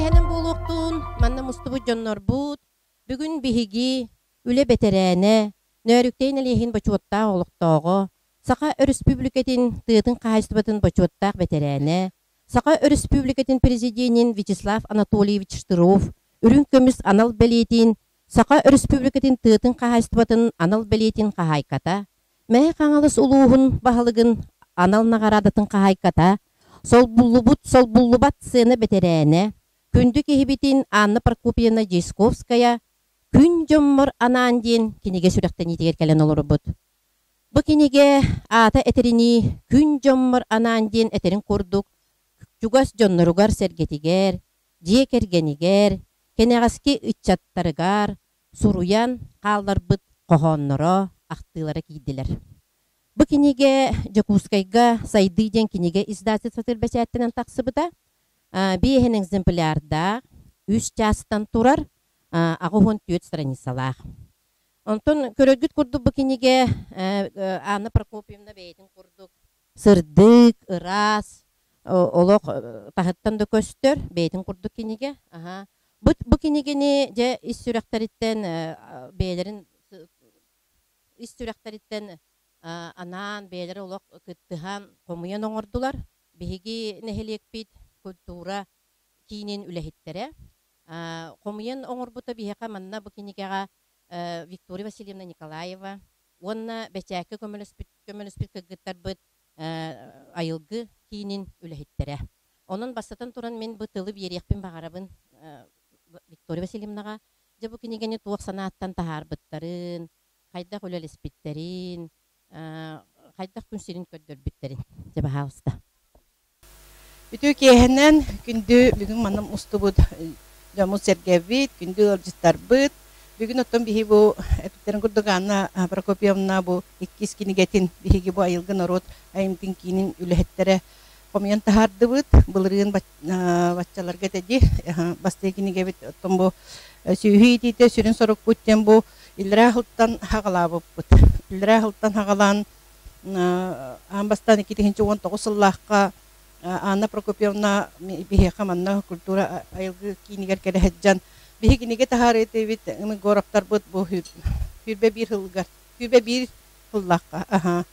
киэһэнэн буолуохтун, манна мустубут дьоннорбут, бүгүн биһиги үлэ бэтэрээнэ, Нөөрүктэй нэһилиэгин бочуоттаах олохтооҕо, Саха Өрөспүүбүлүкэтин тыатын хаһаайыстыбатын бочуоттаах бэтэрээнэ, Саха Өрөспүүбүлүкэтин Президенин Вячеслав Анатольевич Штыров үрүҥ көмүс анал бэлиэтин, Саха Өрөспүүбүлүкэтин тыатын хаһаайыстыбатын анал бэлиэтин хаһаайката, Мэҥэ Хаҥалас улууһун баһылыгын анал наҕараадатын хаһаайката, солбуллубут солбуллубат сцена бэтэрээнэ, күндү киһибитин Анна Прокопьевна Дьячковская «Күн дьоммор анаан» диэн кинигэ сүрэхтэниитигэр кэлэн олоробут. Бу кинигэ аата этэринии «Күн дьоммор анаан» диэн этэрин курдук чугас дьонноругар-сэргэтигэр, дьиэ кэргэнигэр, кэнэҕэски ыччаттарыгар суруйан хаалларбыт хоһоонноро, ахтыылара киирдилэр. Бу кинигэ Дьокуускайга «Сайдыы» диэн кинигэ издательствотыгар бэчээттэнэн тахсыбыта. Биэһин экземплярдаах, үс чаастан турар, 84 страницалаах. Онтон көрөргүт курдук бу кинигэ Анна Прокопьевна бэйэтин курдук сырдык, ыраас, олох таһыттан да көстөр, бэйэтин курдук кинигэ. Аха. Бу кинигэни дьэ ис сүрэхтэриттэн бэйэлэрин ис сүрэхтэриттэн анаан бэйэлэрэ олох кыттыһан хомуйан оҥордулар. Биһиги нэһилиэкпит культура киинин үлэһиттэрэ. Хомуйан оҥорбута биһиэхэ манна бу кинигэҕэ Виктория Васильевна Николаева уонна бэчээккэ көмөлөспүт көмөлөспүт кыргыттарбыт Айылгы киинин үлэһиттэрэ. Онон бастатан туран мин бу тылы биэриэхпин баҕарабын Виктория Васильевнаҕа. Дьэ бу кинигэни туох санааттан таһаарбыттарын, хайдах үлэлэспиттэрин, хайдах күн сирин көрдөрбүттэрин. Дьэ, баһаалыста. Үтүө киэһэнэн күндү бүгүн манна мустубут дьоммут-сэргэбит, күндү ыалдьыттарбыт. Бүгүн оттон биһи бу эпиттэрин курдук Анна Прокопьевна бу иккис кинигэтин биһиги бу айылгы норуот айымньытын киинин үлэһиттэрэ хомуйан таһаардыбыт. Былырыын баччаларга этэ дии бастакы кинигэбит оттон бу сүөһү иитиитэ сүрүн сорукпут диэн бу иллэрээ сылтан хаҕалаабыппыт. Иллэрээ сылтан хаҕалаан Аан бастаан 2019 сыллаахха Анна Прокопьевна биһиэхэ манна культура айылгы киинигэр кэлэ сылдьан биһи кинигэ таһаарыытыбыт Егоровтарбыт бу сүүрбэ биир сылыгар сүүрбэ биир сыллаахха аха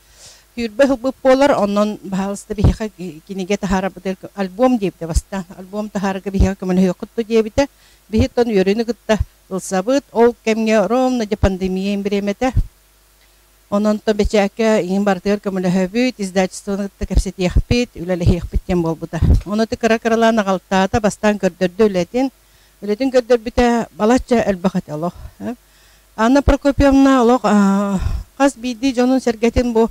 сүүрбэ сылбыт буолар онон баһаалыста биһиэхэ кинигэ таһаарарбытыгар альбом диэбитэ бастаан альбом таһаарарга биһиэхэ көмөлөһүөххүт дуо диэбитэ биһи оттон үөрүүнү кытта ылсабыт ол кэмҥэ ровно дьэ пандемия бириэмэтэ Онон то бэчээккэ иҥин барытыгар көмөлөһөбүт, издательствоны кытта кэпсэтиэхпит, үлэлэһиэхпит диэн буолбута. Ону кыра-кыралаан аҕалтаата, бастаан көрдөрдө үлэтин. Үлэтин көрдөрбүтэ балачча элбэх этэ олох. Анна Прокопьевна олох хас биирдии дьонун-сэргэтин бу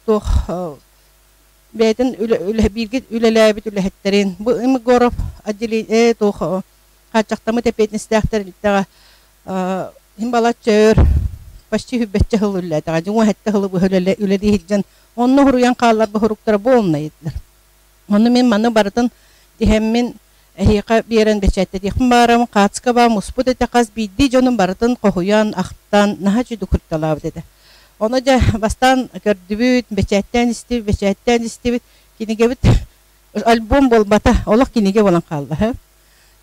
туох бэйэтин бииргэ үлэлээбит үлэһиттэрин бу Егоров отделение туох хааччахтаммыт эппиэтинэстээхтэр тэрилтэҕэ Иһин балачча өр, почти сүүрбэччэ сыл үлэлээтэҕэ. Дьиҥ уон сэттэ сылы быһа үлэлии сылдьан, онно суруйан хаалларбыт суруктара буолунай этилэр. Ону мин маны барытын тиһэммин эһиэхэ биэрэн бэчээттэтиэхпин баарым, хаацка баа муспут этэ хас биирдии дьонум барытын хоһуйан, ахтан, наһаа үчүгэй курталаабыт этэ. Ону дьэ бастаан көрдүбүт, бэчээттээн истибит, бэчээттээн истибит. Кинигэбит альбом буолбата, олох кинигэ буолан хаалла.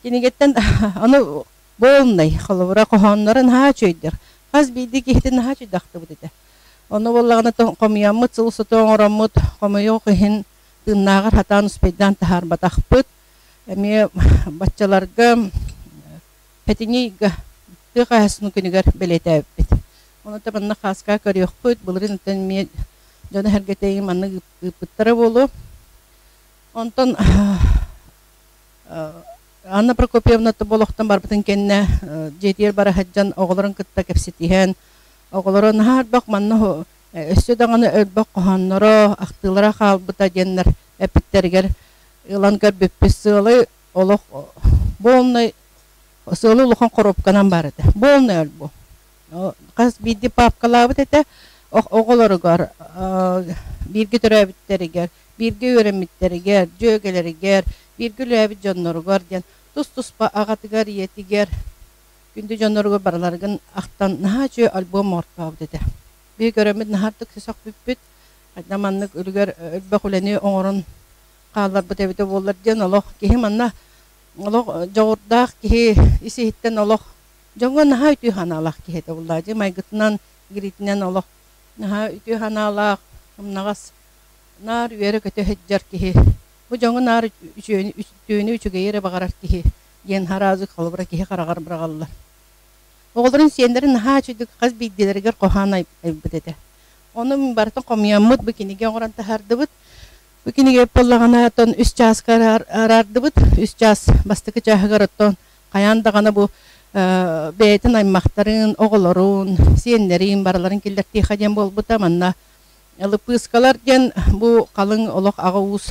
Кинигэттэн ону Буолунай, холобура, хоһоонноро наһаа үчүгэйдэр. Хас биирдии киһитин наһаа үчүгэйдик ахтыбыт этэ. Ону буоллаҕына хомуйаммыт, сыл устата оҥороммут, хомойуох иһин тыыннааҕар сатаан успейдаан таһаарбатахпыт. Эмиэ баччаларга сэтинньи ыйга тыа хаһаайыстыбатын күнүгэр бэлиэтээбиппит. Ону да манна хааска көрүөхпүт, былырыын оттон эмиэ дьоно-сэргэтэ маннык ыыппыттара буолуо. Онтон Анна Прокопьевна олохтон барбытын кэннэ дьиэтигэр бара сылдьан оҕолорун кытта кэпсэтиһэн, оҕолоро наһаа элбэх манна өссө даҕаны элбэх хоһоонноро, ахтыылара хаалбыта диэннэр эппиттэригэр ылан көрбүппүт сыалай олох полный сыалы улахан коробканан баар этэ. Полный альбом. Хас биирдии папкалаабыт этэ оҕолоругар, бииргэ төрөөбүттэригэр, бииргэ үөрэммиттэригэр, дьүөгэлэригэр, бииргэ үлэлээбит дьонноругар диэн тус-туспа аҕатыгар, ийэтигэр, күндү дьонноругар барыларыгын ахтан наһаа үчүгэй альбом оҥортообут этэ. Биһиги көрөммүт наһаа ытык сөхпүппүт. Хайда маннык үлүгэр элбэх үлэни оҥорон хаалларбыт эбитэ буоллар диэн олох киһи манна Олох дьоҕурдаах киһи ис-иһиттэн олох дьоҥҥо наһаа үтүө санаалаах киһи этэ буоллаҕа дии. Майгытынан, игиритинэн олох наһаа үтүө санаалаах, сымнаҕас, наар үөрэ-көтө сылдьар киһи. Бу дьоҥҥо наар үчүгэйи, үтүөнү үчүгэйи эрэ баҕарар киһи диэн хараазык холобура киһи хараҕар быраҕаллар. Оҕолорун сиэннэрин наһаа үчүгдүк хас биирдиилэригэр хоһоон айбыт этэ. Ону барытын хомуйаммыт бу кинигэ оҥорон таһаардыбыт. Бу кинигэ буоллаҕына оттон үс чааска араардыбыт. Үс чаас бастакы чааһыгар оттон хайаан даҕаны бу бэйэтин аймахтарын, оҕолорун, сиэннэрин барыларын киллэртиэхэ диэн буолбута. Манна лыппыыскалар диэн бу халыҥ олох аҕа уус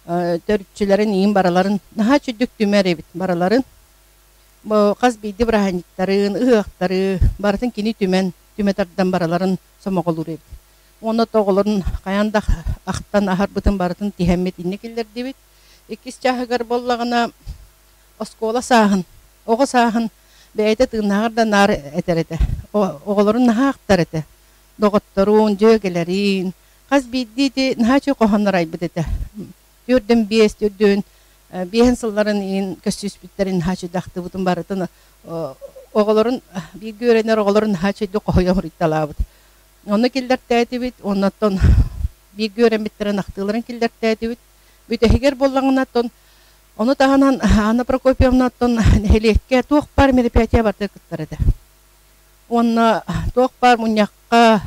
төрүччүлэрин иин барыларын наһаа үчүгдүк түмэр эбит барыларын. Бу хас биирдии бырааһынньыктарын, ыһыахтары барытын кини түмэн, түмэ тардан барыларын сомоҕолуур эбит. Уонна оҕолорун хайаан да ахтан аһарбытын барытын тиһэммит инньэ киллэрдибит. Иккис чааһыгар буоллаҕына оскуола сааһын, оҕо сааһын бэйэтэ тыыннааҕар да наар этэр этэ. Оҕолорун наһаа ахтар этэ. Доҕотторун, дьүөгэлэрин, хас биирдии ити наһаа үчүгэй хоһооннор айбыт этэ. Түөрдүн биэс, төрдүн биэһин сылларын иин көссүүспүттэрин наһаа үчүгэй ахтыбытын барытын оҕолорун бииргэ үөрэнэр оҕолорун наһаа үчүгэйдик хоһуйан суруйталаабыт. Онно киллэртээтибит, оннуттан бииргэ үөрэммиттэрин ахтыыларын киллэртээтибит. Бүтэһигэр буоллаҕына, оттон ону таһынан Анна Прокопьевна оттон нэһилиэккэ туох баар мероприятие барыта кыттар этэ. Уонна туох баар мунньахха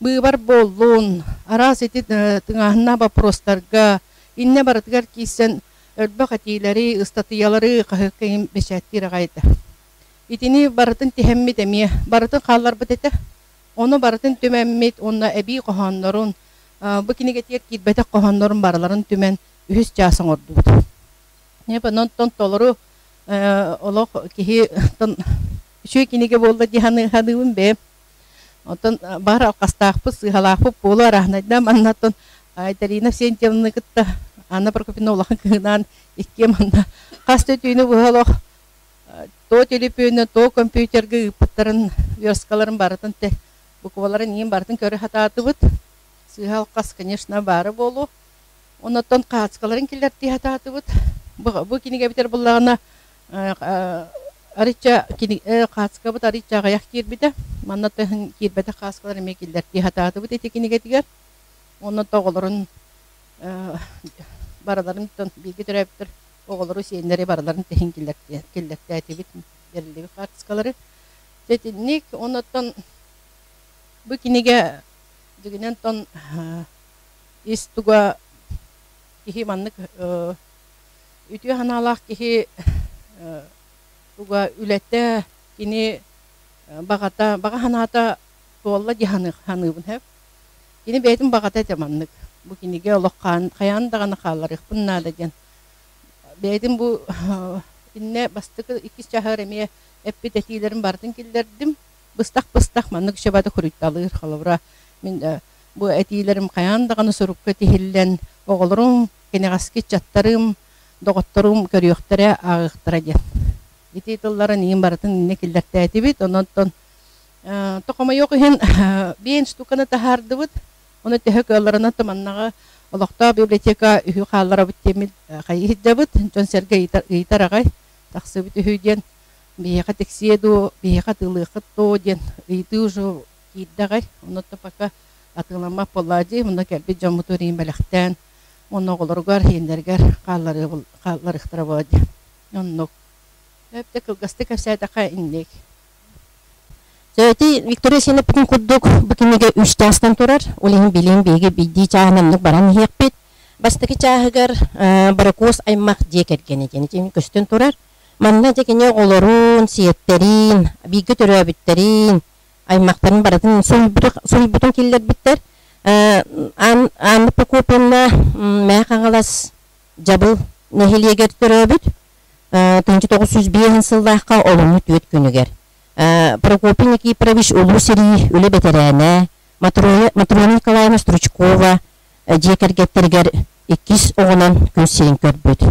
быыбар буоллун, араас ити тыҥааһыннаах боппуруостарга иннэ барытыгар киирсэн элбэх этиилэри, ыстатыйалары хаһыакка иһин бэчээттиир аҕай этэ. Итини барытын тиһэммит эмиэ барытын хаалларбыт этэ. Ону барытын түмэммит уонна эбии хоһооннорун, бу кинигэтигэр киирбэтэх хоһооннорун барыларын түмэн үһүс чаас оҥордубут. Онтон толору олох киһи үчүгэй кинигэ буолла дии саныыбын бэйэм. Оттон баар алҕастаахпыт, сыыһалаахпыт буолуо арааһынайдаан манна оттон Айталина Авсентьевнаны кытта Анна Прокопьевна улахан кыһынаан иккиэ манна хас да түүнү быһа олох то төлөпүөнү, то компьютерга ыыппыттарын, версткаларын барытын те букваларын иин барытын көрө сатаатыбыт. Сыыһа алҕас, конечно, баара буолуо. Оннуттан хаацкаларын киллэртии сатаатыбыт. Бу, бу кинигэбитэр буллаҕына арычча хаацкабыт арычча аҕыйах киирбитэ. Манна тыһын киирбэтэх хааскалар эмиэ киллэртии сатаатыбыт ити кинигэтигэр. Онно оҕолорун барыларын бииргэ төрөөбүттэр оҕолору, сиэннэри барыларын тэһин киллэртээтибит, бэриллибит хаартыскалары. Дьэ итинник, оннуттан бу кинигэ дьигинэн тон ис туга киһи маннык үтүө санаалаах киһи туга үлэтэ, кини баҕата, баҕа санаата туолла дии саныыбын сөп. Кини бэйэтин баҕата этэ маннык. Бу кинигэ олох хайаан даҕаны хаалларыахпын наада диэн. Бэйэтин бу иннэ бастакы иккис чааһыгар эмиэ эппит этиилэрин барытын киллэрдим. Быстах-быстах маннык шабаты хуруйталыыр. Холобура, мин бу этиилэрим хайаан даҕаны сурукка тиһиллэн, оҕолорум, кэнэҕэски ыччаттарым, доҕотторум көрүөхтэрэ, ааҕыахтара диэн. Ити тылларын иин барытын иннэ киллэртээтибит. Онон Тохомойуох иһин биэн штуканы таһаардыбыт. Ону төһө кыалларынан туманнаҕа олохтоох библиотека үһү хаалларабыт диэммит хайыһыйдабыт. Дьон-сэргэ ыйытар аҕай тахсыбыт үһү диэн биһиэхэ тиксиэ дуо, биһиэхэ атыылыаххыт дуо диэн ыйытыы уже киирдэ аҕай. Онно пока атыыламмат буоллаа дии. Онно кэлбит дьоммутун иин бэлэхтээн уонна оҕолоругар, иэннэригэр хаалларыахтара буолла дии. Оннук. Өптө кылгастык кэпсээтэххэ инник. Ити Виктория Сиэнэппитин курдук бу кинигэ үс чаастан турар. Ол иһин билигин биһиги биирдии чааһынан оннук баран иһиэхпит. Бастакы чааһыгар Борокуос аймах дьиэ кэргэнэ диэн ити көстөн турар. Манна дьэ кини оҕолорун, сиэттэрин, бииргэ төрөөбүттэрин, аймахтарын барытын суруйбутун киллэрбиттэр. Анна Прокопьевна Мэҥэ Хаҥалас Дьабыл нэһилиэгэр төрөөбүт. 1905 сыллаахха олунньу түөрт күнүгэр Прокопий Никифорович Улуу сэрии үлэ бэтэрээнэ Матрена Николаевна Стручкова дьиэ кэргэттэригэр иккис оҕонон күн сирин көрбүт.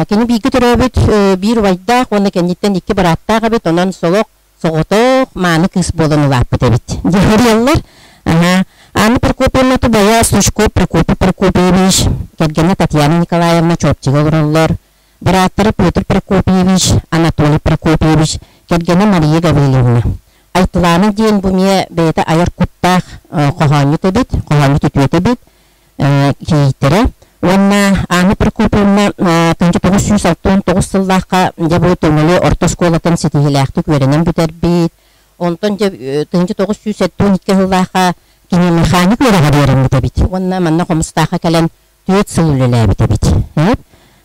Кини бииргэ төрөөбүт биир убайдаах уонна кэнниттэн икки бырааттаах эбит, онон солох соҕотох мааны кыыс буолан улааппыт эбит диэриэллэр. Анна Прокопьевна тубайа Стручков Прокопий Прокопьевич, кэргэнэ Татьяна Николаевна Чуопчига олороллор. Бырааттара Петр Прокопьевич, Анатолий Прокопьевич, кэргэнэ Мария Гаврильевна. Айтылаана диэн бу эмиэ бэйэтэ айар куттаах хоһоонньут эбит, хоһоонньут үтүөтэ эбит, кийииттэрэ. Уонна Анна Прокопьевна 1969 сыллаахха дьэ бу Төҥүлү орто оскуолатын ситиһиилээхтик үөрэнэн бүтэрбит. Онтон дьэ 1972 сыллаахха кини механик үөрэҕэр үөрэммит эбит. Уонна манна Хомустаахха кэлэн түөрт сыл үлэлээбит эбит.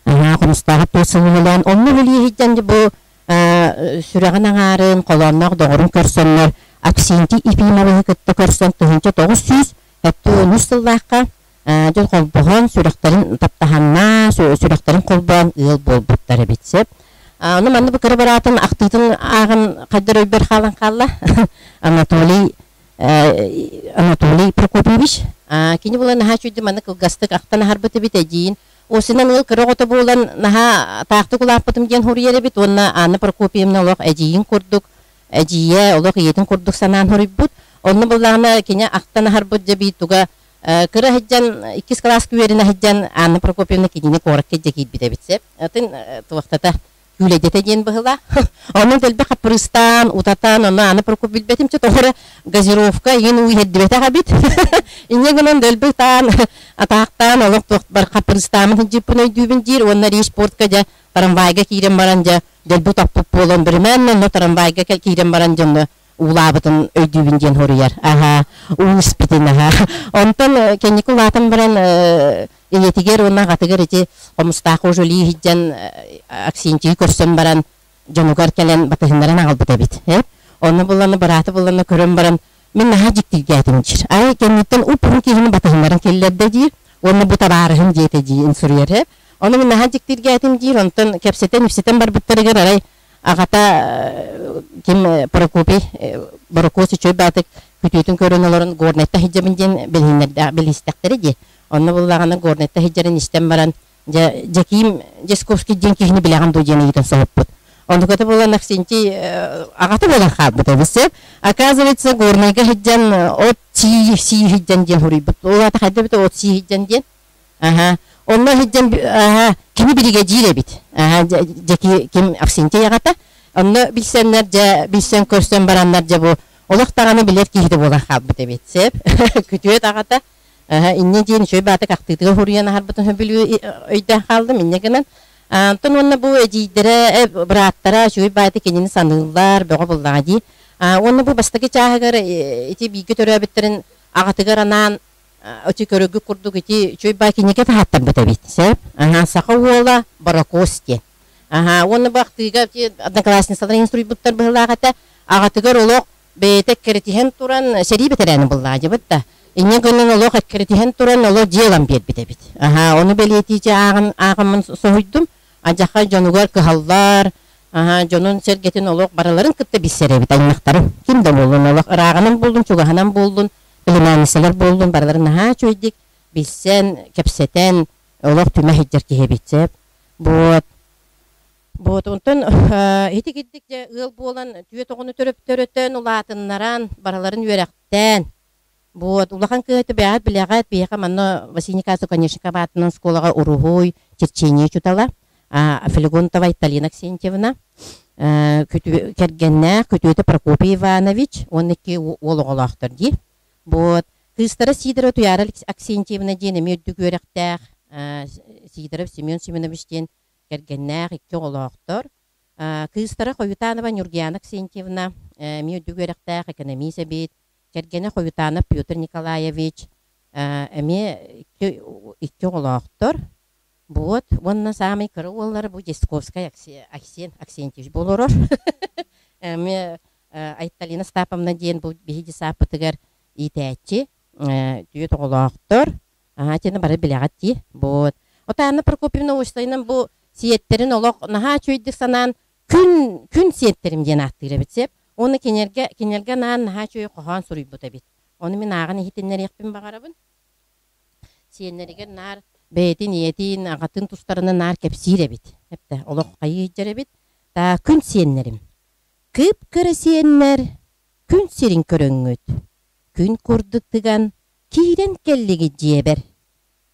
Хомустааҕа түөрт сыл үлэлээн, онно үлэлии сылдьан бу сүрэҕин аҥаарын, холоонноох доҕорун көрсөннөр Аксентий Ефимовиһы кытта көрсөн 1973 сыллаахха дьон холбоһон, сүрэхтэрин таптаһаннаа, сүрэхтэрин холбоон ыал буолбуттар эбит сөп. Ону манна бу кыра быраатын ахтыытын ааҕан хайдар өйбөр хаалан хаалла. Анатолий Анатолий Прокопьевич кини буолан наһаа үчүгэй манна кылгастык ахтан аһарбыт эбит эдьиийин Осинан ыал кыра оҕото буолан наһаа таахтык улааппытым диэн хоруйар эбит уонна Анна Прокопьевна олох эдьиийин курдук эдьиийэ олох ийэтин курдук санаан хоруйбут. Онно буллаҕына кини ахтан аһарбыт дьэ биир туга кыра сылдьан иккис кылааска үөрэнэ сылдьан Анна Прокопьевна кинини куоракка илдьэ киирбит эбит сөп. Атын туохтата күүлэйдэтэ диэн быһыылаах. Онон дэлби хаппырыыстаан, утатан, ону аны Прокоп билбэтим чэ тоҕо эрэ газировка игин уу иһэрдибэтэх эбит. Инньэ гынан дэлби ытаан, атаахтаан олох туох бар хаппырыыстааммын сылдьыппын өйдүүбүн диир уонна Ришпортка дьэ трамвайга киирэн баран дьэ дэлби утаппыт буолан бирэмээн онно трамвайга киирэн баран дьонно уулаабытын өйдүүбүн диэн хоруйар. Аһаа, уу испитин аһаа. Онтон кэнники улаатан баран ийэтигэр уонна аҕатыгар ити Хомустаахха уже үлэлии сылдьан Аксентийы көрсөн баран дьонугар кэлэн батыһыннаран аҕалбыт эбит. Онно буллана бырааты буллана көрөн баран мин наһаа дьиктиргээтим диир. Ай кэнниттэн уп-уһун киһини батыһыннаран киллэрдэ диир уонна бу табаарыһым диэтэ диин суруйар. Ону мин наһаа дьиктиргээтим диир. Онтон кэпсэтэн-ипсэтэн барбыттарыгар арай аҕата ким Прокопий Борокуос үчүгэй баатык күтүөтүн көрөн олорон Горнайта сылдьабын диэн билиһиннэрдээх билиһистэхтэрэ дии. Онно буллаҕына Горнайта сылдьарын истэн баран дьэ Дьэкиим Дьесковский диэн киһини билэҕин дуо диэн ыйытан соһуппут. Оннуката буолан Аксентий аҕата буолан хаалбыт эбит. Оказывается, Горнайга сылдьан от сии сии сылдьан диэн суруйбут. Ол аата хайда эбит от сии сылдьан диэн. Аһа. Онно сылдьан аһа кини биригэдьиир эбит. Аһа дьэки ким Авсентий аҕата. Онно билсэннэр дьэ билсэн көрсөн бараннар дьэ бу олох даҕаны билэр киһитэ буолан хаалбыт эбит. Сөп. Күтүөт аҕата. Аһа инньэ диэн үчүгэй баатык ахтыытыгар суруйан аһарбытын сөбүлүү өйдөөн хааллым инньэ гынан. Онтон уонна бу эдьиийдэрэ, бырааттара үчүгэй баайты кинини саныыллар, бөҕө буллаҕа дии. Уонна бу бастакы чааһыгар ити бииргэ төрөөбүттэрин аҕатыгар анаан Ити көрөргүт курдук ити үчүгэй баай кинигэ таһааттарбыт эбит. Сөп. Аһаа, саха уола Баракос диэн. Аһаа, уонна бу ахтыыга ити одноклассницалар иһин суруйбуттар быһыылаах этэ. Аҕатыгар олох бэйэтэ эккирэтиһэн туран сэрии бэтэрээнэ буллаадьыбыт да. Инньэ гынан олох эккирэтиһэн туран олох дьиэ ылан биэрбит эбит. Аһаа, ону бэлиэтиичи ааҕан ааҕаммын соһуйдум. Адьаха дьонугар кыһаллар, аһаа, дьонун-сэргэтин олох барыларын кытта билсэр эбит аймахтарын. Ким да буоллун олох ырааҕынан буоллун, чугаһынан буоллун племянницалар буоллун барыларын наһаа үчүгэйдик билсэн, кэпсэтэн, олох түмэ сылдьар киһи эбит сөп. Вот. Вот онтон ити кирдик дьэ ыал буолан түөрт оҕону төрөтөн, улаатыннаран, барыларын үөрэхтээн, вот улахан кыыһа бэйэҕит билэҕит, биһиэхэ манна Василий Николаевич Оконешников аатынан оскуолаҕа уруһуй, черчение учуутала, Филигонтова Айталина Аксентьевна, кэргэннээх күтүөтэ Прокопий Иванович уонна икки уол оҕолоохтор дии. Вот кыыстара Сидорова Туйаара Аксентьевна диэн эмиэ үрдүк үөрэхтээх Сидоров Семен Семенович диэн кэргэннээх икки оҕолоохтор. Кыыстара Хойутанова Нюргияна Аксентьевна эмиэ үрдүк үөрэхтээх экономист эбит. Кэргэнэ Хойутанов Петр Николаевич эмиэ икки оҕолоохтор. Вот, уонна саамай кыра уоллара бу Десковскай Аксен Аксентьевич бу олорор. Эмиэ Айталина Остаповна диэн бу биһиги сааппытыгар иитээччи, түөрт оҕолоохтор. Аһаа, итини бары билэҕит дии. Вот. Отаанна Прокопьевна уопсайынан бу сиэттэрин олох наһаа үчүгэйдик санаан күн күн сиэттэрим диэн ааттыыр эбит сөп. Уонна кинилэргэ кинилэргэ анаан наһаа үчүгэй хоһоон суруйбут эбит. Ону мин ааҕан иһитиннэриэхпин баҕарабын. Сиэннэригэр наар бэйэтин ийэтин, аҕатын тустарынан наар кэпсиир эбит. Эптэ олох хайыы сылдьар эбит. Таа күн сиэннэрим. Кып-кыра сиэннэр күн сирин көрөҥҥүт. Күн курдук тыган киирэн кэллигит дьиэбэр.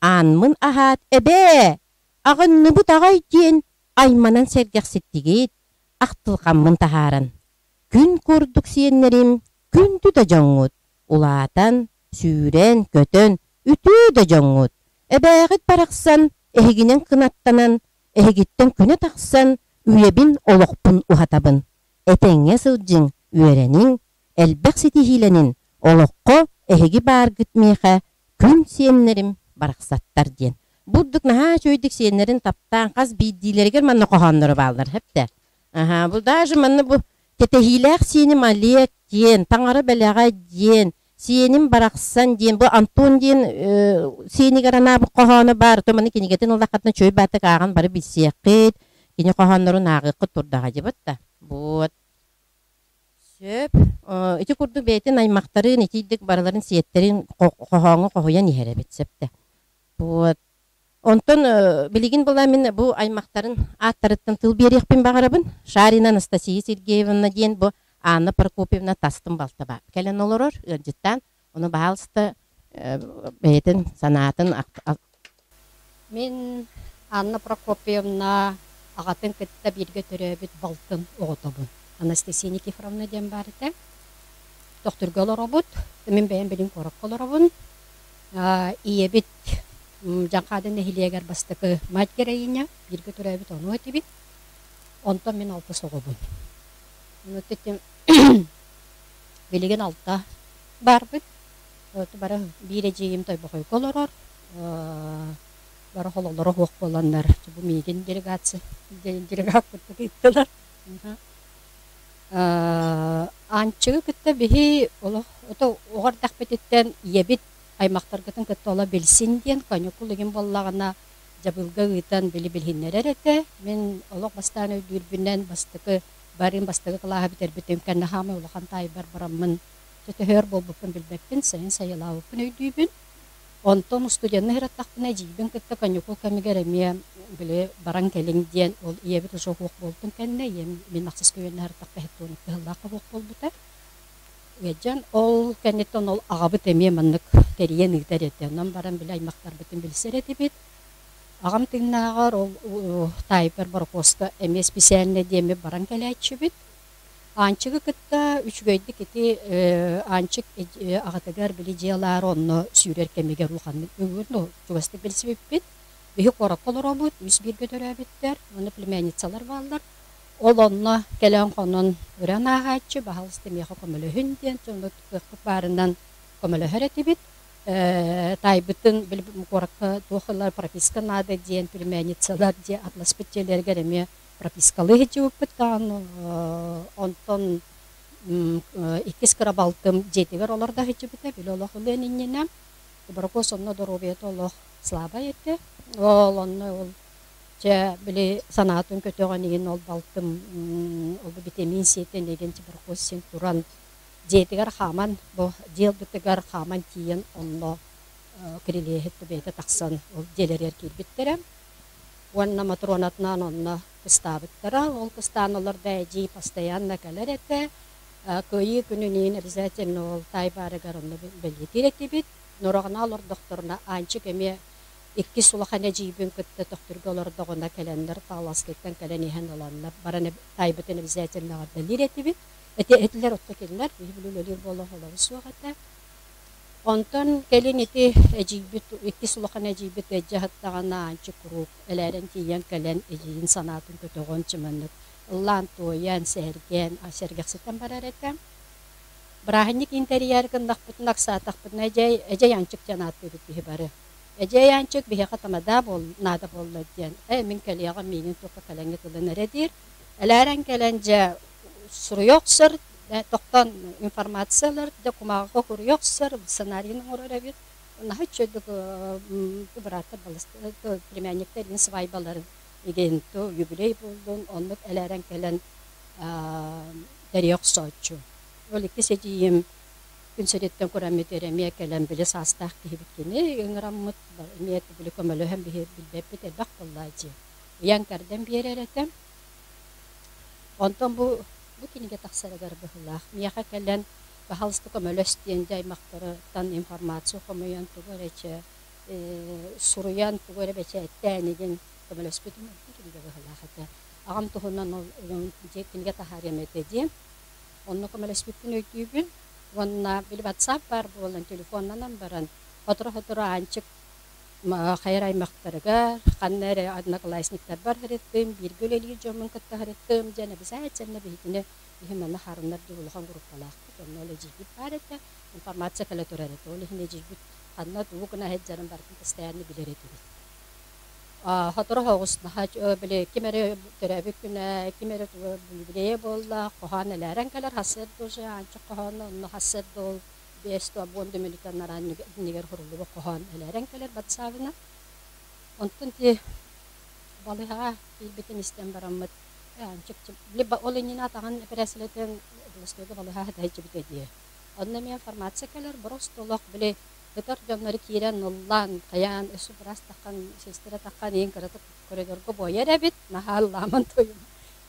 Ааммын аһаат эбээ, аҕынныбыт аҕай диэн. Айманан сэргэхситтигит, ахтылҕаммын таһааран. Күн курдук сиэннэрим, күндү да дьоҥҥут, улаатан, сүүрэн, көтөн, үтүө да дьоҥҥут, эбээҕит барахсан эһигинэн кынаттанан, эһигиттэн күнэ тахсан, үйэбин олохпун уһатабын. Этэҥҥэ сылдьыҥ, үөрэниҥ, элбэх ситиһиилэнин, олоххо эһиги бааргыт миэхэ күн сиэннэрим барахсаттар диэн. Бу курдук наһаа үчүгэйдик сиэннэрин таптаан хас биирдиилэригэр манна хоһоонноро бааллар хэптэ. Аһаа, бу даже манна бу кэтэһиилээх сиэним Олег диэн, таҥара бэлэҕэ диэн, сиэним барахсан диэн, бу Антон диэн сиэнигэр анаабыт хоһооно баар, то маны кинигэтин ыллаххытына чөй бааттык ааҕан бары билсиэххит, кини хоһооннорун ааҕыаххыт турдаҕа дьыбыт да. Вот. Сөп. Ити курдук бэйэтин аймахтарын итийдик барыларын сиэттэрин хоһооҥҥо хоһуйан иһэр эбит сөптө. Вот. Онтон билигин була мин бу аймахтарын ааттарыттан тыл биэриэхпин баҕарабын. Шарина Анастасия Сергеевна диэн бу Анна Прокопьевна тастын балта баар. Кэлэн олорор ыалдьыттаан. Ону баһаалыста бэйэтин санаатын Мин Анна Прокопьевна аҕатын кытта бииргэ төрөөбүт балтын оҕотобун. Анастасия Никифоровна диэн баар этэ. Төхтүргэ олоробут. Мин бэйэм билин куоракка олоробун. Ийэбит Дьаҥхаады нэһилиэгэр бастакы мать героиня, бииргэ төрөөбүт онуо этибит. Онтон мин алтыс оҕобун. Билигин алта баарбыт. Бары биир эдьиийим Тойбохойго олорор. Бары хололоро суох буоланнар, бу миигин делегация делегат курдук ыыттылар. Аанчыгы кытта биһи олох ото оҕо эрдэхпититтэн ийэбит аймахтаргытын кытта оло билсин диэн каникул игин буоллаҕына дьабыылга ыытан били билиһиннэрэр этэ. Мин олох бастаан өйдүүрбүнэн бастакы барыым бастакы кылааһы бүтэрбитим кэннэ хаамай улахан таайбар бараммын төһөр буолбуппун билбэппин, сайын сайылаабыппын өйдүүбүн. Онтон студенна ыһыраттахпына эдьиийбин кытта каникул кэмигэр эмиэ били баран кэлиҥ диэн ол ийэбит уже суох буолтун кэннэ ийэм мин ахсыска үөрэнэ сырыттахпа иһит кыһыллаахха суох буолбута. Ыалдьан ол кэнниттэн ол аҕабыт эмиэ маннык тэрийэн ыытар этэ. Онон баран били аймахтарбытын билсэр этибит. Аҕам тыыннааҕар ол таайбар Борокуоска эмиэ специально диэммит баран кэлээччибит. Аанчыгы кытта үчүгэйдик ити Аанчык аҕатыгар били дьиэ ылаары онно сүүрэр кэмигэр улаханнык ну, чугастык билсибиппит. Биһи куоракка олоробут, үс бииргэ төрөөбүттэр, уонна племянницалар бааллар. Ол онно кэлэн хонон ыран ааһааччы, баһаалыста миэхэ көмөлөһүн диэн, дьону кыахпыт баарынан көмөлөһөр этибит. Таайбытын били куоракка туох ылар прописка наада диэн племянницалар дьиэ атласпыт дьиэлэригэр эмиэ пропискалыы сылдьыбыппыт даҕаны онтон иккис кыра балтым дьиэтигэр олордо сылдьыбыта били олох ылыан иннинэ Борокуос онно доруобуйата олох слабай этэ ол онно ол чэ били санаатын көтөҕөн игин ол балтым ол витамин сиэтэн игин Борокуос син туран дьиэтигэр хааман бу дьиэ ылбытыгар хааман тиийэн онно кирилиэһит бэйэтэ тахсан ол дьиэлэригэр киирбиттэрэ Уонна Матронатынаан онно кыстаабыттара. Ол кыстаан олордо эдьиий постоянно кэлэр этэ. Кыайыы күнүн обязательно ол таай баарыгар онно бэлиэтиир этибит. Нураҕына олордохторуна Аанчык эмиэ иккис улахан эдьиийбин кытта Төхтүргэ олордоҕуна кэлэннэр Павловскайтан кэлэн иһэн ыланнар баран таайбытын обязательно эҕэрдэлиир этибит. Эти этилэр отто кинилэр биһи били үлэлиир буолан олоҕу суох этэ. Онтон кэлин ити эдьиийбит, иккис улахан эдьиийбит ыалдьа сыттаҕына Аанчык куруук элээрэн тиийэн кэлэн эдьиийин санаатын көтөҕөн чыманнык ыллаан-туойан, сэһэргээн, сэргэхситэн барар этэ. Бырааһынньык интэрийээри гыннахпытына, ыксаатахпытына эдьээй, эдьэй Аанчык диэн ааттыыбыт биһи бары. Эдьээй Аанчык биһиэхэ тамадаа буол, наада буолла диэн, ээ мин кэлиэҕим, миигин туохха кэлэҥҥит ылын эрэ диир. Элээрэн кэлэн дьэ суруйа охсор, тохтоон информациялар да кумааҕыга суруйа охсор, сценарийын оҥорор эбит. Наһаа үчүгэйдик бырааттар племянниктар иһин свадьбаларын игин юбилей буоллун, оннук элээрэн кэлэн тэрийэ охсооччу. Ол иккис эдьиийим күн сириттэн кураммыт эмиэ кэлэн били саастаах киһибит кини ыҥыраммыт эмиэ били көмөлөһөн биһи билбэппит элбэх буоллаа дии. Ыйан-кэрдэн биэрэр этэ. Онтон бу бу кинигэ тахсарыгар быһыылаах миэхэ кэлэн баһаалыста көмөлөс диэн дьэ аймахтарыттан информация хомуйан тугу эрэ чэ суруйан тугу эрэ бэчээттээн игин. Көмөлөспүтүм кинигэ быһыылаах этэ. Аҕам туһунан ол дьиэ кинигэ таһаарыам этэ диэн. Онно көмөлөспүппүн өйдүүбүн. Уонна били WhatsApp баар буолан, телефоннанан баран, сотору-сотору Аанчык хайар аймахтарыгар, ханна эрэ одноклассниктарбар сырыттым, бииргэ үлэлиир дьоммун кытта сырыттым диэн обязательно биһигини биһи манна хаарыннар диэн улахан группалаахпыт. Онно ол эдьиийбит баар этэ, информация кэлэ турар этэ. Ол иһин эдьиийбит ханна тугу гына сылдьарын барытын постоянно билэр этибит. Сотору соҕус наһаа били ким эрэ төрөөбүт күнэ, ким эрэ туга юбилейа буолла, хоһоон элээрэн кэлэр, сарсыарда уже Аанчык хоһооно, онно сарсыарда ол биэс уон да мүнүүтэ анараа иннигэр суруллубут хоһоон элээрэн кэлэр батсаабына. Онтон ти балыыһаҕа киирбитин истэн бараммыт, Аанчык били ол иннинэ атаҕын эпэрээссийэлэтэн областойга балыыһа сытаһыччыбыта дии. Онно эмиэ информация кэлэр, просто олох били Ытар дьоннору киирэн ыллаан, хайаан, өссө быраас таххан, сиэстэрэ таххан иһин кыратык коридорга буойар эбит, наһаа ыллааман туойум.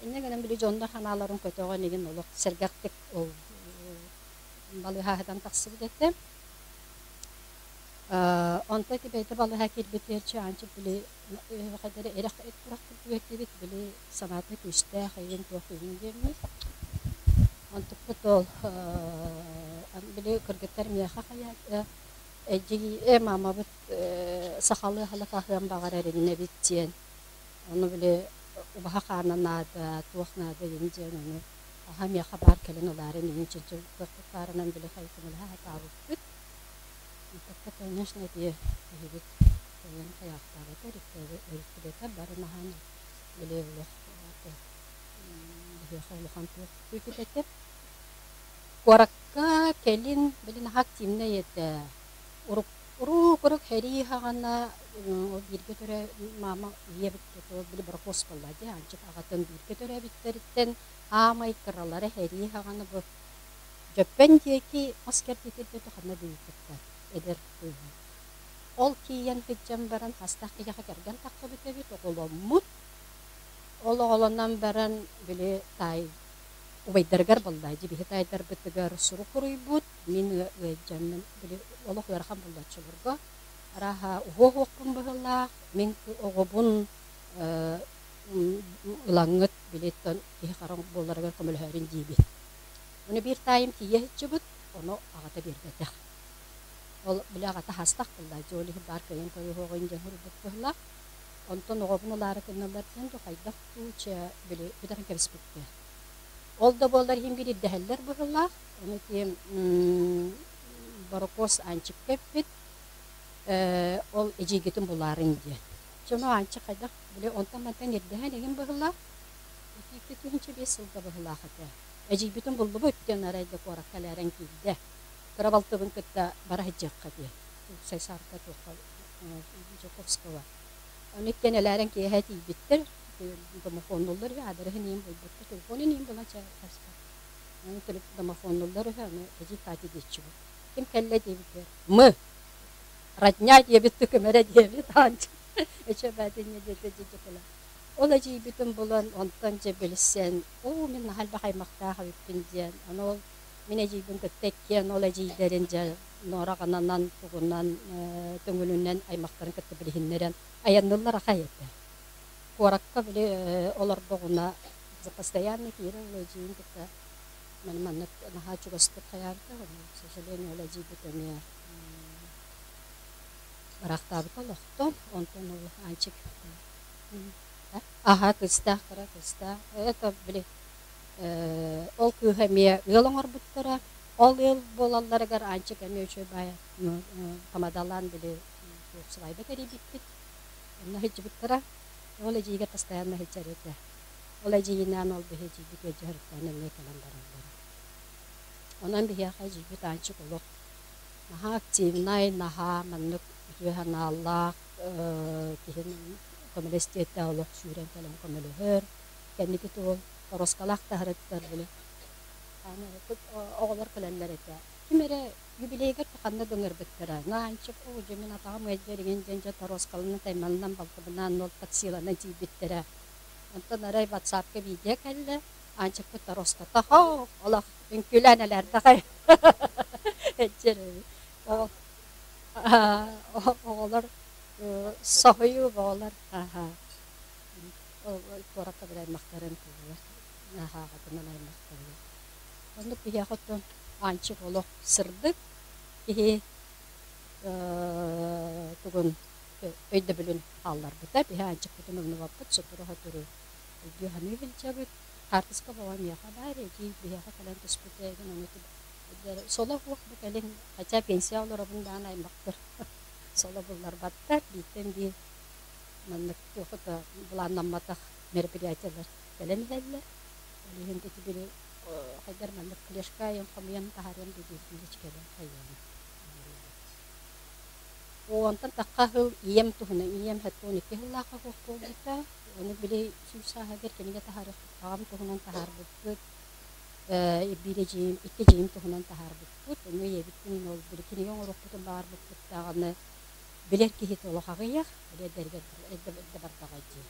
Инньэ гынан били дьоннор санааларын көтөҕөн игин олох сэргэхтик ол балыыһаһытан тахсыбыт этэ. Онто ити бэйэтэ балыыһа киирбитигэр чаанчык били хайдары эрэх турах курдук этибит, били санаата күүстээх игин туох игин диэммит. Онтукпут ол били кыргыттар миэхэ хайа эдьиий маамабыт сахалыы аһылык аһыан баҕарар иннэбит диэн ону били убаһа хаана наада туох наада игин диэн ону аһа миэхэ баар кэлэн ылаарын игин чэнчэ кыахпыт баарынан били хайытымылаһа сатаабыппыт. Онтукка конечно ити киһибит кыайан хайаахтаабата өрүттүбэтэ бары наһаа били олох биһиэхэ улахан туох күүпүт этэ. Куоракка кэлин били наһаа активнай этэ. Урук урук сэрии саҕана ол бииргэ төрөө маама ийэбит били Борокуос буолла дии Аанчык аҕатын бииргэ төрөөбүттэриттэн аамай кыралара сэрии саҕана бу Дьөппөн диэки мас кэрдиитирбэти ханна да ыыппыттар эдэр кыыһы. Ол тиийэн сылдьан баран хастаах киһиэхэ кэргэн тахсыбыт эбит, оҕоломмут. Ол оҕолонон баран, били таай убайдарыгар буолла дии, биһи таайдарбытыгар сурук суруйбут, мин ыалдьаммын, били олох ыарахан буолла оччолорго. Арааһа уһуо-уһуохпун быһыылаах, мин оҕобун ылаҥҥыт, били киһи хара буоларыгар көмөлөһөөрүн диибит. Ону биир таайым тиийэ сылдьыбыт, ону аҕата биэрбэтэх. Ол били аҕата хаастах буолла, дьэ ол иһин баар кыайан көрүһүөҕүн диэн суруйбут быһыылаах. Онтон оҕобун ылаары гынналлар диэн дуу, хайдах дуу, чэ, били бүтэрэн кэбиспиттэр. Ол да буоллар иһин биир ирдэһэллэр быһыылаах. Ону ити Борокуос Аанчыкка эппит, ол эдьиийгитин булаарын диэн. Дьэ ону Аанчык хайдах били онтон-мантан ирдэһэн игин быһыылаах. Ити 2005 сылга быһыылаах этэ. Эдьиийбитин буллубут диэн арай да куоракка элээрэн киирдэ. Кыра балтыбын кытта бара сылдьыахха диэн. Сайсаарга туохха Жуковского. Ону иккиэн элээрэн киэһэ тиийбиттэр. Домофоннуллар үһү, аадырыһын иин булбуттар. Телефонун иин булан чэ хаста. Домофоннуллар үһү, аны эдьиий Катя диэччи бу. Ким кэллэ диэбитигэр, мы родня диэбит түкүмэрэ диэбит аанчык. Эчэ бээтинньэ диэтэ дьэ Ол эдьиийбитин булан, онтон дьэ билсэн, оо, мин наһаа элбэх аймахтаах эбиппин диэн, аны ол мин эдьиийбин кытта иккиэн ол эдьиийдэрин дьэ нуораҕананан, тугунан, төҥүлүнэн аймахтарын кытта билиһиннэрэн айанныыллар ахай этэ. Куоракка били олордоҕуна постоянно киирэн ол эдьиийин кытта маны маннык наһаа чугастык хайаабыта, к сожалению, ол эдьиийбит эмиэ ыраахтаабыта олохтон, онтон ол Аанчык Аһа, кыыстаах, кыра кыыстаах. Это, били, ол кыыһа эмиэ ыал оҥорбуттара. Ол ыал буолалларыгар Аанчык эмиэ үчүгэй баайа тамадалаан били туох свадьба тэрийбиппит. Онно сылдьыбыттара. Ол эдьиийигэр постоянно сылдьар этэ. Ол эдьиийинээн ол биһи эдьиийбит ыалдьыһарыттан эмиэ кэлэн бараллара. Онон биһиэхэ эдьиийбит Аанчык олох наһаа активнай, наһаа маннык үтүө санаалаах киһи көмөлөс диэтэ олох сүүрэн кэлэн көмөлөһөр. Кэнники туол торуоскалаах таһырыттар били оҕолор кэлэллэр этэ. Ким эрэ юбилейгар ханна да ыҥырбыттара. Наанчык оо дьэ мин атаҕым ыалдьар игин диэн дьэ торуоскаланан таймалынан балтыбынаан ол таксиланан тиийбиттэрэ. Онтон арай ватсапка видео кэллэ. Аанчыкпыт торуоската хоо олох үҥкүүлээн элээрдэхэй. Эччэр оҕолор соһуйуу оҕолор. Куоракка били аймахтарын кыыллар наһааҕытынан аймахтарыгар. Оннук биһиэхэ оттон Аанчык олох сырдык киһи тугун өйдөбүлүн хаалларбыта. Биһи Аанчыкпытын умнубаппыт, сотору-сотору өйдүү-саныы сылдьабыт. Хаартыска бөҕө миэхэ баар, эдьиий биһиэхэ кэлэн түспүтэ эҥин ону соло суох бу кэлин, хотя пенсия олоробун даҕаны аймахтар соло булларбаттар, бииртэн биир маннык туох да былааннамматах мероприятиелар кэлэн иһэллэр. Ол иһин ити били хайдар маннык флешка айан хомуйан таһаарыам дуу диэбитин кэлэн хайыаҕым. Онтон тахха сыл ийэм туһунан ийэм 72 сыллаахха суох буолбута. Ону били сүүс сааһыгар кинигэ таһаарыахпыт аҕам туһунан таһаарбыппыт. Биир эдьиийим, икки эдьиийим туһунан таһаарбыппыт. Ону ийэбиттэн ол били кинигэ оҥоруохпутун баҕарбыппыт даҕаны билэр киһитэ олох аҕыйах, били эдэригэр эрдэ бардаҕа дии.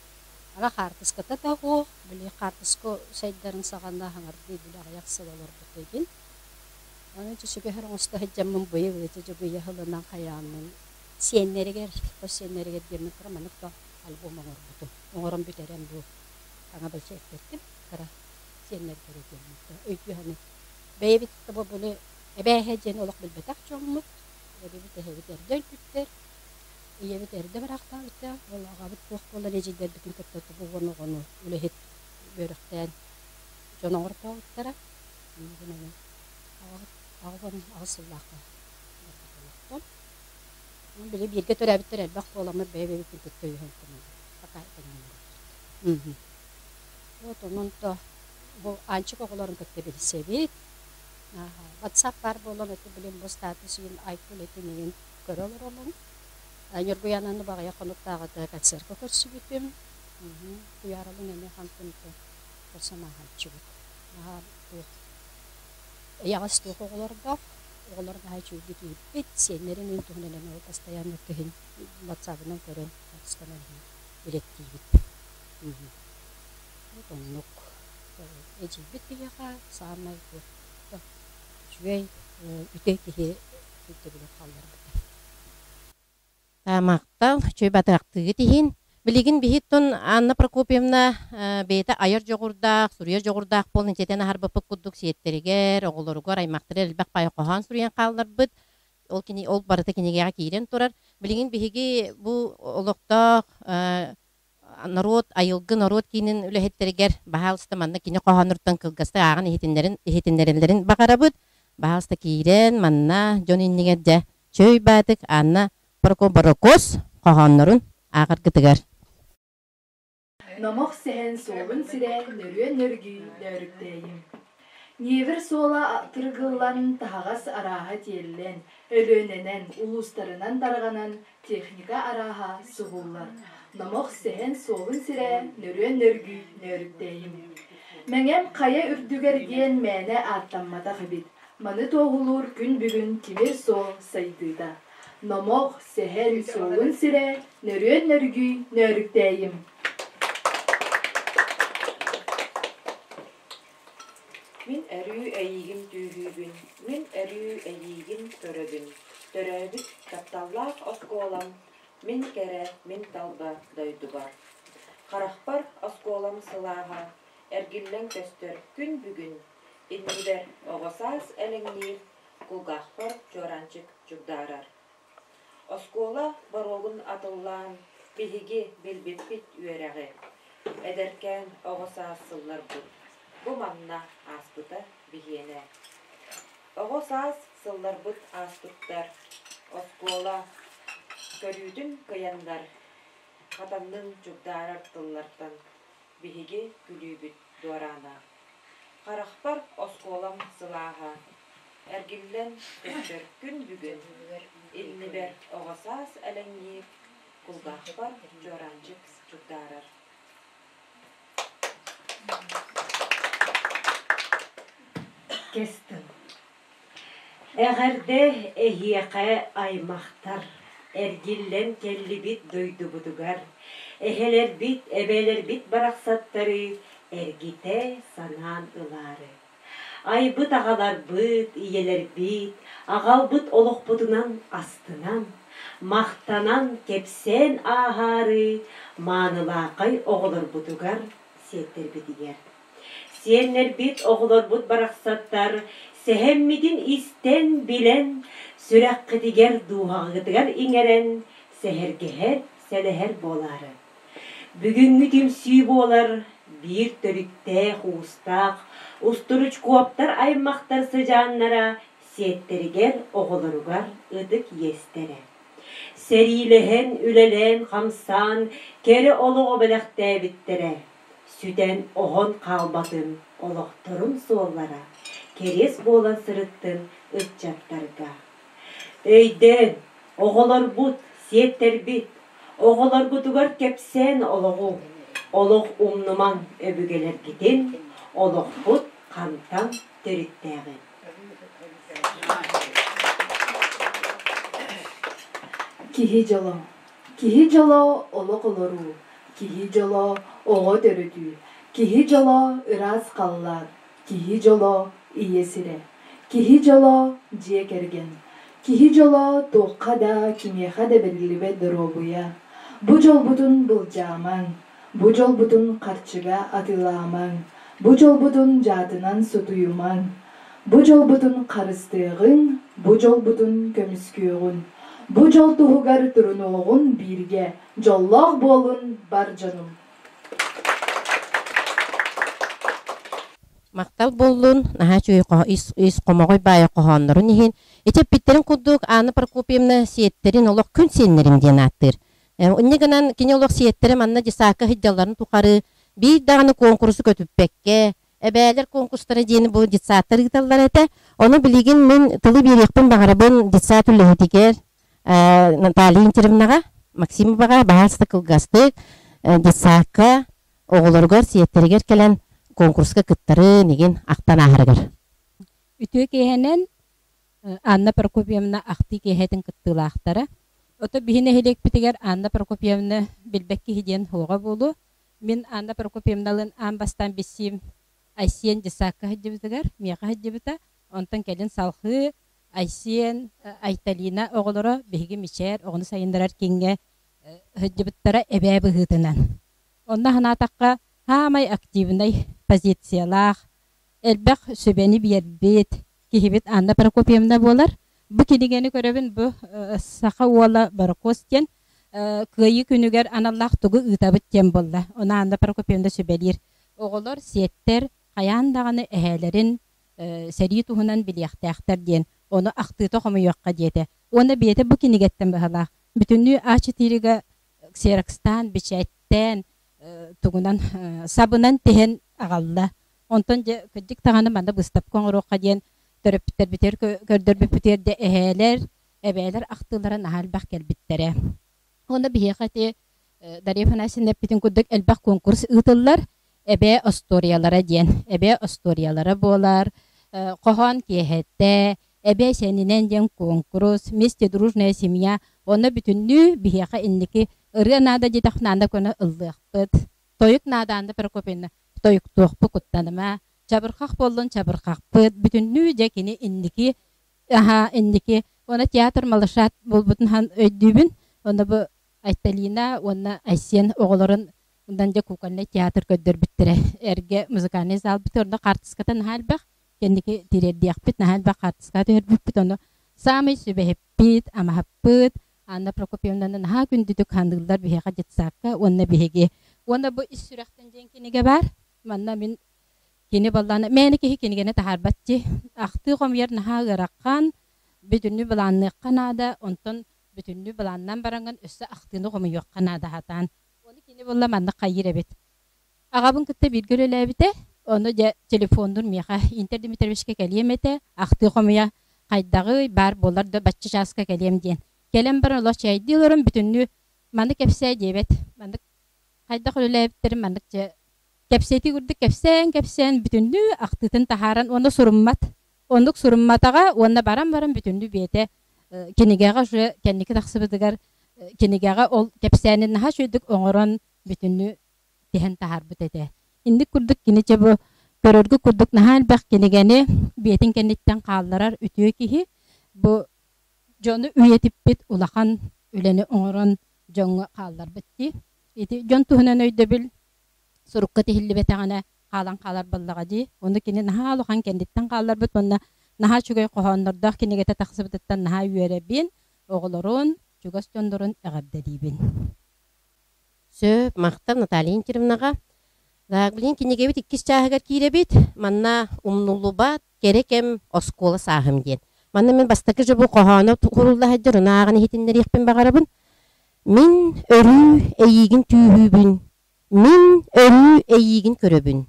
Ара хаартыската да суох, били хаартыска сайдарын саҕана хаҥардыы били аҕыйах сыл олорбут игин. Аны дьэ сүгэһэр оҥосто сылдьаммын быйыл ити дьэ сылынан хайааммын сиэннэригэр, хос сиэннэригэр диэммин кыра маннык да альбом оҥорбутум. Оҥорон бүтэрэн бу саҥа бэчээттэртим кыра сиэннэргэр диэммин өйдүү саныы. Бэйэбит да бу били эбээһэ диэн олох билбэтэх дьоммут, эбэбит эһэбит эрдэ өлбүттэр, ийэбит эрдэ бараахтаабыта, ол аҕабыт туох буолан эдьиийдэрбитин кытта тобу уон оҕону үлэһит үөрэхтээн дьон оҥортообуттара. Аҕабыт 88 сыллаахха барбыт олохтон. Били бииргэ төрөөбүттэр элбэх буоламмыт бэйэ-бэйэбитин кытта өйөһөн пока этэҥҥэ олоробут. Вот онон то бу Аанчык оҕолорун кытта билсэбит. WhatsApp баар буолан это билим бу статус иин айкул этин иин көрө олоробун. Ньургуйаананы баҕайах хонуктааҕыта концерка көрсүбүтүм. Туйааралын эмиэ хантымты көрсөн ааһааччыбыт. Наһаа туох эйэҕэс туох оҕолордоох, оҕолор наһаа үчүгэйдик ииппит, сиэннэрин иин туһунан эмиэ ол постоянно кыһын ватсабынан көрөн, хаартысканан иһин билэттиибит. Вот оннук. Эдьиийбит биһиэхэ саамай туох үчүгэй, үтүө киһи өйдөбүлүн хаалларбыта. Махтал, үчүгэй батыахтыыгыт иһин. Билигин биһиттон Анна Прокопьевна бэйэтэ айар дьоҕурдаах, суруйар дьоҕурдаах буолан итиэтэн аһарбыппыт курдук сиэттэригэр, оҕолоругар, аймахтарыгар элбэх баайы хоһоон суруйан хаалларбыт. Ол, кини, ол барыта кинигэҕэ киирэн турар. Билигин биһиги бу олохтоох норуот, айылгы норуот киинин үлэһиттэригэр баһаалыста манна кини хоһоонуттан кылгастык ааҕан иһитиннэрин иһитиннэрэллэрин баҕарабыт. Баһаалыста киирэн манна дьон иннигэр дьэ чөй баатык Анна Прокопорокос хоһооннорун ааҕаргытыгар. Номох сэһэн суолун сирэ нөрүөн нөргүй нөөрүктээйим. Невер суола тыргыллан, таһаҕас арааһа тиэллэн, Өлүөнэнэн, улуустарынан тарҕанан техника арааһа субуллар. Номох сэһэн суолун сирэ нөрүөн нөргүй нөөрүктээйим. Мэҥэм хайа үрдүгэр диэн мээнэ ааттамматах эбит. Маны туоһулуур күн бүгүн тимир суол сайдыыта. Номох, сэһэн суолун сирэ нөрүөн нөргүй нөөрүктээйим. Мин өрүү эйиигин түүһүүбүн, мин өрүү эйиигин көрөбүн, төрөөбүт тапталлаах оскуолам, мин кэрэ, мин талба дойдубар. Харахпар оскуолам сылааһа, эргиллэн көстөр күн бүгүн, иннибэр оҕо саас элэҥниир, кулгаахпар чуораанчык чугдаарар. Оскуола боруогун атыллаан, биһиги билбиппит үөрэҕи, эдэркээн оҕо саас сылларбыт бу манна ааспыта биһиэнэ. Оҕо саас сылларбыт ааспыттар, оскуола көрүүтүн кыайаннар, хатаннын чугдаарар тыллартан биһиги күлүүбүт дуораана. Харахпар оскуолам сылааһа, эргиллэн көстөр күн бүгүн, иннибэр оҕо саас элэҥниир, кулгаахпар чуораанчык чугдаарар. Кэс тыл. Эҕэрдэ эһиэхэ аймахтар, эргиллэн кэллибит дойдубутугар, эһэлэрбит, эбэлэрбит барахсаттары эргитэ санаан ылаары. Айбыт аҕаларбыт, ийэлэрбит, аҕалбыт олохпутунан астынан, Махтанан, кэпсээн ааһаары маанылаахай оҕолорбутугар, сиэттэрбитигэр. Сиэннэрбит, оҕолорбут барахсаттар сэһэммитин истэн, билэн, сүрэххитигэр, дууһаҕытыгар иҥэрэн, сэһэргэһэр, сэлэһэр буолаары. Бүгүҥҥү түмсүү буолар биир төрүттээх-уустаах устуручкуоптар аймахтар сыдьааннара сиэттэригэр, оҕолоругар ытык иэстэрэ. Сэриилэһэн, үлэлээн-хамсаан кэрэ олоҕу бэлэхтээбиттэрэ, сүтэн-оһон хаалбатын олохторун суоллара кэриэс буолан сырыттын ыччаттарга. Өйдөөн, оҕолорбут, сиэттэрбит, оҕолоргутугар кэпсээн олоҕу, олох умнумаҥ өбүгэлэргитин, олохпут хантан төрүттээҕин. Киһи дьоло. Киһи дьоло олох олоруу, киһи дьоло оҕо төрөтүү, киһи дьоло ыраас халлаан, киһи дьоло ийэ сирэ, киһи дьоло дьиэ кэргэн, киһи дьоло туохха да, кимиэхэ да бэриллибэт доруобуйа. Бу дьолбутун былдьаамаҥ, бу дьолбутун харчыга атыылаамаҥ, бу дьолбутун дьаатынан сутуйумаҥ, бу дьолбутун харыстыаҕыҥ, бу дьолбутун көмүскүөҕүн, бу дьол туһугар турунуоҕун бииргэ, дьоллоох буолун бар дьонум! Махтал буоллун, наһаа үчүгэй ис хомоҕой баайа хоһооннорун иһин. Ити эппиттэрин курдук Анна Прокопьевна сиэттэрин олох күн сиэннэрим диэн ааттыыр. Инньэ гынан кини олох сиэттэрэ манна десакка сылдьалларын тухары биир даҕаны куонкурусу көтүппэккэ, эбээлэр конкурстара диэни бу детсадтар ыыталлар этэ. Ону билигин мин тылы биэриэхпин баҕарабын детсад үлэһитигэр Наталья Интеровнаҕа, Максимоваҕа баһаалыста кылгастык детсадка оҕолоругар, сиэттэригэр кэлэн конкурска кыттарын игин ахтан ааһарыгар. Үтүө киэһэнэн Анна Прокопьевна ахтыы киэһэтин кыттыылаахтара. Ото биһи нэһилиэкпитигэр Анна Прокопьевна билбэт киһи диэн суоҕа буолуо. Мин Анна Прокопьевналыын аан бастаан билсиим Айсиэн детсадка сылдьыбытыгар, миэхэ сылдьыбыта. Онтон кэлин салҕыы Айсиэн, Айталина оҕолоро биһиги Мичээр оҕону сайыннарар кииҥҥэ сылдьыбыттара эбээ быһыытынан. Онно санаатахха, саамай активнай позициялаах, элбэх сүбэни биэрбит киһибит Анна Прокопьевна буолар. Бу кинигэни көрөбүн, бу саха уола Барокос диэн Кыайыы күнүгэр аналлаах тугу ыытабыт диэн буолла. Ону Анна Прокопьевна сүбэлиир. Оҕолор, сиэттэр хайаан даҕаны эһээлэрин сэрии туһунан билиэхтээхтэр диэн, ону ахтыыта хомуйуохха диэтэ. Уонна бэйэтэ бу кинигэттэн быһалаах. Бүтүннүү А4-га ксерокстаан, бичээттээн, тугунан сабынан тиһэн аҕалла. Онтон дьэ кырдьык даҕаны манна быыстапка оҥоруохха диэн төрөппүттэрбитигэр көрдөрбүппүтүгэр дьэ эһээлэр, эбээлэр ахтыылара наһаа элбэх кэлбиттэрэ. Уонна биһиэхэ ити Дарья Афанасьевна эппитин курдук элбэх конкурс ыытыллар. Эбээ остуоруйалара диэн. Эбээ остуоруйалара буолар, хоһоон киэһэтэ, эбээ сэнинэн диэн куонкурус, вместе дружная семья. Онно бүтүннүү биһиэхэ инники ырыа наада диэтэхпинэ анда көнө ыллыахпыт. Тойук наада Анна Прокопьевна тойуктуохпут куттаныма. Чабырҕах буоллун чабырҕахпыт. Бүтүннүү дьэ кини инники аһа инники уонна театр малышат буолбутун өйдүүбүн. Онно бу Айталина уонна Айсен оҕолорун Онтон дьэ кукольнай театр көрдөрбүттэрэ. Эргэ музыкальнай залбыт онно хаартыската наһаа элбэх. Кэнники тириэрдиэхпит, наһаа элбэх хаартыска түһэрбиппит. Ону саамай сүбэһиппит, амаһаппыт Анна Прокопьевнаны наһаа күндүтүк ханыыллар биһиэхэ детсадка уонна биһиги. Уонна бу Ис сүрэхтэн диэн кинигэ баар. Манна мин кини баллаана мээнэ киһи кинигэни таһаарбат дии. Ахтыы хомуйар наһаа ыарахан, бүтүннүү былаанныахха наада, онтон бүтүннүү былааннаан бараҥҥын өссө ахтыыны хомуйуохха наада сатаан. Ону кини буолла маннык хайыыр эбит. Аҕабын кытта бииргэ үлэлээбитэ. Ону дьэ телефоннуур миэхэ Интер Дмитриевичка кэлиэм этэ, ахтыы хомуйа хайдаҕый, баар буолар да бачча чааска кэлиэм диэн. Кэлэн баран олох чээйдии олорон бүтүннүү маны кэпсээ диэбэт. Маннык хайдах үлэлээбиттэрин маннык дьэ кэпсэтии курдук кэпсээн-кэпсээн бүтүннүү ахтыытын таһааран уонна суруммат. Оннук сурумматаҕа уонна баран-баран бүтүннүү бэйэтэ кинигэҕэ уже кэнники тахсыбытыгар кинигэҕэ ол кэпсээнин наһаа үчүгэйдик оҥорон бүтүннүү тиһэн таһаарбыт этэ. Инник курдук кини чэ бу көрөргө курдук наһаа элбэх кинигэни бэйэтин кэнниттэн хаалларар үтүө киһи. Бу Дьону үйэтиппит улахан үлэни оҥорон дьоҥҥо хаалларбыт дии. Ити дьон туһунан өйдөбүл сурукка тиһиллибэтэҕинэ хаалан хаалар буоллаҕа дии. Ону кини наһаа улахан кэнниттэн хаалларбыт уонна наһаа үчүгэй хоһооннордоох кинигэтэ тахсыбытыттан наһаа үөрэбин, оҕолорун, чугас дьоннорун эҕэрдэлиибин. Сөп, махтал Наталья Интеровнаҕа. Так, билигин кинигэбит иккис чааһыгар киирэбит. Манна умнуллубат кэрэ кэм оскуола сааһым диэн. Манна мин бастакы же бу хоһооно курулла сылдьар, ону ааҕан иһитиннэриэхпин баҕарабын. Мин өрүү эйиигин түүһүүбүн, мин өрүү эйиигин көрөбүн.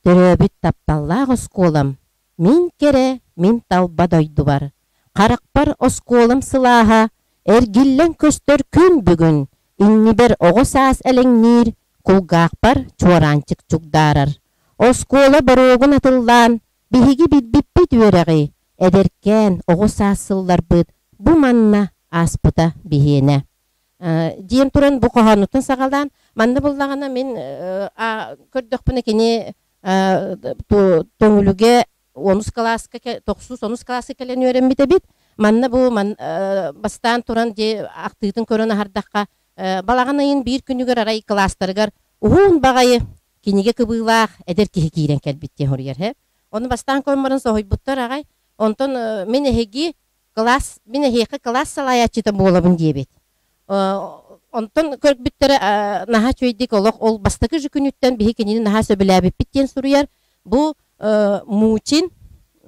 Төрөөбүт тапталлаах оскуолам, мин кэрэ, мин талба дойдубар. Харахпар оскуолам сылааһа, эргиллэн көстөр күн бүгүн, иннибэр оҕо саас элэҥниир, кулгаахпар чуораанчык чугдаарар. Оскуола боруогун атыллаан, биһиги билбиппит үөрэҕи, эдэркээн оҕо саас сылларбыт бу манна ааспыта биһиэнэ. Диэн туран бу хоһоонуттан саҕалаан, манна буллаҕына мин көрдөхпүнэ кини Төҥүлүгэ онус кылааска тохсус онус кылааска кэлэн үөрэммит эбит. Манна бу бастаан туран дьэ ахтыытын көрөн аһардахха балаҕан ыйын биир күнүгэр арай кылаастарыгар уһун баҕайы кинигэ кыбыылаах эдэр киһи киирэн кэлбит диэн суруйар һэ. Ону бастаан көрөн баран соһуйбуттар аҕай. Онтон мин эһиги кылаас мин эһиэхэ кылаас салайааччыта буолабын диэбит. Онтон көрбүттэрэ наһаа үчүгэйдик олох ол бастакы же күнүттэн биһи кинини наһаа сөбүлээбиппит диэн суруйар. Бу Мучин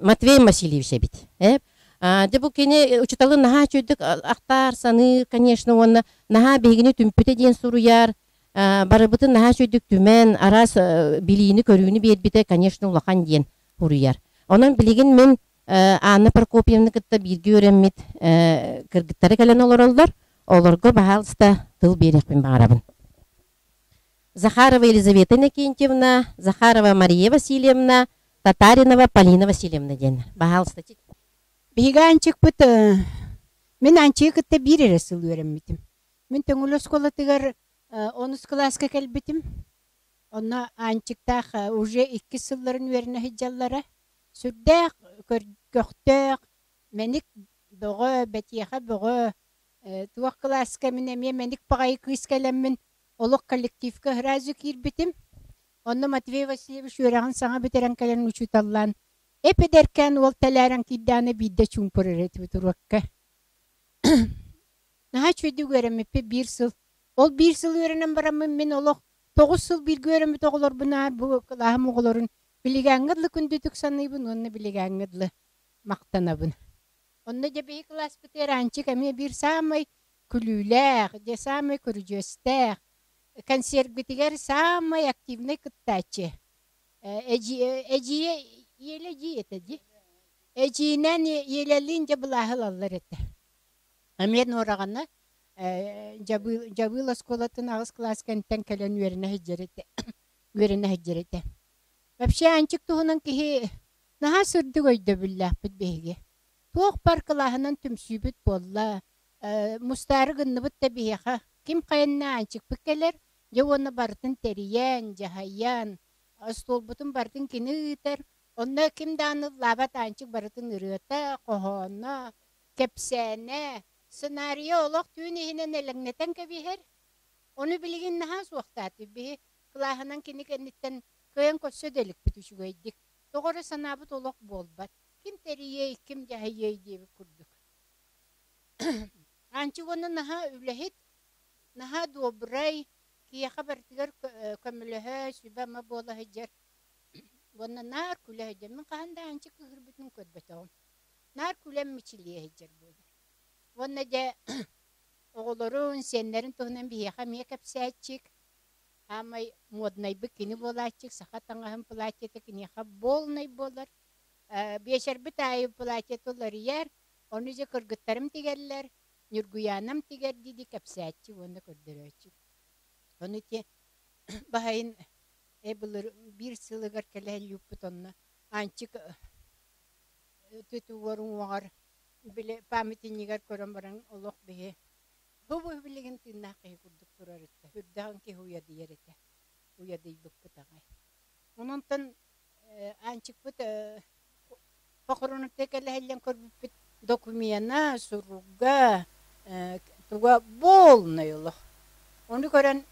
Матвей Васильевич эбит. Дьэ бу кини учуталын наһаа үчүгэйдик ахтаар, саныыр, конечно, уонна наһаа биһигини түмпүтэ диэн суруйар. Барыбытын наһаа үчүгэйдик түмэн, араас билиини-көрүүнү биэрбитэ, конечно, улахан диэн суруйар. Онон билигин мин Анна Прокопьевна кытта бииргэ үөрэммит кыргыттара кэлэн олороллор. Олорго, баһаалыста, тыл биэриэхпин баҕарабын. Захарова Елизавета Иннокентьевна, Захарова Мария Васильевна, Татаринова Полина Васильевна диэн. Баһаалыста. Биһиги Аанчыкпыт, мин Аанчыгы кытта биир эрэ сыл үөрэммитим. Мин Төҥүлү оскуолатыгар онус кылааска кэлбитим. Онно Аанчыктаах уже иккис сылларын үөрэнэ сылдьаллара. Сүрдээх көхтөөх, мэник бөҕө, бэтиэхэ бөҕө, туох кылааска мин эмиэ мэник баҕайы кыыс кэлэммин олох коллективка сразу киирбитим. Онно Матвей Васильевич үөрэҕин саҥа бүтэрэн кэлэн учууталлаан эп-эдэркээн уол тэлээрэн киирдэҕинэ биирдэ чуумпурар этибит уруокка. Наһаа үчүгэйдик үөрэммиппит биир сыл. Ол биир сыл үөрэнэн бараммын мин олох 9 сыл бииргэ үөрэммит оҕолорбунаар бу кылааһым оҕолорун билигээҥҥэ дылы күндүтүк саныыбын уонна билигээҥҥэ дылы махтанабын. Онно дьэ биһи кылааспытыгар Аанчык эмиэ биир саамай күлүүлээх, дьэ саамай көрүдьүөстээх, концерппитигэр саамай активнай кыттааччы. Эдьиийэ Еле эдьиий этэ дии. Эдьиийинээн Елялыын дьэ былааһы ылаллар этэ. Эмиэ Нуораҕана Дьабыыл оскуолатын аҕыс кылаас кэнниттэн кэлэн үөрэнэ сылдьар этэ. Үөрэнэ сылдьар этэ. Вообще Аанчык туһунан киһи наһаа сырдык өйдөбүллээхпит биһиги. Туох бар кылааһынан түмсүүбүт буолла, мустаары гынныбыт да биһиэхэ ким хайанна Аанчыкпыт кэлэр, дьэ уонна барытын тэрийэн, дьаһайан, остуолбутун барытын кини ыытар. Онно ким даҕаны ыллаабат Аанчык барытын ырыата, хоһооно, кэпсээнэ, сценарийа олох түүн иһинэн элэҥнэтэн кэбиһэр. Ону билигин наһаа суохтаатыбыт. Биһи кылааһынан кини кэнниттэн кыайан көрсө да иликпит үчүгэйдик. Тоҕо эрэ санаабыт олох буолбат. Ким тэрийиэй, ким дьаһайыай диэбит курдук. Аанчык уонна наһаа үлэһит, наһаа добрай, киһиэхэ барытыгар көмөлөһө, сүбэ-ама буола сылдьар уонна наар күлэ сылдьар. Мин хаһан да Аанчык кыыһырбытын көрбөтөҕүм. Наар күлэн мичилийэ сылдьар буолар. Уонна дьэ оҕолорун, сиэннэрин туһунан биһиэхэ эмиэ кэпсээччик. Аамай моднайбыт кини буолааччык, саха таҥаһын платьета киниэхэ полнай буолар. Биэчэрбит аайы платьета уларыйар, ону дьэ кыргыттарым тигэллэр, Ньургуйаанам тигэр дии-дии кэпсээччи уонна көрдөрөөччү. Ону ити баһайын э былыр биир сылыгар кэлэ илүүппүт онно Аанчык түтүгэр уҥуоҕар били памятнигар көрөн баран олох биһи бу билигин тыыннаах киһи курдук турар этэ. Үрдэҕин киһи уйадыйар этэ. Уйадыйбыппыт аҕай. Ононтон Аанчыкпыт похоронуттан кэлэһиллэн көрбүппүт. докумена, суруга, туга буолнай олох. Ону көрөн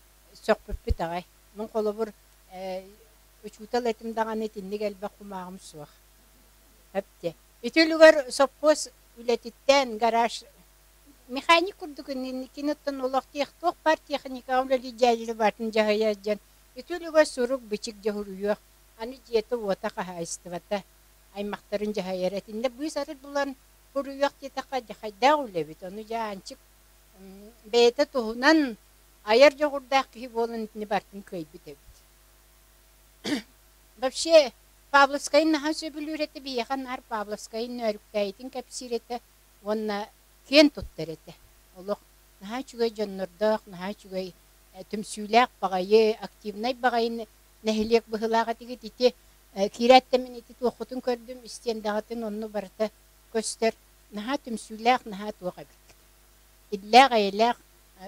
сөхпүппүт аҕай. Мин холобур учуутал этим даҕаны итинник элбэх кумааҕым суох. Эптэ. Ити үлүгэр сопхуос үлэтиттэн гараж механик курдук киниттэн олох туох баар техникаҕа үлэлии дьээдьили баатын дьаһайа дьэн ити үлүгэр сурук бичик дьоһуруйуох аны дьиэтэ-уота хаһаайыстыбата аймахтарын дьаһайар этиннэ быыс арыт булан суруйуох диэтэххэ дьахайдаах үлэбит ону дьэ Аанчык бэйэтэ туһунан айар дьоҕурдаах киһи буолан итини барытын кыайбыт эбит. Вообще Павловскайын наһаа сөбүлүүр этэ, биһиэхэ наар Павловскайын нөөрүктээйитин кэпсиир этэ уонна киэн туттар этэ. Олох наһаа үчүгэй дьоннордоох, наһаа үчүгэй түмсүүлээх баҕайы, активнай баҕайы нэһилиэк быһыылаах этигит. Ити киирээт да мин ити туоххутун көрдүм, истиэндэҕитин онно барыта көстөр. Наһаа түмсүүлээх, наһаа туох эбиккит. Иллээх-эйэлээх,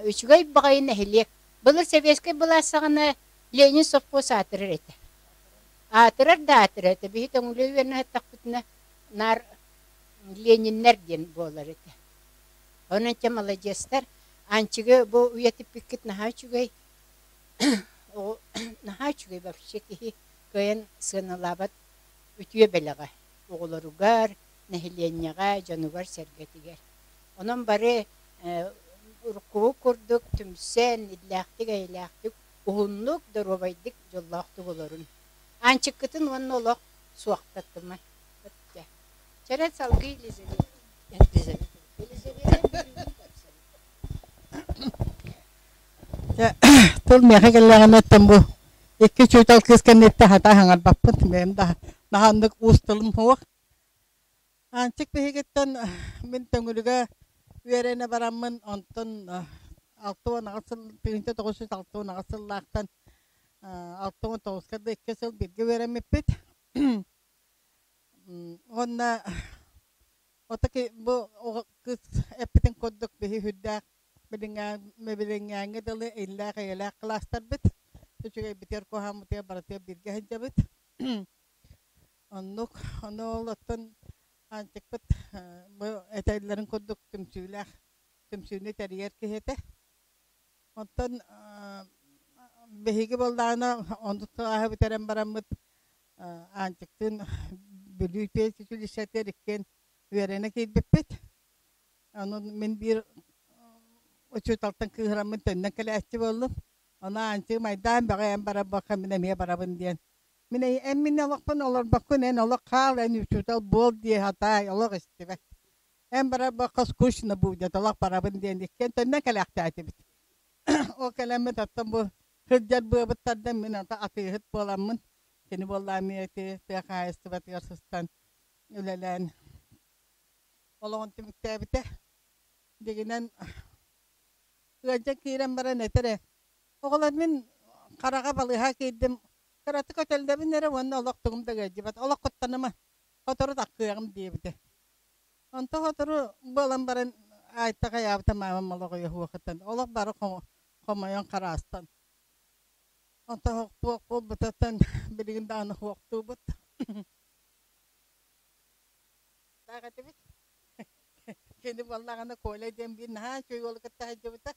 үчүгэй баҕайы нэһилиэк. Былыр сэбиэскэй былаас саҕана Ленин совхоз аатырар этэ. Аатырар да аатырар этэ. Биһи Төҥүлү үөрэнэ сыттахпытына наар Лениннэр диэн буолар этэ. Онон чэ маладьыастар, Аанчыгы бу үйэтиппиккит наһаа үчүгэй. Наһаа үчүгэй вообще киһи кыайан сыаналаабат үтүө бэлэҕэ оҕолоругар, нэһилиэнньэҕэ, дьонугар-сэргэтигэр. Онон бары уруккубут курдук түмсэн, иллээхтик-эйэлээхтик, уһуннук, доруобайдык, дьоллоохтук олорун. Аанчыккытын уонна олох суохтатыма. Чэрэ салгыы Елизавета. Елизавета Тыл миэхэ кэллэҕинэ оттон бу икки учуутал кыыс кэнниттэн хата хаҥарбаппын бэйэм да наһааннык уус тылым суох. Аанчык биһигиттэн мин Төҥүлүгэ үөрэнэ бараммын, онтон 68 сыл, 1968 сыллаахтан 69-ка да икки сыл бииргэ үөрэммиппит. Уонна отаки бу кыыс эппитин курдук биһи сүрдээх билиҥҥээҥҥэ дылы иллээх-эйэлээх кылаастарбыт. Үчүгэйбитигэр куһааммытыгар барытыгар бииргэ сылдьабыт. Оннук. Ону ол оттон Аанчыкпыт бу этэллэрин курдук түмсүүлээх, түмсүүнү тэрийэр киһи этэ. Оттон биһиги буоллаҕына оннук сылааһы бүтэрэн бараммыт Аанчыктыын Бүлүү педучилищетыгар иккиэн үөрэнэ киирбиппит. Ону мин биир учууталтан кыыһыраммын төннөн кэлээччи буоллум. Ону Аанчыгым айдаан бөҕө эн барарбакка мин эмиэ барабын диэн. Мин эн мин олохпун олорбоккун эн олох хаал эн учуутал буол дии сатаай олох истибэт. Эн барарбакка скучно будет олох барабын диэн иккиэн төннөн кэлээхтээтибит. Ол кэлэммит оттон бу сылдьар быабыт тардан мин ата атыыһыт буоламмын кини буоллаа эмиэ ити тыа хаһаайыстыбатыгар сыстан үлэлээн олоҕун түмүктээбитэ. Дигинэн ыалдьан киирэн баран этэр ээ оҕолор мин хараҕа балыыһа киирдим кыратык өтөллөбүн эрэ уонна олох тугум да ыалдьыбат олох куттаныма сотору таххыаҕым диэбитэ онто сотору буолан баран аайта хайаабыта маамам олох уйуһуохуттан олох бары хомойон хараастан онто туох буолбутуттан билигин даҕаны суохтуубут таах этибит кини буоллаҕына Коля диэн биир наһаа үчүгэй уолу кытта сылдьыбыта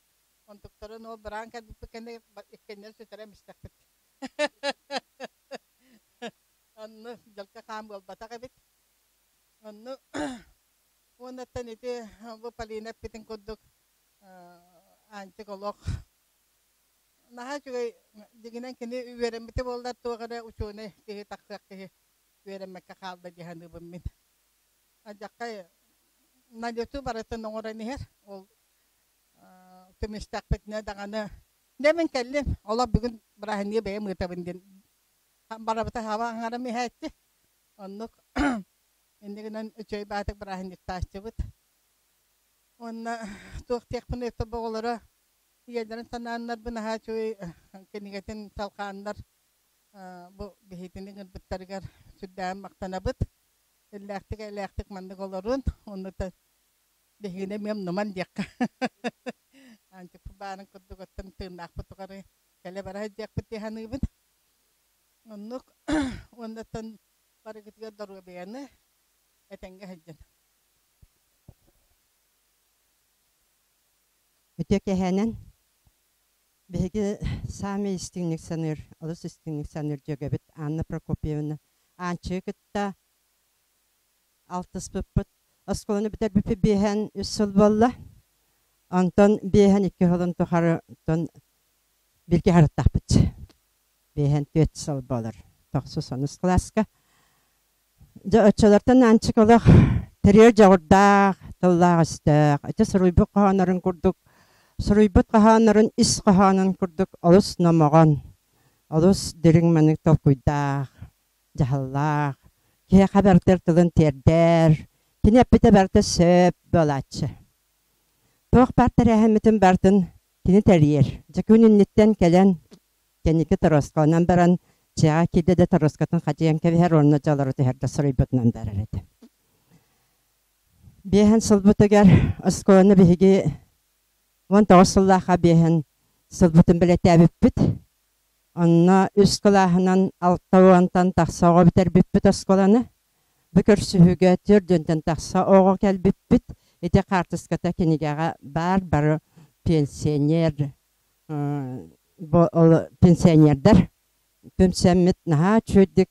онтуктарын ол быраан кэлбиппит кэннэ иккиэннэрин сүтэрэн истэхпит онно дьалка хаан буолбатах эбит онно уоннаттан ити бу Полина эппитин курдук Аанчык олох наһаа үчүгэй дьиҥинэн кини үөрэммитэ буоллар туох эрэ учуонай киһи тахсыах киһи үөрэммэккэ хаалла дии саныыбын мин. Алдьархай налету барытын оҥорон иһэр. Ол түмүстэхпитинэ даҕаны дьэ мин кэллим олох бүгүн бырааһынньыгы бэйэм ыытабын диэн барабыта хаба аҥарым иһээччи. Оннук инньэ гынан үчүгэй баатык бырааһынньыктааччыбыт. Уонна туох диэхпиний оҕолоро ийэлэрин санааннарбын наһаа үчүгэй кинигэтин салҕааннар бу биһитини ыҥырбыттарыгар сүрдээҕин махтанабыт. Иллээхтик-эйэлээхтик маннык олорун, оннута биһигини эмиэ умнуман диэххэ. Аанчыкпыт баарын курдук оттон тыыннаахпыт тухары кэлэ-бара сылдьыахпыт дии саныыбын. Оннук уонна оттон барыгытыгар доруобуйаны этэҥҥэ сылдьын. Үтүө кэһээнэн биһиги саамай истиҥник саныыр, олус истиҥник саныыр дьүөгэбит Анна Прокопьевна Аанчыгы кытта алтыспыппыт. Оскуоланы бүтэрбиппит биэһэн үс сыл буолла. Онтон биэһэн икки сылын тухары бииргэ сырыттахпыт. Биэһэн түөрт сыл буолар. Тохсус онус кылааска. Дьэ, оччолортон Аанчык олох тэрийэр дьоҕурдаах, тыллаах-өстөөх. Ити суруйбут хоһооннорун курдук, суруйбут хоһооннорун ис хоһоонун курдук олус номоҕон, олус дириҥ маннык толкуйдаах, дьаһаллаах, киһиэхэ барытыгар тылын тиэрдэр, кини эппитэ барыта сөп буолааччы. Туох баар тэрээһиммитин барытын кини тэрийэр. Дьэ күн инниттэн кэлэн кэнники торуоскаланан баран дьиэҕэ киирдэ да торуоскатын хадьыйан кэбиһэр уонна дьэ олоро түһэр да суруйбутунан барар этэ. Биэһэн сылбытыгар оскуоланы биһиги 19 сыллаахха биэһэн сылбытын бэлиэтээбиппит. Онно үс кылааһынан алта уонтан тахса оҕо бүтэрбиппит оскуоланы. Бу көрсүһүүгэ түөрт тахса оҕо кэлбиппит. Ити хаартыската кинигэҕэ баар бары пенсионер пенсионердар түмсэммит наһаа үчүгэйдик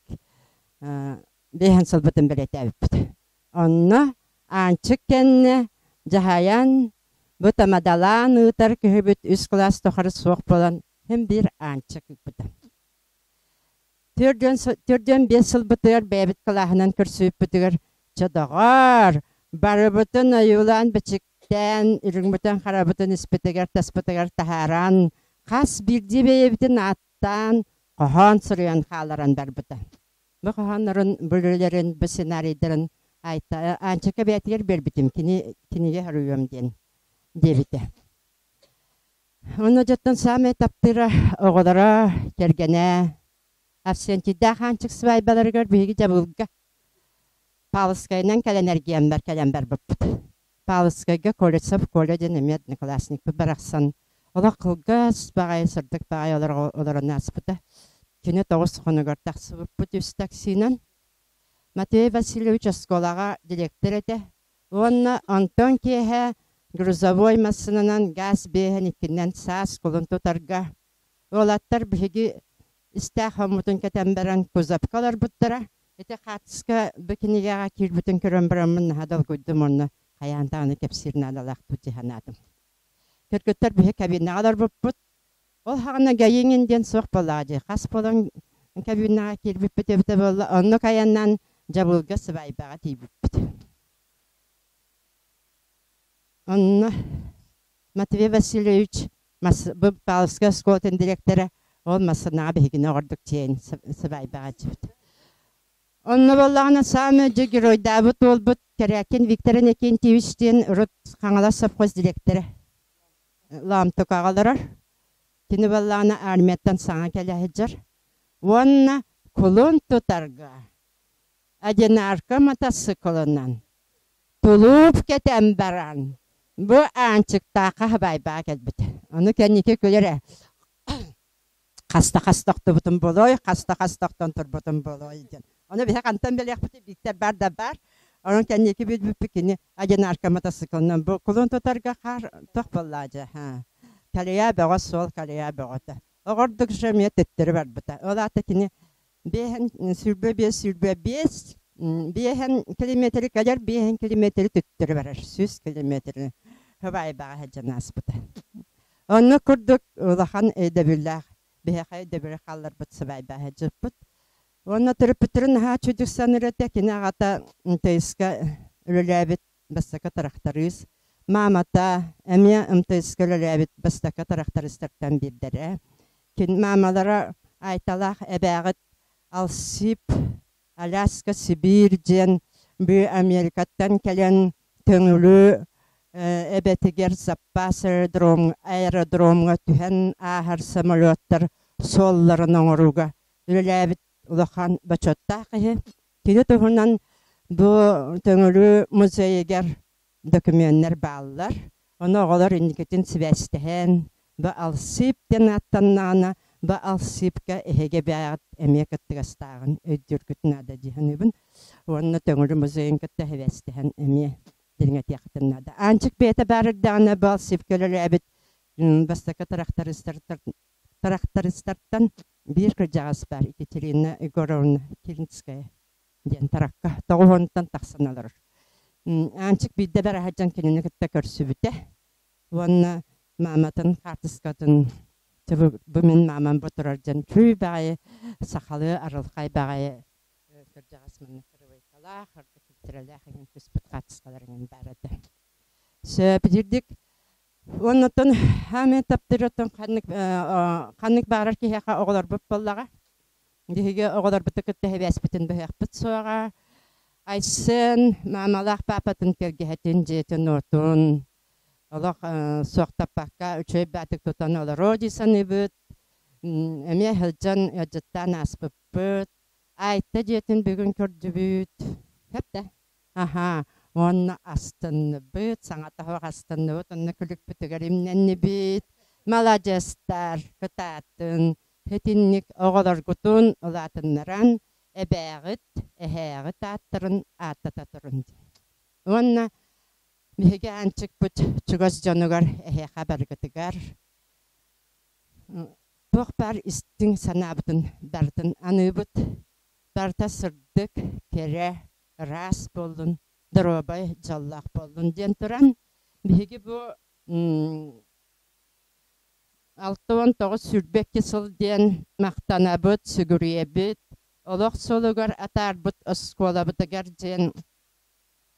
биэһэн сылбытын бэлиэтээбиппит. Онно Аанчык кэннэ дьаһайан бу тамадалаан ыытар киһибит үс кылаас тухары суох буолан син биир Аанчык ыыппыта. Төрдүөн биэс сылбытыгар бэйэбит кылааһынан көрсүбүппүтүгэр чэ доҕоор, барыбытын ойуулаан бичиктээн, үрүҥмүтүн-харабытын испитигэр таспытыгар таһааран, хас биирдии бэйэбитин ааттаан, хоһоон суруйан хааларан барбыта. Бу хоһооннорун, бүлүүлэрин, бу сценарийдарын Айта Аанчыка бэйэтигэр биэрбитим, кини кинигэ суруйуом диэн диэбитэ. Онно дьоттон саамай таптыыра оҕолоро, кэргэнэ Арсентийдаах Аанчык свадьбаларыгар биһиги Дьабыылга Павловскайынан кэлэн эргийэннэр кэлэн барбыппыт. Павловскайга Колесов Коля диэн эмиэ одноклассникпыт барахсан олох кылгас баҕайы, сырдык баҕайы олорон ааспыта. Кини тоҕус хонугар тахсыбыппыт үс таксинан. Матвей Васильевич оскуолаҕа директор этэ. Уонна онтон киэһэ грузовой массыынанан газ биэһэн иккинэн саас кулун тутарга уолаттар биһиги истээх хоммутун кэтэн баран кузовка олорбуттара. Ити хаартыска бу кинигэҕэ киирбитин көрөн бараммын наһаа долгуйдум уонна хайаан даҕаны кэпсиир наадалаах дуу дии санаатым. Кыргыттар биһи кабинаҕа олорбуппут. Ол хаҕана ГАИҥин диэн суох буоллаҕа дии. Хас буолан кабинаҕа киирбиппит эбитэ буолла. Оннук айаннаан Дьабыылга сыбаайбаҕа тиийбиппит. Онно Матвей Васильевич бу Павловскай оскуолатын дириэктэрэ ол массыынаҕа биһигини оҕордук тиэйэн сыбаайбаҕа илдьибит. Онно буоллаҕына саамай дьэ геройдаабыт уолбут Корякин Виктор Иннокентьевич диэн урут Хаҥалас совхоз дириэктэрэ Лоомтукаҕа олорор. Кини буоллаҕына армияттан саҥа кэлэ сылдьар. Уонна кулун тутарга одинарка мотоциклынан тулууп кэтэн баран бу Аанчыктаахха сыбаайбаҕа кэлбит. Ону кэнники күлэр ээ хаста-хаста охтубутум буолуой, хаста-хаста охтон турбутум буолуой диэн. Ону биһи хантан билиэхпитий, Бииктэр баар да баар. Онон кэнники билбиппит кини одинарка мотоциклынан бу кулун тутарга хаар туох буоллаа дьэ Калия бөҕө суол, Калия бөҕөтө. Оҕордук же эмиэ төттөрү барбыта. Ол аата кини биэһэн 25 25 биэһэн километры кэлэр, биэһэн километры төттөрү барар. 100 километры сыбаайбаҕа сылдьан ааспыта. Оннук курдук улахан өйдөбүллээх биһиэхэ өйдөбүлү хаалларбыт сыбаайба сылдьыппыт. Уонна төрөппүттэрин наһаа үчүгдүк саныыр этэ. Кини аҕата МТС-ка үлэлээбит бастакы тырахтарыыс. Маамата эмиэ МТС-ка үлэлээбит бастакы тырахтарыыстартан биирдэрэ. Кини маамалара Айталаах эбээҕит Алсип Аляска Сибиир диэн бу Америкаттан кэлэн Төҥүлү эбэтигэр запас аэродромҥа түһэн ааһар самолеттар суолларын оҥорууга үлэлээбит улахан бочуоттаах киһи. Кини туһунан бу Төҥүлү музейыгар докумуоннар бааллар. Ону оҕолор инникитин сибээстэһэн, бу Алсип диэн ааттаннаҕына, бу Алсипка эһиги бэйэҕит эмиэ кыттыгастааҕын өйдүүргүт наада дии саныыбын. Уонна Төҥүлү музейын кытта сибээстэһэн эмиэ дириҥэтиэххитин наада. Аанчык бэйэтэ баар эрдэҕинэ бу Алсипка үлэлээбит. Бастакы трактористартан биир кырдьаҕас баар Екатерина Егоровна Киринская диэн таракка тоҕуһуонтан тахсан олорор. Аанчык биирдэ бара сылдьан кинини кытта көрсүбүтэ уонна мааматын хаартыскатын бу мин маамам бу турар дьон чүй баҕайы сахалыы арылхай баҕайы кырдьаҕас манна кырыбайкалаах ордук килтирэлээх иҥин түспүт хаартыскалар иҥин баар этэ. Сөп итирдик Уоннаттан хаамыы таптыыр ханнык ханнык баарар киһиэхэ оҕолорбут буоллаҕа. Биһиги оҕолорбуту кытта эбээспитин быһыахпыт суоҕа. Айсен маамалаах паапатын кэргэһэтин дьиэтин-уотун олох суохтаппакка үчүгэй баатык тутан олоруо дии саныыбыт. Эмиэ сылдьан ыалдьыттаан ааспыппыт. Айта дьиэтин бүгүн көрдүбүт. Хэптэ. Аһаа, уонна астынныбыт, саҥата суох астынныбыт, онно күлүкпүтүгэр имнэннибит. Маладьыастар, кытаатын, итинник оҕолоргутун улаатыннаран эбээҕит, эһээҕит ааттарын ааттата турун диэн. Уонна биһиги Аанчыкпыт чугас дьонугар эһиэхэ барыгытыгар туох баар истиҥ санаабытын барытын аныыбыт. Барыта сырдык, кэрэ, ыраас буоллун, доруобай, дьоллоох буоллун диэн туран, биһиги бу 69 22 сыл диэн махтанабыт, сүгүрүйэбит, олох суолугар атаарбыт оскуолабытыгар диэн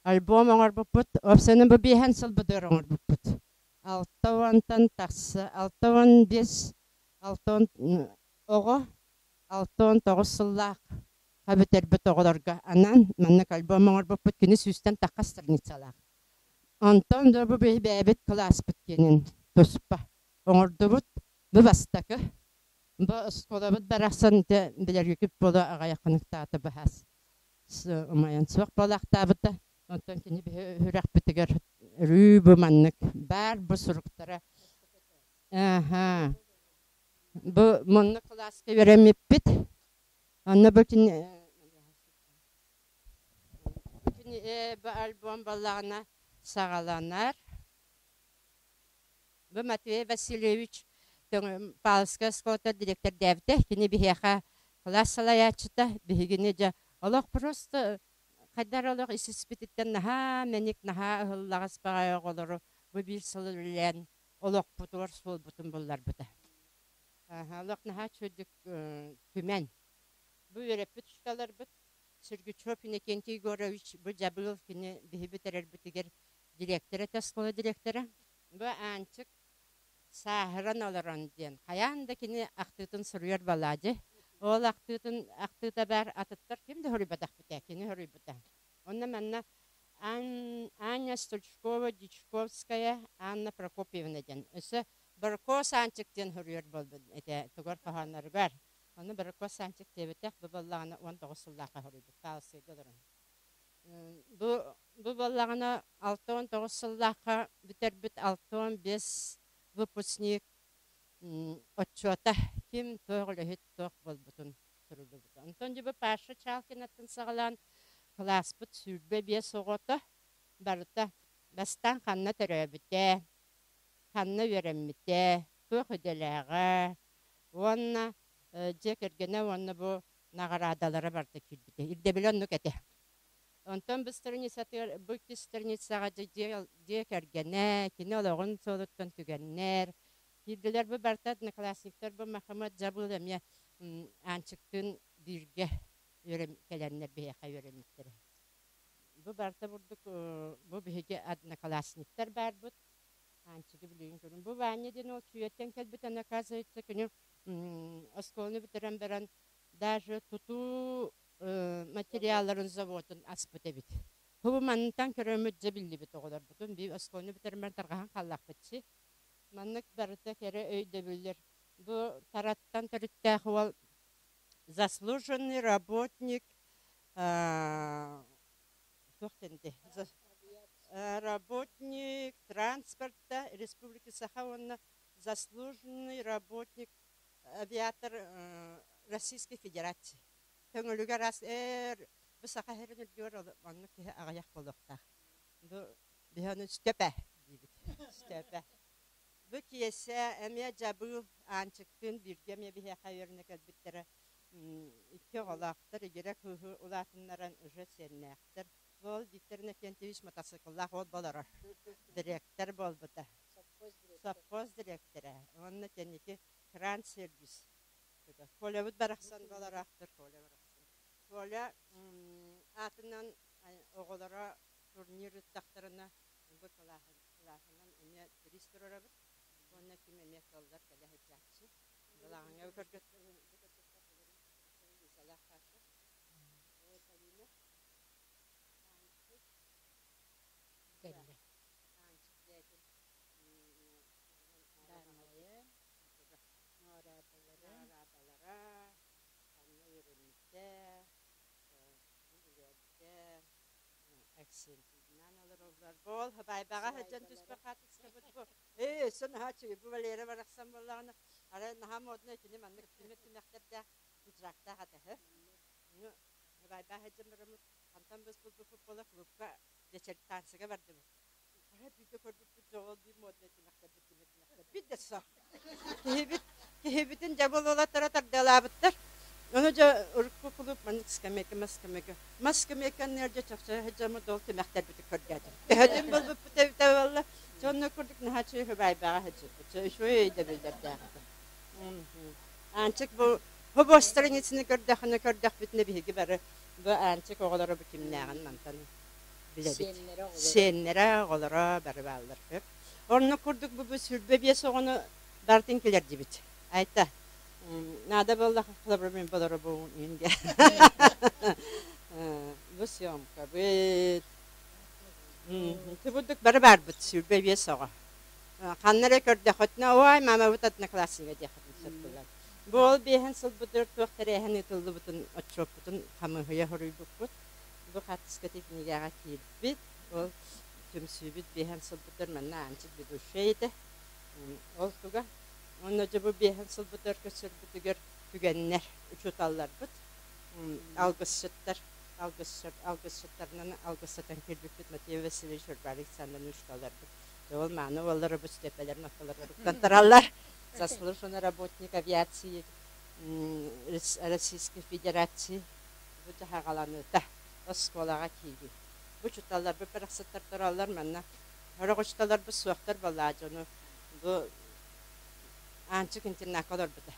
альбом оҥорбуппут. Уопсайынан бу биэһэн сылбытыгар оҥорбуппут. 60-тан тахса, 65, 60 оҕо, 69 сыллаах бүтэрбит оҕолорго анаан маннык альбом оҥорбуппут күнү сүүстэн тахха страницалаах. Онтон да бу бэйэбит кылааспыт киэнин туспа оҥордубут. Бу бастакы. Бу оскуолабыт барахсан ити билэргикит буолуо аҕыйаххыныктаата быһаас умайан суох буолаахтаабыта. Онтон кини биһи үрэхпитигэр өрүү бу маннык баар бу суруктара. Аха. Бу маннык кылааска үөрэммиппит. Онно бу кини кини бу альбом буоллаҕына саҕаланар. Бу Матвей Васильевич Павловская оскуолата дириэктэрдээбитэ. Кини биһиэхэ кылаас салайааччыта. Биһигини дьэ олох просто хайдар олох ис-испититтэн наһаа мэник, наһаа ыһыллаҕас баҕайы оҕолору бу биир сыл үлэлээн олохпутугар суолбутун булларбыта. Олох наһаа үчүгэйдик түмэн. Бу үөрэппит учууталларбыт Сергучев Иннокентий Егорович бу дьабыыл кини биһи бүтэрэрбитигэр дириэктэрэ этэ, оскуола дириэктэрэ. Бу Аанчык сааһыран олорон диэн хайаан да кини ахтыытын суруйар балаадьы. Ол ахтыытын ахтыыта баар атыттар ким да суруйбатахпыта, кини суруйбута. Онно манна Аня Стручкова, Дьячковская, Анна Прокопьевна диэн. Өссө Барко Санчик диэн суруйар буолбут этэ тугар хоһоонноругар. Ону Барко Санчик диэбэтэх, бу буоллаҕына 19 сыллаахха суруйбут, Павловскайга олорон. Бу, бу буоллаҕына 69 сыллаахха бүтэрбит 65 выпускник отчуота ким туох үлэһит туох буолбутун суруллубута. Онтон дьэ бу Паша Чалкинаттан саҕалаан кылааспыт 25 оҕото барыта бастаан ханна төрөөбүтэ, ханна үөрэммитэ, туох идэлээҕэ уонна дьиэ кэргэнэ уонна бу наҕараадалара барыта киирбитэ. Ирдэбилэ оннук этэ. Онтон бу страницатыгар бу икки страницаҕа дьиэ кэргэнэ, кини олоҕун суолуттан түгэннэр киирдилэр. Бу барыта одноклассниктар бу Махамат Дьабыыл эмиэ Аанчыктыын бииргэ кэлэннэр биһиэхэ үөрэммиттэрэ. Бу барыта бурдук бу биһиги одноклассниктар баарбыт. Аанчыгы билигин көрүн. Бу Ваня диэн ол Чүүйэттэн кэлбит, оказывается, күнү оскуоланы бүтэрэн баран даже тутуу материалларын заводун аспыт эбит. Бу мантан көрөммүт дьэ биллибит оҕолорбутун би оскуоланы бүтэрэн баран тарҕаһан хааллахпытчы. Маннык барыта кэрэ өйдөбүллэр. Бу Тараттан төрүттээх уол заслуженный работник туох диэн работник транспорта Республики Саха уонна заслуженный работник авиатор Российской Федерации. Көҥүлүгэр ас эр бу саха сирин үрдүгэр оннук киһи аҕыйах буолуохтаах. Бу биһи ону Степэ диибит. Степэ. Бу Киэсэ эмиэ Дьабыыл Аанчыктыын бииргэ эмиэ биһиэхэ үөрэнэ кэлбиттэрэ. Икки оҕолоохтор, игирэ кыыһы улаатыннаран уже сиэннээхтэр. Ол Виктор Иннокентьевич мотоцикллаах уол болорор. Дириэктэр буолбута. Совхоз дириэктэрэ. Уонна кэнники кран сервис. Колябыт барахсан болороохтор, Коля барахсан. Коля аатынан оҕолоро турнир ыыттахтарына бу кылааһынан эмиэ бириис туруорабыт. Уонна ким эмиэ кыаллар кэлэ сылдьааччы. Балаҕаҥҥа көргөттөр Лизалаах Паша, Полина, Аанчык, Кэллэ. Аанчык бэйэтин Дааннайа, Наҕараадалара. Наҕараадалара, ханна үөрэммитэ, үлэлээбитэ, Аксентийдаан олороллор. Буол баайбаҕа сылдьан түспэх хаартыскабыт бу. Ээ, өссө наһаа үчүгэй. Бу Валера барахсан буоллаҕына, арай наһаа моднай кини маннык тимир тимэхтэрдээх пиджактаах этэ. Ну, баайбаҕа сылдьан бараммыт, хантан быс булбуппут буола клубка вечер танцыга бардыбыт. Арай биирдэ көрбүппүт дьоҕол биир моднай тимэхтэрбит тимир тимэхтэр бит да суох. Киһибит киһибитин дьэ буолуолаттара тардыалаабыттар. Ону дьэ урукку кулууп маннык скамейка, мас скамейка. Мас скамейканы дьэ чахчы сылдьаммыт ол тимэхтэрбитин көрдөөтүм. Төһөтүн булбуппут эбитэ буолла. Сонно курдук наһаа үчүгэй баайбаҕа сылдьыбыт. Үчүгэй өйдөбүллэрдээх этэ. Аанчык бу бу страницаны көрдөхүнэ көрдөхпүтүнэ биһиги бары бу Аанчык оҕолоро бу кимнээҕин мантан билэбит. Сиэннэрэ оҕолоро бары бааллар. Оннук курдук бу 25 оҕону барытын килэрдибит. Айта, надо было хлебами болоробу инге. Бу съемка быт. Тыбудук бары барбыт 25 оҕо. Ханна эрэ көрдөхөтүнэ, ой, мамабыт однокласснига диэххитин сөп буолар. Бу ол биэһэн сылбытыгар туох тэрээһин ыытыллыбытын отчуоппутун хамыыһыйа хоруйбуппут. Бу хаартыска кинигэҕэ киирбит. Ол түмсүүбүт биэһэн сылбытыгар манна Аанчык ведущай этэ. Ол туга. Уонна дьэ бу биэһэн сылбытыгар көрсөрбүтүгэр түгэннэр учууталларбыт, алгысчыттар, алгысчыт, алгысчыттарынан алгыстатан киирбиппит Матвей Васильевич, Урбан Александровна учууталларбыт. Дьэ ол мааны уоллара бу Степэлэрин ортолоруттан тураллар. Заслуженный работник авиации Российской Федерации бу дьаһаҕаланыыта оскуолаҕа киирии. Бу учууталларбыт барахсаттар тураллар манна. Сорох учууталларбыт суохтар буоллаа дьону бу Аанчык интернакка олорбута.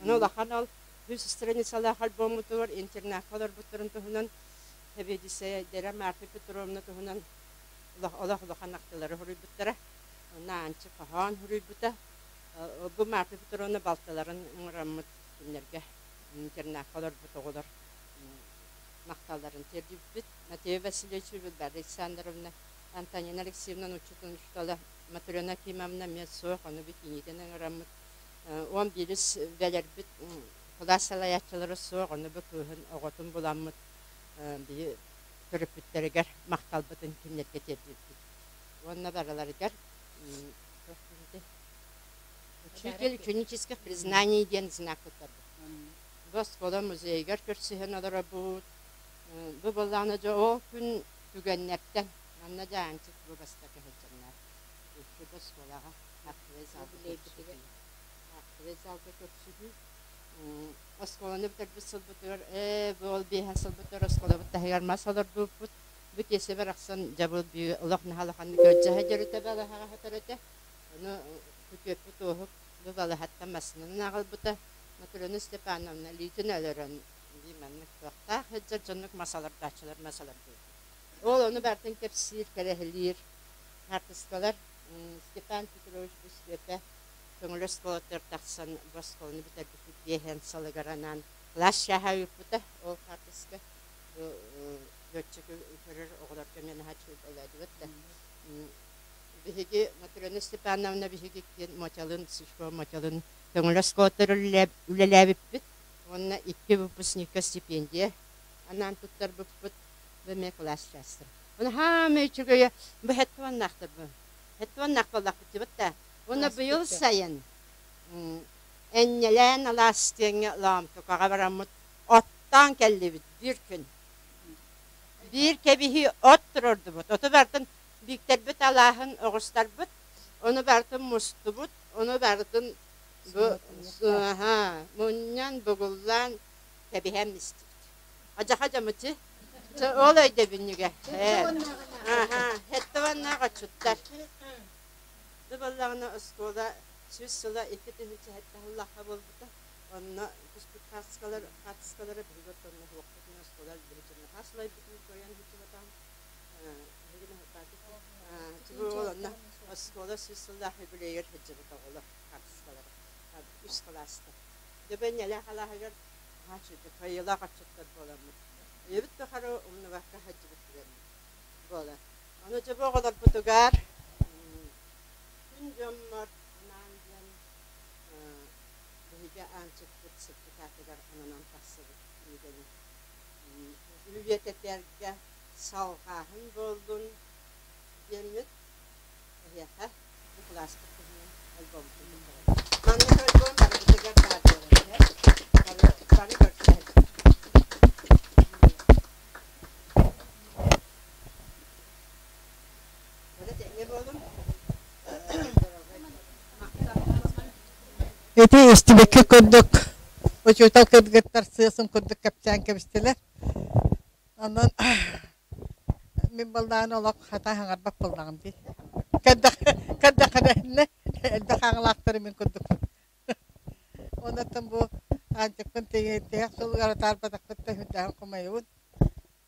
Ону улахан ол үс страницалаах альбоммутугар интернакка олорбуттарын туһунан сэбиэдиссэйдэрэ Марфа Петровна туһунан олох улахан ахтыылары суруйбуттара. Онно Аанчык хоһоон суруйбута. Бу Марфа Петровна балтыларын ыҥыраммыт кинилэргэ интернакка олорбут оҕолор махталларын тиэрдибиппит. Матвей Васильевич Вилбарда Александровна, Антонина Алексеевна учуутал учуутала Матрена Акимовна эмиэ суох, ону бикинитин ыҥыраммыт. Уон биирис бэлэрбит кылаас салайааччылара суох, ону бу кыыһын оҕотун буламмыт биһи төрөппүттэригэр махталбытын кинилэргэ тиэрдибиппит. Уонна барыларыгар Учитель ученических признаний диэн знак туттарбыт. Бу оскуола музейыгар көрсүһэн олоробут. Бу буоллаҕына дьэ ол күн түгэннэртэн манна дьэ Аанчык бу бастакы сылдьаннар икки бу оскуолаҕа актовый залга көрсүһүү. Актовый залга көрсүһүү. Оскуоланы бүтэрбит сылбытыгар ээ бу ол биэһэн сылбытыгар оскуолабыт таһыгар мас олордубуппут. Бу киэсэ барахсан дьабыл бүү олох наһаа улаханнык ыалдьаһа дьөрүтэ балаһаҕа сытар этэ. Ону күтүөппүт Уоһук бу балаһаттан массыынанан аҕалбыта. Матрена Степановна илиитин өлөрөн дии маннык туохтаах сылдьар дьоннук мас олордооччулар мас олордубут. Ол ону барытын кэпсиир, кэрэһилиир хаартыскалар Степан Петрович Бүстүөпэ көҥүл оскуолатыгар тахсан бу оскуоланы бүтэрбиппит биэһэн сылыгар анаан кылаас чааһа ыыппыта. Ол хаартыска бу летчик көрөр оҕолорго эмиэ наһаа үчүгэй буолаадыбыт да. Биһиги Матрена Степановна биһиги иккиэн Мотялын, Сычкова Мотялын көҥүл оскуолатыгар үлэлээбиппит уонна икки выпускникка стипендия анаан туттарбыппыт. Бу эмиэ кылаас чаастара. Уонна хаамай үчүгэйэ бу хэт уоннаахтар бу. Хэт уоннаах буоллахпыт дибит да. Уонна быйыл сайын энньэлээн алаас диэҥҥэ Лоомтукаҕа бараммыт оттоон кэллибит биир күн. Биир кэбиһии от туруордубут. Оту бартын Бииктэрбит алааһын оҕустарбыт. Ону барытын мустубут, ону барытын бу мунньан, бугуллаан кэбиһэн истибит. Адьаха дьамычы. Ол өйдөбүнньүгэ. Хэттэ уоннаах отчуттар. Бу буоллаҕына оскуола сүүс сыла 2007 сыллаахха буолбута. Онно түспүт хаартыскалар хаартыскалара биһиги оттонно суохпутун оскуола билбитин хаасылайбытын кыайан сылдьыбатаҕым. Онно оскуола сүүс сыллаах юбилейыгар сылдьыбыт оҕолор хаартыскалара үс кылаастар. Дьэ ньэлээх алааһыгар наһаа үчүгэй кыайыылаах отчуттар буоламмыт. Үйэбит тухары умнубакка сылдьыбыт түгэммит буолар. Ону дьэ бу оҕолорбутугар күн дьоммор анаан диэн биһиги Аанчыкпыт сырдык аатыгар ананан тахсыбыт кинигэни үйэтитэргэ салҕааһын буоллун диэммит эһиэхэ бу кылааспыт туһунан альбоммутун туттарабыт. Маннык альбом барыбытыгар баар буолар. Бары, бары көрсөһөбүт. Бары тэҥҥэ буолун. Ити истибиккэ курдук учуутал кыргыттар сыасын курдук кэпсээн кэбистилэр. Онон мин балдаан олох хата хаҥарбат буоллаҕым дии. Кэрдэххинэ элбэх аҥалаахтары мин курдук. Онон бу Аанчыкпын тиһэх сылыгар атаарбатахпыттан сүрдээҕин хомойобун.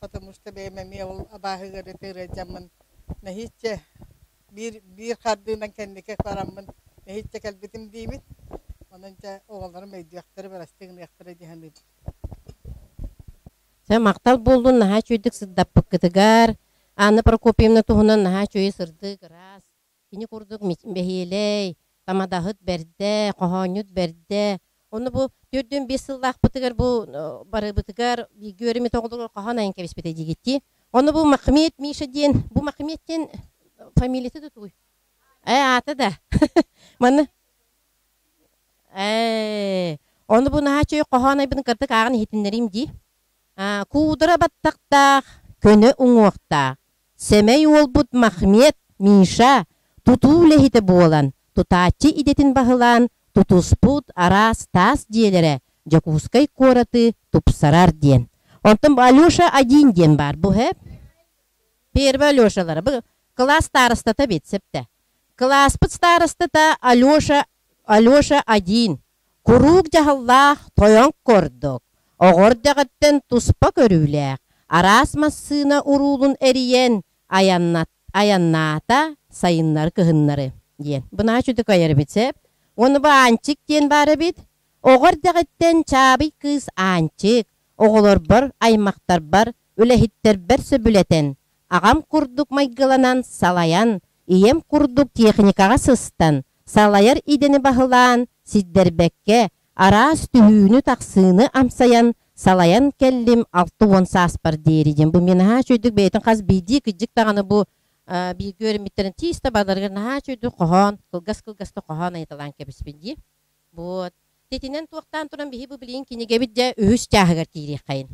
Потому что бэйэм эмиэ ол абааһы ыарыыта ыалдьаммын нэһииччэ биир биир хардыынан кэнники бараммын нэһииччэ кэлбитим диибин. Онон дьэ оҕолорум өйдүөхтэрэ, бырастыы гыныахтара дии саныыбын. Дьэ, махтал буоллун наһаа үчүгэйдик сырдаппыккытыгар. Анна Прокопьевна туһунан наһаа үчүгэй сырдык, ыраас, кини курдук бэһиэлэй, тамадаһыт бэрдэ, хоһоонньут бэрдэ. Ону бу 45 сыллаахпытыгар бу барыбытыгар бииргэ үөрэммит оҕолоругар хоһоон айан кэбиспитэ диигиттии. Ону бу Махмед Миша диэн, бу Махмед диэн фамилията да тугуй? Ээ, аата да. Манна Ээ, ону бу наһаа үчүгэй хоһоон айбытын кырдык ааҕан иһитиннэриим дии. Куудара баттахтаах, көнө уҥуохтаах, сэмэй уолбут Махмед Миша тутуу үлэһитэ буолан, тутааччы идэтин баһылаан тутуспут араас таас дьиэлэрэ Дьокуускай куораты тупсарар диэн. Онтон Алеша один диэн баар бу һэ. Первый Алешалара. Бу кылаас старостата бит септэ. Кылааспыт старостата Алеша Алеша один куруук дьаһаллаах тойон курдук, оҕо эрдэҕиттэн туспа көрүүлээх, араас массыына уруулун эрийэн айаннаата сайыннары-кыһыннары диэн. Бу наһаа айар эбит сөп. Уонна бу Аанчык диэн баар эбит. Оҕо эрдэҕиттэн чаабый кыыс Аанчык, оҕолорбор, аймахтарбар, үлэһиттэрбэр сөбүлэтэн, аҕам курдук майгыланан салайан, ийэм курдук техникаҕа сыстан, салайар идэни баһылаан, сирдэрбэккэ, араас түһүүнү-тахсыыны амсайан, салайан кэллим 60 сааспар диэри диэн. Бу мин наһаа үчүгэйдик бэйэтин хас биирдии кырдьык даҕаны бу бииргэ үөрэммиттэрин тиис да бардарыгар наһаа үчүгэйдик хоһоон, кылгас-кылгаста хоһоон айыталаан кэбиспит дии. Вот. Титинэн туохтаан туран биһи бу билигин кинигэбит дьэ үһүс чааһыгар киириэххэйин.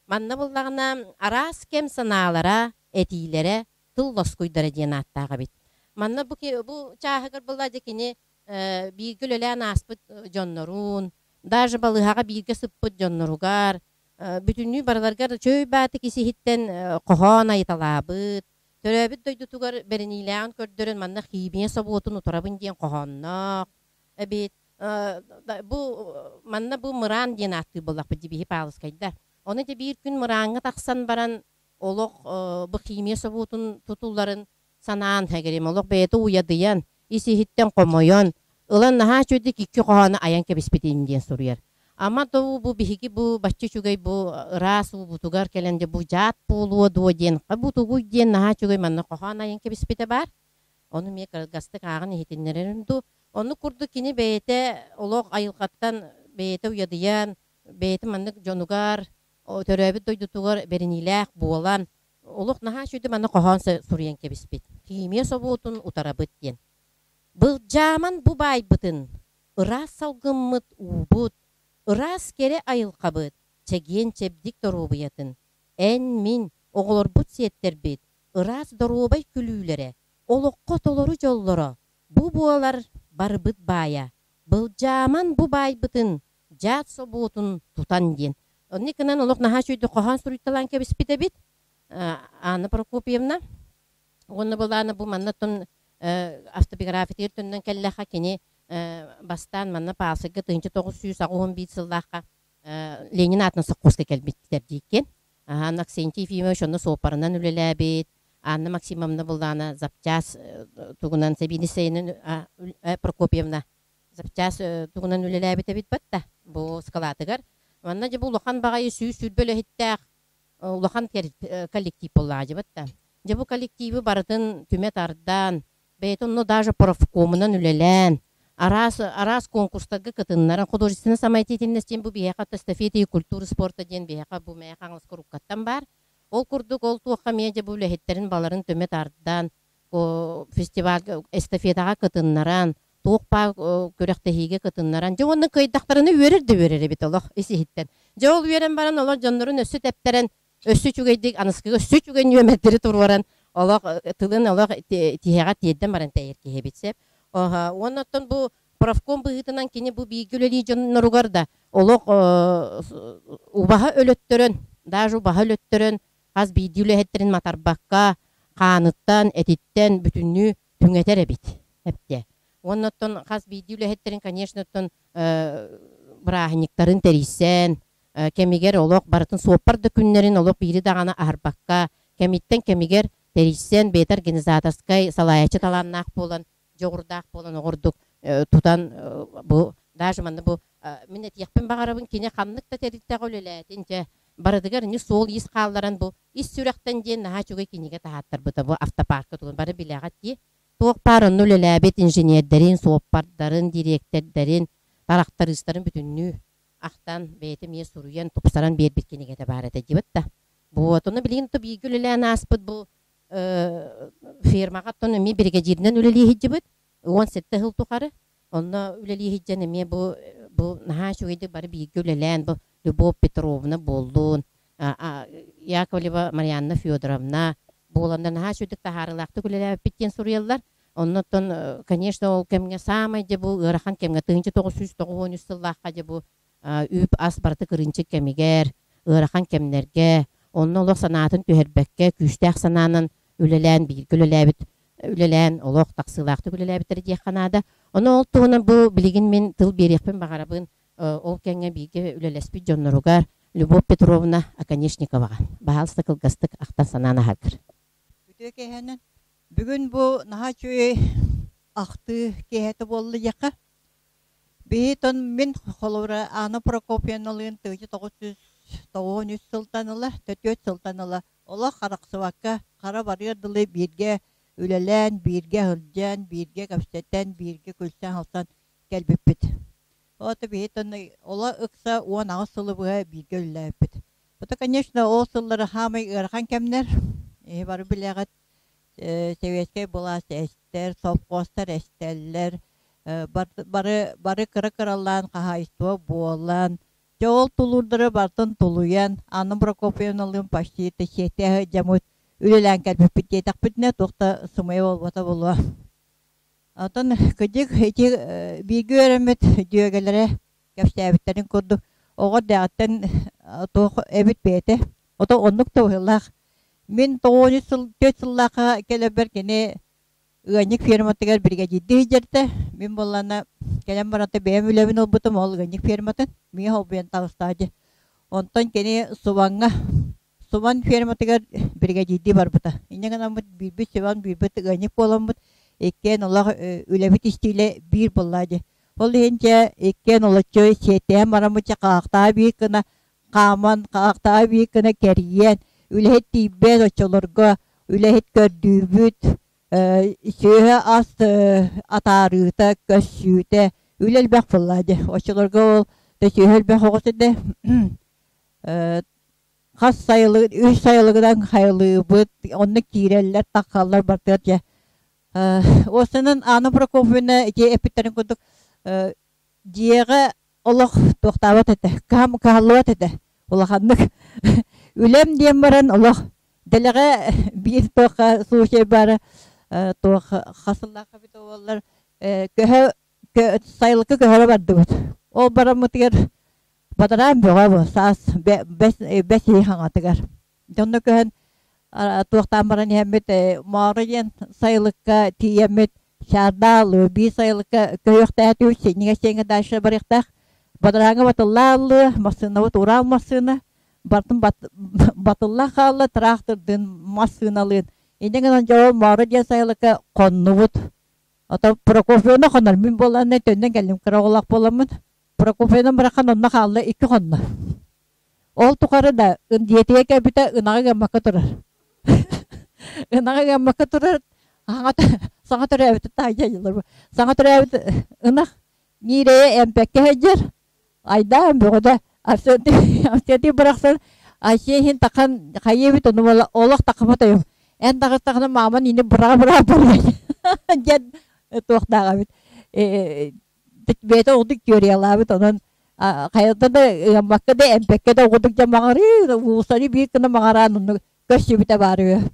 Манна буллаҕына араас кэм санаалара, этиилэрэ, тыл лоскуйдара диэн ааттаах эбит. Манна бу, бу чааһыгар буолла дьэ кини бииргэ үлэлээн ааспыт дьонноруун, даже балыыһаҕа бииргэ сыппыт дьонноругар, бүтүннүү барыларыгар чөй баатык ис-иһиттэн хоһоон айыталаабыт, төрөөбүт дойдутугар бэриниилээҕин көрдөрөн манна химия собуотун утарабын диэн хоһоонноох эбит. Бу манна бу мыраан диэн ааттыыр буоллахпыт дии Павловскайдар. Ону дьэ биир күн мырааҥҥа тахсан баран олох бу химия собуотун тутулларын санаан хэгирим олох бэйэтэ уйадыйан, ис-иһиттэн хомойон, ылан наһаа үчүгэйдик икки хоһоону айан кэбиспитин диэн суруйар. Ама да бу биһиги бу бачча үчүгэй бу ыраас уубутугар кэлэн дьэ бу дьаат буолуо дуо диэн бу тугуй диэн наһаа үчүгэй манна хоһоон айан кэбиспитэ баар. Ону эмиэ кылгастык ааҕан иһитиннэрэрим дуу. Оннук курдук кини бэйэтэ олох айылҕаттан бэйэтэ уйадыйан, бэйэтин маннык дьонугар, төрөөбүт дойдутугар бэриниилээх буолан, олох наһаа үчүгэй манна хоһоон суруйан кэбиспит. Химия собуотун утарабыт диэн. Былдьааман бу баайбытын, ыраас салгыммыт уубут, ыраас кэрэ айылҕабыт, чэгиэн-чэбдик доруобуйатын, эн, мин, оҕолорбут сиэттэрбит, ыраас доруобай күлүүлэрэ, олоххо толору дьоллоро. Бу буолар барыбыт баайа, былдьааман бу баайбытын дьаат собуотун тутан диэн. Оннук гынан олох наһаа үчүгэйдик хоһоон суруйталаан кэбиспит эбит Анна Прокопьевна. Уонна былаана бу манна оттон автобиографиятыгар төннөн кэллэххэ кини бастаан манна Паасыгга 1981 сыллаахха Ленин аатынан сопхуоска кэлбиттэр дииккин. Анна Аксентий Ефимович онно суоппарынан үлэлээбит, Анна Максимовна былаана запчас тугунан сэбиэдиссэйинэн Прокопьевна запчас тугунан үлэлээбит эбит батта бу скалатыгар. Манна дьэ бу улахан баҕайы 120 үлэһиттээх улахан коллектив буоллаҕа батта. Дьэ бу коллективы барытын түмэ тардан, бэйэтэ онно даже профкомунан үлэлээн, араас араас конкурстарга кытыннаран, художественная самодеятельность диэн бу биһиэхэ эстафета и культура спорта диэн биһиэхэ бу Мэйэ Хаҥалас куруккаттан баар. Ол курдук ол туохха эмиэ дьэ бу үлэһиттэрин баларын түмэ тардан, фестивальга эстафетаҕа кытыннаран, туох баар күрэхтэһиигэ кытыннаран, дьэ уонна кыайдахтарына үөрэр да үөрэр эбит олох ис-иһиттэн. Дьэ ол үөрэн баран олор дьоннорун өссө тэптэрэн, өссө үчүгэйдик аныскыга өссө үчүгэй нүөмэрдэри туруоран олох тылын олох тиһэҕэ тиэрдэн баран тэйэр киһи эбит сөп. Уонна оттон бу профком быһыытынан кини бу бииргэ үлэлии дьонноругар да олох убаһа өлөттөрөн, даже убаһа өлөттөрөн хас биирдии үлэһиттэрин матарбакка хааныттан, этиттэн бүтүннүү түҥэтэр эбит. Эптэ. Уонна оттон хас биирдии үлэһиттэрин, конечно, оттон бырааһынньыктарын тэрийсэн, кэмигэр олох барытын суоппар да күннэрин олох биири даҕаны аһарбакка, кэмиттэн кэмигэр тэрийсэн, бэйэтэ организаторскай салайааччы талааннаах буолан, дьоҕурдаах буолан оҕордук тутан бу даже манна бу мин этиэхпин баҕарабын кини ханнык да тэрилтэҕэ үлэлээтин дьэ барытыгар ини суол-иис хаалларан бу ис сүрэхтэн диэн наһаа үчүгэй кинигэ таһааттарбыта бу автопарка тугун бары билэҕит дии туох баар онно үлэлээбит инженердэрин суоппардарын дириэктэрдэрин тарахтарыыстарын бүтүннүү ахтан бэйэтэ эмиэ суруйан тупсаран биэрбит кинигэтэ баар этэ диэбит да вот ону билигин то бииргэ үлэлээн ааспыт бу фермаҕа оттон эмиэ биригэдьииринэн үлэлии сылдьыбыт 17 сыл тухары онно үлэлии сылдьан эмиэ бу бу наһаа үчүгэйдик бары бииргэ үлэлээн бу Любовь Петровна буоллун Яковлева Марианна Федоровна буоланнар наһаа үчүгэйдик таһаарыылаахтык үлэлээбиппит диэн суруйаллар. Оннуттан, конечно, ол кэмҥэ саамай дьэ бу ыарахан кэмҥэ 1993 сыллаахха дьэ бу үп-ас барыта кырыымчык кэмигэр, ыарахан кэмнэргэ, онно олох санаатын түһэрбэккэ, күүстээх санаанан үлэлээн, бииргэ үлэлээбит, үлэлээн, олох тахсыылаахтык үлэлээбиттэрэ диэххэ наада. Ону ол туһунан бу билигин мин тыл биэриэхпин баҕарабын ол кэмҥэ бииргэ үлэлэспит дьонноругар Любовь Петровна Оконешниковаҕа. Баһаалыста кылгастык ахтан санаан аһаргыр. Үтүө киэһэнэн. Бүгүн бу наһаа үчүгэй ахтыы киэһэтэ буолла диэххэ. Биһи мин холобура Анна Прокопьевналыын 1993 сылтан ыла, 4 сылтан ыла олох арахсыбакка хара барыар дылы бииргэ үлэлээн, бииргэ сылдьан, бииргэ кэпсэтэн, бииргэ күлсэн-халсан кэлбиппит. Ото биһи ола ыкса 18 сылы быһа бииргэ үлэлээбиппит. Это, конечно, ол сыллары хаамай ыарахан кэмнэр. Эһи бары билэҕит, советскай былаас эстэр, совхозтар эстэллэр, бары, бары кыра-кыралаан хаһаайыстыба буолан, дьэ ол тулуурдары барытын тулуйан, Анна Прокопьевналыын почти сиэтэ дьамыт үлэлээн кэлбиппит диэтэхпитинэ, туох да сымыйа буолбата буолуо. Оттон кырдьык ити бииргэ үөрэммит дьүөгэлэрэ кэпсээбиттэрин курдук оҕо эрдэҕиттэн туох эбит бэйэтэ. Ото оннук да быһыылаах. Мин 93 сыл 4 сыллаахха кэлэрбэр кини ыанньык ферматыгар биригэдьиирдии сылдьарта. Мин буоллаҕына кэлэн баран бэйэм үлэбин ылбытым ол ыанньык ферматын. Миэхэ холбуйан таҕыстаҕа дии. Онтон кини Субаҥҥа Субан ферматыгар биригэдьиирдии барбыта. Инньэ гынаммыт биирбит Субан, биирбит ыанньык буоламмыт иккиэн олох үлэбит истиилэ биир буоллаа дии. Ол иһин дьэ иккиэн олоччу сиэттэһэн бараммыт дьэ хаахтаа биир гына хааман, хаахтаа биир гына кэрийэн, үлэһит тиийбэт оччолорго үлэһит көрдүүбүт, сүөһү ас атаарыыта, көссүүтэ үлэ элбэх буоллаа дии. Оччолорго ол сүөһү элбэх оҕус этэ. Хас сайылыгын, үс сайылыгынан хайылыыбыт, онно киирэллэр, таххаллар бартыгар дьэ. Уостанан Анна Прокопьевна ити эппиттэрин курдук дьиэҕэ олох туохтаабат этэ, кыһаллыбат этэ. Улаханнык үлэм диэн баран олох дэлэҕэ биир туохха случай баара туох хас сыллаахха эбитэ буоллар. Көһө сайылыкка көһөрө бардыбыт. Ол бараммытыгар бадараан бөҕө бу саас бэс бэс ый хаҥатыгар. Дьонно көһөн туохтаан баран иһэммит Моору диэн сайылыкка тиийэммит Чаардаалыы биир сайылыкка көһүөхтээтибит синньигэс сиэҥҥэ дальше барыахтаах. Бадарааҥҥа батыллааллыы массыынабыт Урал массыына бартын батылла хаалла тыраахтырдыын массыыналыын. Инньэ гынан дьэ ол Моору диэн сайылыкка хоннубут. Ото Прокофьевна хонор мин буоллаҕына төннөн кэллим кыра оҕолоох буоламмын. Прокофьевна барахан онно хаалла икки хонно. Ол тухары да дьиэтигэр кэлбитэ ынаҕы гыммакка турар. Ынаҕы гыммакка турар саҥа төрөөбүт таайдьайылар. Саҥа төрөөбүт ынах Миирэйэ эмпэккэ сылдьар. Айдаан бөҕөтө Арсентий бырахсан Айсия иһин тахан хайыыбыт ону буола олох тахама тойум. Эн таҕыстаҕына мааман ини быраҕа-быраҕа барыай диэн туохтааҕа эбит. Бэйэтэ оҕудук теориялаабыт онон хайата да ыаммакка да эмпэккэ да оҕудук дьэ маҕарыы уулуссаны биир гына маҕараан оннук көрсүбүтэ баар үһү.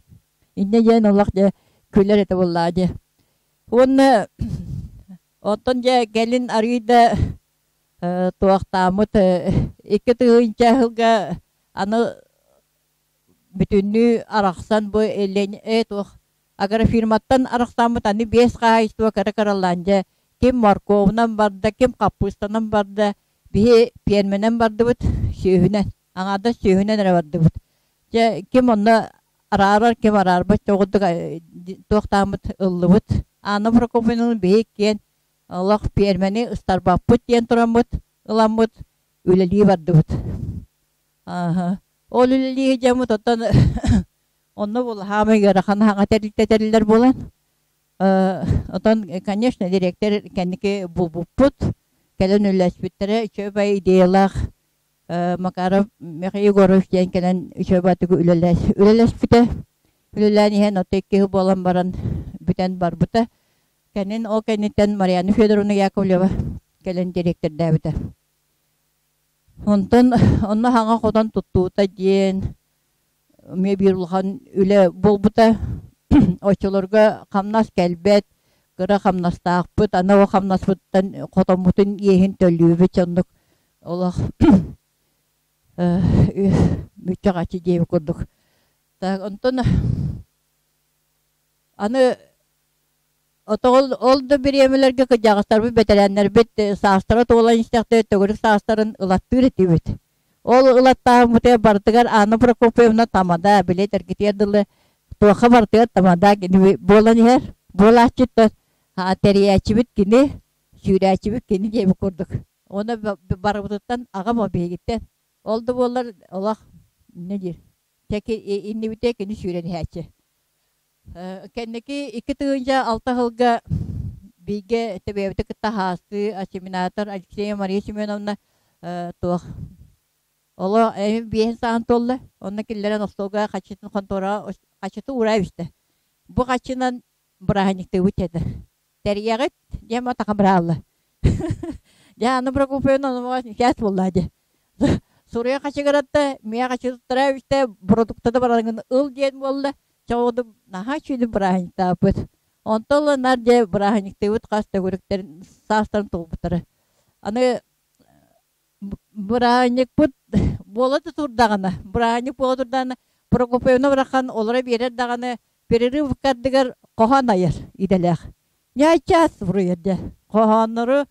Инньэ диэн олох дьэ күлэр этэ буоллаҕа дии. Уонна оттон дьэ кэлин арыый да туохтааммыт 2000 сылга аны бүтүннүү арахсан бу туох агрофирматтан арахсааммыт аны биэс хаһаайыстыба кыра кыралаан дьэ ким морковунан барда, ким хаппыыстанан барда, биһи пиэрмэнэн бардыбыт, сүөһүнэн, аҥаардас сүөһүнэн эрэ бардыбыт. Дьэ ким онно араарар, ким араарбат чоҕурдук туохтааммыт ыллыбыт. Анна Прокопьевна биһи иккиэн олох пиэрмэни ыстарбаппыт диэн тураммыт, ыламмыт үлэлии бардыбыт. Ол үлэлии дьоммут оттон онно булаһаамай ыарахан хаҥа тэрилтэ тэриллэр буолан Отон, конечно, директор кэнники булбуппут, кэлэн үлэлэспиттэрэ үчүгэй идеялаах Макаров Михаил Егорович диэн кэлэн үчүгэй үлэлэспитэ. Үлэлээн иһэн отто икки буолан баран бүтэн барбыта. Кэнин ол кэнниттэн Марьяна Федоровна Яковлева кэлэн директордээбитэ. Онтон онно хаҥа хотон туттуута диэн эмиэ биир улахан үлэ буолбута. Оччолорго хамнас кэлбэт, кыра хамнастаахпыт, аны ол хамнаспыттан хотоммутун иэһин төлүүбүт оннук олох мүччэҕэччи диэбит курдук. Так онтон аны Отоҕол ол да бириэмэлэргэ кырдьаҕастарбыт, бэтэрээннэрбит саастара туолан истэхтэрэ төгүрүк саастарын ылаттыыр этибит. Ол ылаттааһыммытыгар барытыгар Анна Прокопьевна тамада, били этэргитигэр дылы туохха барытыгар тамада кини буолан иһэр. Буолааччыт тэрийээччибит кини, сүүрээччибит кини диэбит курдук. Уонна барыбытыттан аҕам биһигиттэн. Ол да буоллар олох не диир. Тэки иннибитэ кини сүүрэн иһээччи. Кэнники 2006 сылга бииргэ төбөбүтү кытта хаастыы осеменатор Алексея Мария Семеновна туох оло эми биэһин саҕан туолла. Онно киллэрэн остуолга хаччытын хонтуораҕа хаччыты уураа истэ. Бу хаччынан бырааһынньыктыыбыт этэ. Тэрийэҕит диэн матаха быраалла. Дьэ аны Прокопьевна онумаҕа сейчас буолла дии. Суруйа хачыгыратта, миэ хачыттара үстэ продуктаны бараргын ыл диэн буолла. Чоҕуду наһаа үчүгэй бырааһынньыктаабыт. Онтон ыла наар дьэ бырааһынньыктыыбыт хас төгүрүктэрин саастарын туолбуттара. Аны бырааһынньыкпыт буола да турдаҕына, бырааһынньык буола турдаҕына Прокопьевна барахан олоро биэрэр даҕаны перерыв ардыгар хоһоон айар идэлээх. Ньаачаас суруйар дьэ. Хоһооннору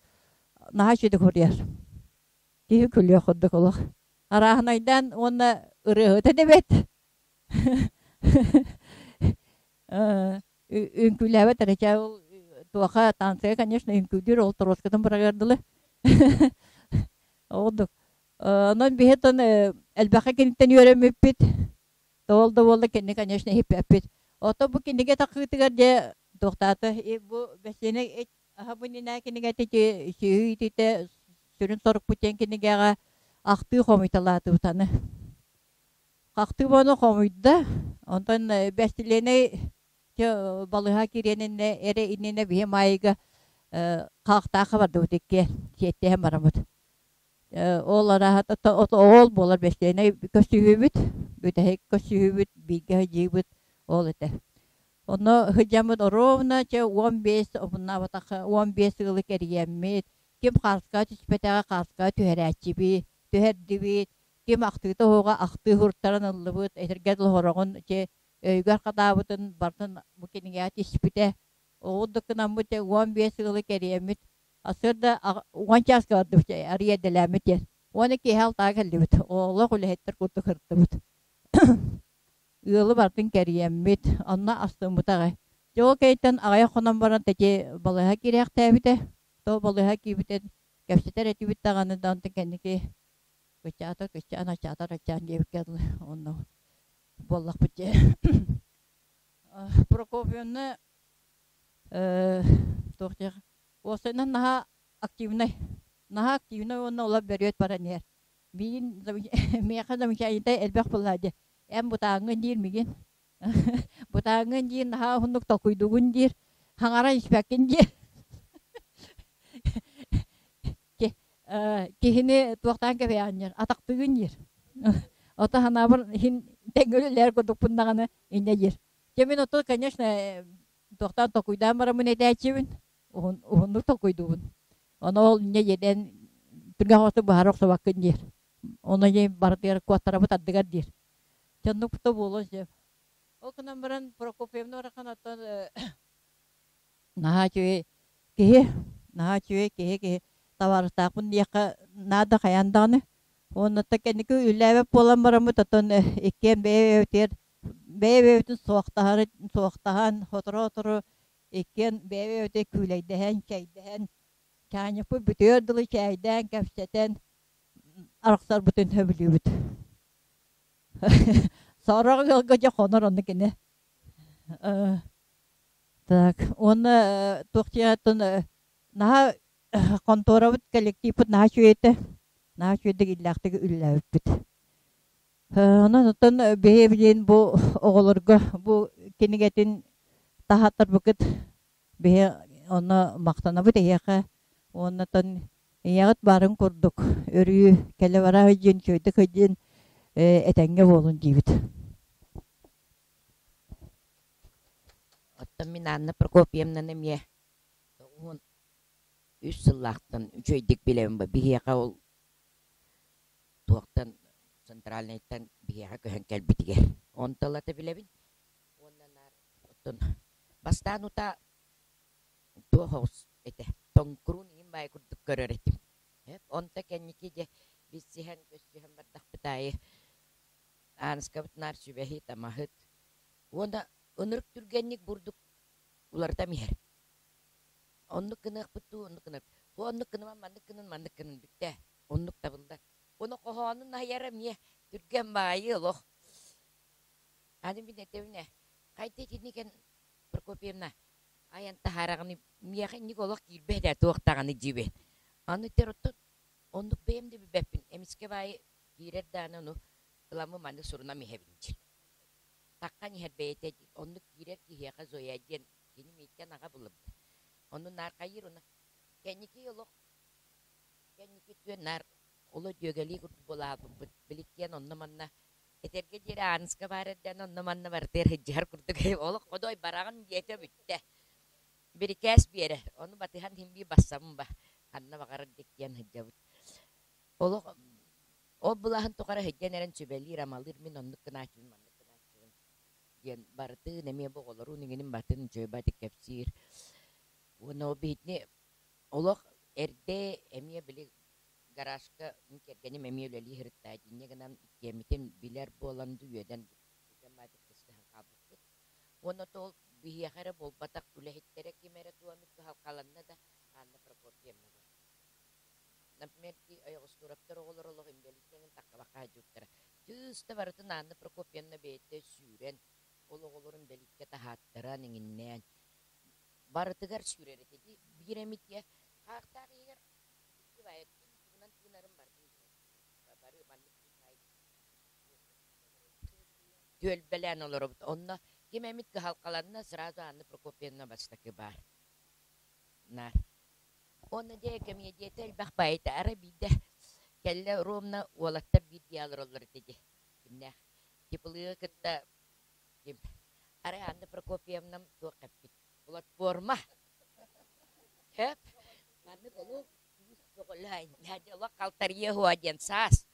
наһаа үчүгэй суруйар. Киһи күлүөх курдук олох. Арааһынайдаан уонна ырыаһыта да эбэт. Үҥкүүлээбэт эрэ чэ ол туоха танцыга конечно үҥкүүлүүр ол торуоскатын быраҕыар дылы. Ол Онон биһи оттон элбэххэ киниттэн үөрэммиппит. Ол да буолла кини конечно иһиппэппит. Ото бу кинигэ тахыытыгар дьэ туохтаата бу бэсиэнэ аһа бу иннинэ кинигэтэ сүөһү иитиитэ сүрүн сорукпут диэн кинигэҕэ ахтыы хомуйталаатыбыт аны. Ахтыы буону хомуйда. Онтон бэстилиэнэй балыһа кириэн иннэ эрэ иннинэ биһи маайга хаахтаахха бардыбыт иккиэн сиэттиһэн бараммыт. Ол арааһата ол буолар бэстиэнэй көстүһүүбүт, бүтэһик көстүһүүбүт, бииргэ сылдьыыбыт ол этэ. Онно сылдьаммыт оруобуна чэ 15 обуннаабатах 15 ыалы кэрийэммит, ким хааска түспэтэҕэ хааска түһэрээччибит, түһэрдибит, ким ахтыыта оһоҕо ахтыы суруттаран ыллыбыт, этэргэ дылы сороҕун чэ өйүгэр хатаабытын барытын бу кинигэҕэ тиспитэ. Ол да гынаммыт чэ 15 ыалы кэрийэммит, сарсыарда 10 чааска бардыбыт чэ арыйа эрдэлээммит диэн. Уонна киэһэ алтаҕа кэллибит. Олох үлэһиттэр курдук сырыттыбыт. Ыалы барытын кэрийэммит, онно астыммыта аҕай. Дьэ ол кэнниттэн аҕыйах хонон баран тэти балыыһа киириэхтээбитэ. То балыыһа киирбитин кэпсэтэр этибит даҕаны да онтон кэнники кыччаата кыччаан аччаатар аччаан диэбиккэ дылы онно буоллахпыт дьэ. Прокопьевна туох диэх уопсайынан наһаа активнай наһаа активнай уонна олох бөрүөт баран иһэр. Миигин миэхэ замечаниета элбэх буолла дии. Эн бутааҥҥын диир миигин. Бутааҥҥын диир наһаа уһуннук толкуйдуугун диир. Хаҥаран испэккин диир. Киһини туохтаан кэбиһэҕин атахтыгын диир. Ото санаабар иһин тэҥҥэ үлэлэһэр курдукпун даҕаны инньэ диир. Дьэ мин ото конечно туохтаан толкуйдаан бараммын этээччибин. Уһун уһуннук толкуйдуубун. Ону ол инньэ иэдээн түргэн соҕустук быһаара охсубаккын диир. Ону дьэ барытыгар куоттарабыт ардыгар диир. Дьэ оннук да буолуон сөп. Ол гынан баран Прокопьевна барахан оттон наһаа үчүгэй киһи, наһаа үчүгэй киһи киһи табаарыстаахпын диэххэ наада хайаан даҕаны. Уонна кэнники үллээбэт буолан бараммыт оттон иккиэн бэйэ-бэйэбитигэр бэйэ-бэйэбитин суохтаһары суохтаһан сотору-сотору иккиэн бэйэ-бэйэбитигэр күүлэйдэһэн, чэйдэһэн, чаанньыкпыт бүтүөр дылы чээйдээн, кэпсэтэн арахсарбытын сөбүлүүбүт. Сорох ыалга дьэ хонор онно кини. Так, уонна туох диэхтэн наһаа хонтуорабыт коллективпыт наһаа үчүгэй этэ. Наһаа үчүгэйдик иллээхтик үлэлээбиппит. Онон оттон биһи билигин бу оҕолорго бу кинигэтин таһааттарбыкыт биһи онно махтанабыт эһиэхэ уонна оттон ийэҕит баарын курдук өрүү кэлэ бара сылдьын үчүгэйдик сылдьын этэҥҥэ буолун диибит. Оттон мин Анна Прокопьевнаны эмиэ 93 сыллаахтан үчүгэйдик билэбин. Биһиэхэ ол туохтан центральнайтан биһиэхэ көһөн кэлбитигэр. Онто ылата билэбин. Уонна наар оттон бастаан утаа туох оҕус этэ тоҥкуруун иһин баай курдук көрөр этим. Онто кэнники дьэ билсиһэн көссүһэн бардахпыт аайы Ааныскабыт наар сүбэһит, амаһыт. Уонна ынырык түргэнник бурдук уларытам иһэр. Оннук гыныахпыт дуу, оннук гынар. Оннук гыныман, маннык гынын, маннык гынын бүттэ. Оннук табыллар. Уонна хоһоонун айара эмиэ түргэн баайы олох. Аны мин этэбин ээ, хайда итинник эн Прокопьевна айан таһаараҕын миэхэ инник олох киирбэт ээ туох даҕаны дьиибин. Аны тэр оттон оннук бэйэм да билбэппин. Эмискэ баайы киирэр даҕаны ону ыламмын маннык сурунам иһэбин диир. Таххан иһэр бэйэтэ оннук киирэр киһиэхэ Зоя диэн кини мииттэн аҕа булабыт. Ону наар хайыыр уна кэнники олох кэнники түөн наар оло дьүөгэлии курдук буолаабыппыт. Биликкиэн онно-манна этэргэ диэри Ааныска баар эрдээн онно-манна барытыгар сылдьыһар курдук олох ходой бараҕын диэтэ бүттэ. Бирикээс биэрэр. Ону батыһан иһин бии бассабын ба. Ханна баҕарар диэн сылдьабыт. Олох ол былаһын тухары сылдьан эрэн сүбэлиир-амалыыр мин оннук гынааччыбын, маннык гынааччыбын диэн барытын эмиэ бу оҕолорун иҥинин батын дьүөбэ кэпсиир. Уонна ол биһитини олох эрдэ эмиэ били гаражка мин кэргэним эмиэ үлэлии сырытта инньэ гынан иккиэммитин билэр буолан үөдэн түргэн баайдык кыстыһан хаалбыппыт. Уонна то ол биһиэхэ эрэ буолбатах үлэһиттэрэ ким эрэ туох эмит кыһалҕаланна да Анна Прокопьевна бар. Например, ити ойоҕостуураптар оҕолор олох инбэлииттэрин таххабакка сылдьыбыттара. Чыыста барытын Анна Прокопьевна бэйэтэ сүүрэн, ол оҕолорун бэлииккэ таһааттаран, иҥиннээн барытыгар сүүрэр этэ. Ити биир эмит хаахтаах иһигэр икки баайа ким тугунан тыынарын барытын билэр. Бары маннык түөлбэлээн олоробут. Онно ким эмит кыһалҕаланна, сразу Анна Прокопьевна бастакы баар. Наар. Уонна дьэ кэмиэдийэтэ элбэх баайыта. Арай биирдэ кэллэ ровно уолаттар биир дии олороллор этэ дии. Кимнээх? Теплыга кытта ким? Арай Анна Прокопьевна Прокопьевнам туох эппит? Платформа. Хөп. Маннык олук күүс көҕүлээн, олох халтарыйа уһуа диэн саас.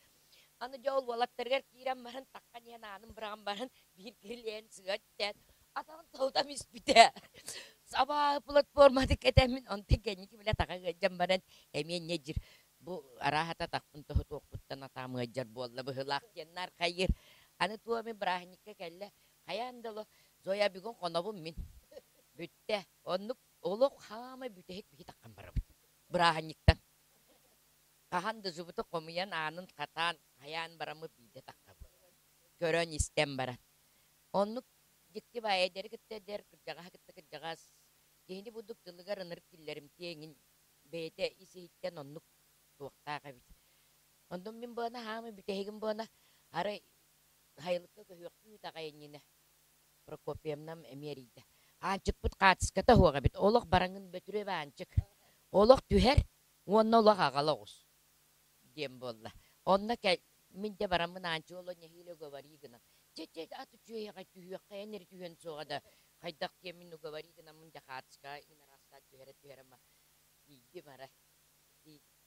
Аны дьэ ол уолаттарыгар киирэн баран таххан иһэн аанын быраҕан баран биир кирилиэн сыа түһээт атаҕын тоһутан испитэ. Сабаа платформаты кэтэммин онтон кэнники бile таха ыалдьан баран эмиэ инньэ дьир бу арааһата атахпын тоһутуохпуттан атаам ыалдьар буолла быһыылаах диэн наар хайыыр. Аны туох эмэ бырааһынньыкка кэллэ хайаан да олох Зоя бүгүн хонобун мин. Бүттэ. Оннук олох хаамай бүтэһик биһи таххан барабыт. Бырааһынньыктан. Хаһан да зубута хомуйан аанын хатаан хайаан бараммыт биирдэ таххабыт. Көрөн истэн баран. Оннук дьикти баайа эдэри кытта эдэр, кырдьаҕаһы кытта кырдьаҕас. Киһини бурдук тылыгар ынырык киллэримтиэ эҥин бэйэтэ ис-иһиттэн оннук туохтаах эбит. Онтон мин буона хаамай бүтэһигим буона арай Хайылыкка көһүөхтүү таҕай иннинэ Прокопьевнам эмиэ эрийдэ. Аанчыкпыт хаартыската суох эбит. Олох бараҥын Бөтүрүөп Аанчык. Олох түһэр уонна олох аҕала оҕус диэн буолла. Онно кэл мин дьэ бараммын Аанчык оло нэһиилэ уговори гынан чэ чэ ат үчүгэйэҕэ түһүөххэ эн эрэ түһүөн суоҕа да хайдах диэммин уговори гынаммын дьэ хаартыскаҕа ин араастаан түһэрэ түһэрэ ма тиийдим арай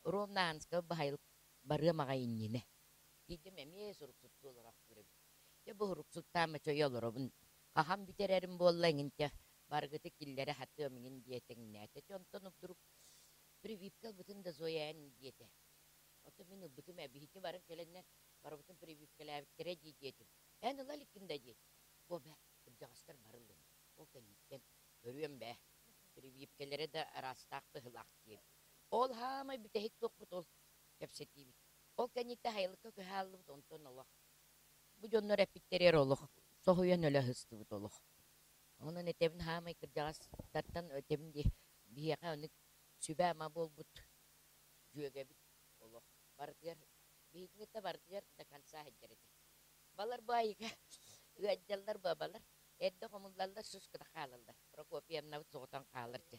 ровно Аанска баһайылык барыам аҕай иннинэ Тиийдим эмиэ суруксуттуу олороохтуур эбит. Дьэ бу суруксуттаан мөчөйө олоробун. Хаһан бүтэрэрим буолла эҥин дьэ барыгыты киллэрэ сатыам иҥин диэтэҥнээтэ. Дьэ онтон вдруг прививка ылбытын да Зоя эн диэтэ. Оттон мин ылбытым ээ биһиги баран кэлэннэр барыбытын прививкэлээбиттэрэ дии диэтим. Эн ыла иликкин да диэтим. О бээ, кырдьаҕастар бары ыллылар. Ол кэнниттэн көрүөм бээ. Прививкэлэрэ да араастаах быһыылаах диэбит. Ол хаамай бүтэһик туохпут ол кэпсэтиибит. Ол кэнниттэн Хайылыкка көһө ааллыбыт, онтон олох бу дьоннор эппиттэригэр олох соһуйан өлө сыстыбыт олох. Онон этэбин хаамай кырдьаҕастартан этэбин дии, биһиэхэ ону сүбэ-ама буолбут дьүөгэбит олох барытыгар биһигини кытта барытыгар до конца сылдьар этэ. Балар бу айыга ыалдьаллар бабалар эрдэ хомуллаллар сус гына хаалаллар. Прокопьевнабыт соҕотон хаалар дьэ.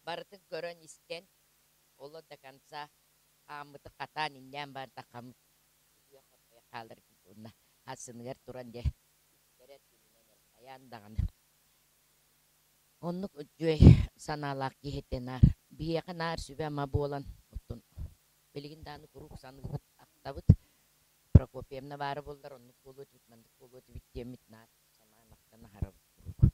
Барытын көрөн-истэн оло до конца Ааммыты хатаан иннээн баардаххаммыт утуйа хорҕойо хаалар эбит уонна сарсыныгар туран дьэ үттэрэр күнүнэн эр хайаан даҕаны. Оннук үчүгэй санаалаах киһи этэ наар. Биһиэхэ наар сүбэ-ама буолан оттон билигин даҕаны куруук саныыбыт, ахтабыт. Прокопьевна баара буоллар оннук буолуо этибит, маннык буолуо этибит диэммит наар санаан ахтан аһарабыт куруук.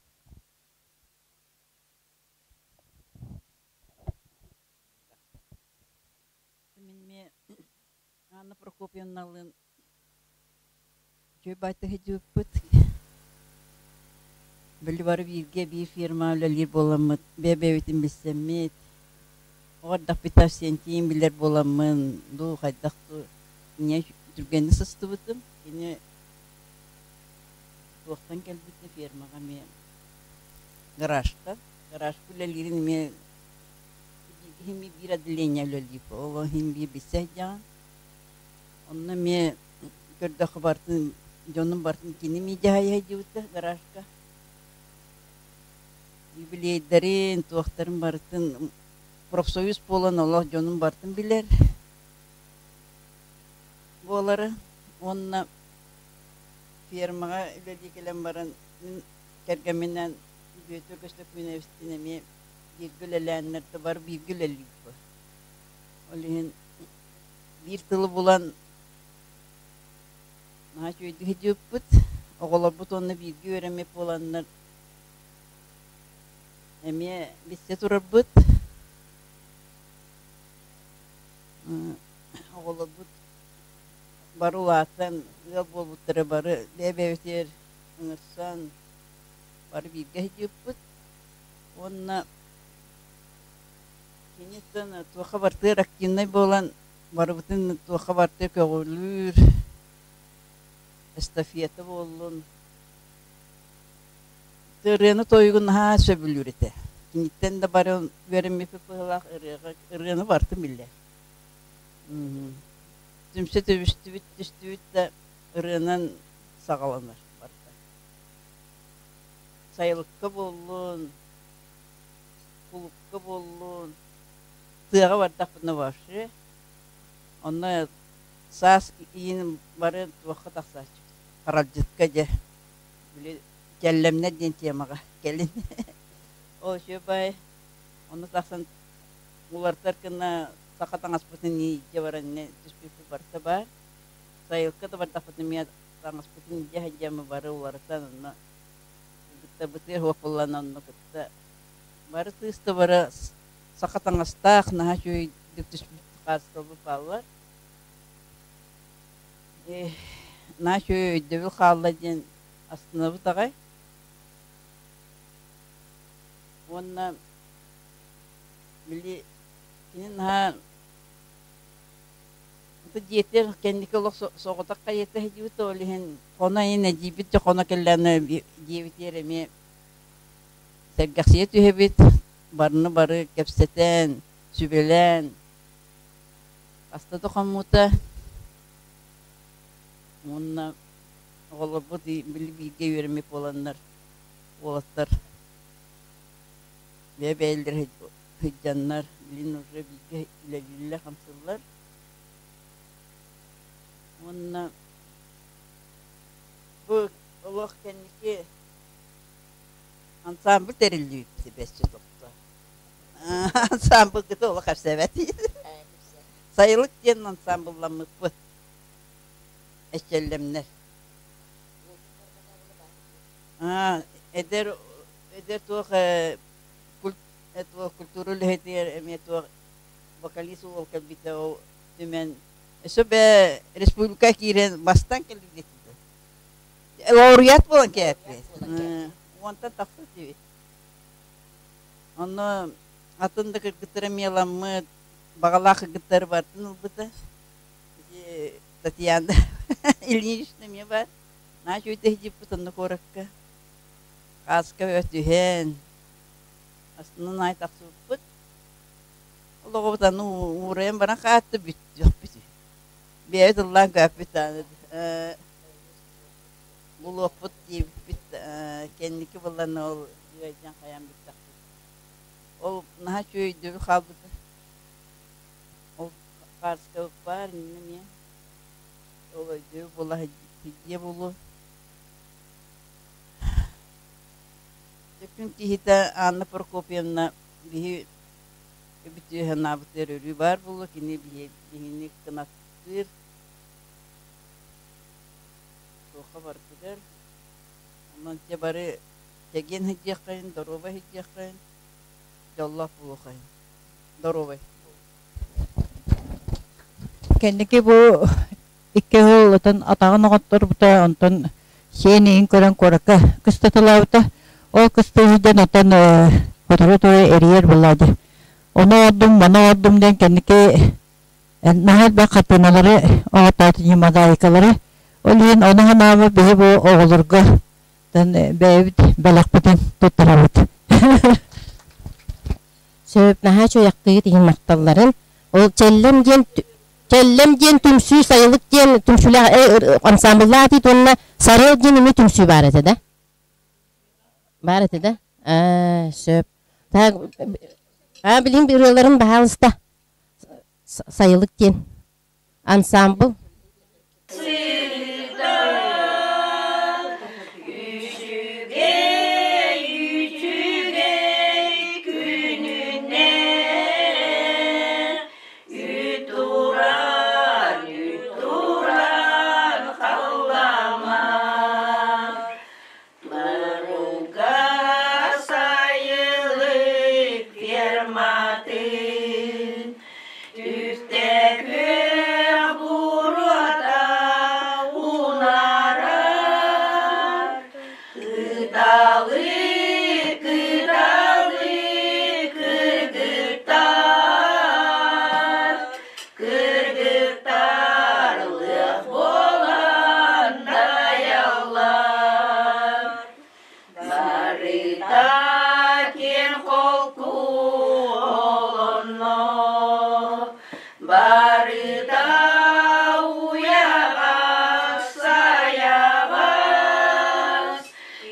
Мин эмиэ Анна Прокопьевналыын үчүгэй баайтык сылдьыбыппыт. Били бары бииргэ биир фирма үлэлиир буоламмыт, бэйэ-бэйэбитин билсэммит, оҕо эрдэхпиттэн Арсентийын билэр буоламмын, дуу хайдах дуу инньэ түргэнник сыстыбытым. Кини туохтан кэлбитэ фермаҕа эмиэ гаражтан. Гаражка үлэлиирин эмиэ Иһин биир отделение үлэлиир. Ол иһин биир билсэ сылдьаҕын. Онно эмиэ көрдөххө барытын дьонум барытын кини эмиэ дьаһайа сылдьыбыта гаражка. Юбилейдэрин, туохтарын барытын профсоюз буолан олох дьонум барытын билэр буолара. Уонна фермаҕа үлэлии кэлэн баран мин кэргэмминээн Бүөтүр Көстөкүүнэбистиин эмиэ бииргэ үлэлээннэр да бары бииргэ үлэлиирбит. Ол иһин биир тылы булан наһаа үчүгэйдик сылдьыбыппыт. Оҕолорбут уонна бииргэ үөрэммит буоланнар эмиэ билсэ турарбыт. Оҕолорбут бары улаатан ыал буолбуттара бары бэйэ-бэйэбитигэр ыҥырсан бары бииргэ сылдьыбыппыт. Уонна киниттэн туохха бартыар активнай буолан барыбытын туохха бартыар көҕүлүүр, эстафета буоллун. Ырыаны тойугун наһаа сөбүлүүр этэ. Киниттэн да бары үөрэммиппит быһыылаах ырыаҕа ырыаны барытын биллэр. Түмсэ түбүстүбүт түстүбүт да ырыанан саҕаланар барыта. Сайылыкка буоллун, кулукка буоллун, тыаҕа бардахпытына вообще онно саас иин бары туохха тахсааччыбыт харалдьытка дьэ били Чэллэмнэр диэн темаҕа кэлин. Ол үчүгэй Ону тахсан уларытар гына саха таҥаспытын илдьэ баран түспүппүт барыта баар. Сайылыкка да бардахпытына эмиэ таҥаспытын илдьэ сылдьаммыт бары уларытан онно кытта суох буоллаҕына онно кытта бары кыыс да бары саха таҥастаах наһаа үчүгэйдик түспүт хаартыскаларбыт бааллар. Наһаа үчүгэй өйдөбүл хаалла диэн астынабыт аҕай. Уонна били кини наһаа дьиэтигэр кэнники олох соҕотох хайыта сылдьыбыт ол иһин хоно иһин эдьиийбит дьэ хоно кэллэҕинэ дьиэбитигэр эмиэ сэргэхсийэ түһэбит барыны бары кэпсэтэн сүбэлээн хаста да хоммута уонна оҕолорбут били бииргэ үөрэммит буоланнар уолаттар бэйэ-бэйэлэрэ сылдьаннар билин уже бииргэ үлэлииллэр-хамсыыллар уонна бу олох кэнники ансаамбыл тэриллибит бэсчэ тохто ансаамбылгыта олох кэпсээбэт сайылык диэн ансаамбылламмыппыт эчэллэмнэр эдэр эдэр туох культура үлэһитигэр эмиэ туох вокалист уол кэлбитэ ол түмэн өссө бээ республика киирэн бастан кэлбит лауреат буолан кээппит уонтан тахса этибит онно атын да кыргыттар эмиэ ыламмыт баҕалаах кыргыттары барытын ылбыта ити Татьяна Ильинична эмиэ баар Наһаа үчүгэйдик сылдьыппыт онно куоракка. Хааска түһэн, астынан аайы тахсыбыппыт. Олоҕубут аны уурайан баран хаатта бүттүөхпүт. Бэйэбит ыллаан көппүт даҕаны булуохпут диэбиппит кэнники булан ол ыалдьан хайаан бүттэхпит. Ол наһаа үчүгэй өйдөбүл хаалбыта. Ол хааскабыт баар иннинэ эмиэ. Ол өйдөбүл буола сылдьыа буолуо. Күн киһитэ Анна Прокопьевна биһи үтүө санаабытыгар өрүү баар буолуо. Кини биһини кынаттыыр туохха барытыгар. Онон дьэ бары чэгиэн сылдьыаххайын, доруобай сылдьыаххайын, дьоллоох буолуоххайын. Доруобай. Кэнники бу икки сыл отон атаҕын оҕотторбута, онтон сиэн иһин көрөн куоракка кыстатылаабыта. Ол кыстыы сылдьан отон сотору-сотору эрийэр буоллаҕа дии. Ону оҥордум, маны оҥордум диэн кэнники наһаа элбэх хартыыналары оҥортоото мозаикалары. Ол иһин ону санаабыт биһи бу оҕолорго бэйэбит бэлэхпитин туттарабыт. Сөп, наһаа үчүгэй иһин махталларын. Ол Чэллэм диэн Чэллэм диэн түмсүү, сайылык диэн түмсүүлээх ансамбллаах этит уонна Сарыал диэн эмиэ түмсүү баар этэ да? Баар этэ да? Аа, сөп. Так, аа, билин ырыаларын баһаалыста. Сайылык диэн ансамбл. Үчүгэй, үчүгэй күнүнэн Үт-туран, үт-туран халлама Мырылга сайылык ферматын Түстэ күөх буруота унаарар Кыталы, кыталы кыргыттар, Кыргыттар лыах буолан дайаллар. Барыта киэн холку олонно, барыта уйаҕас сайаҕас,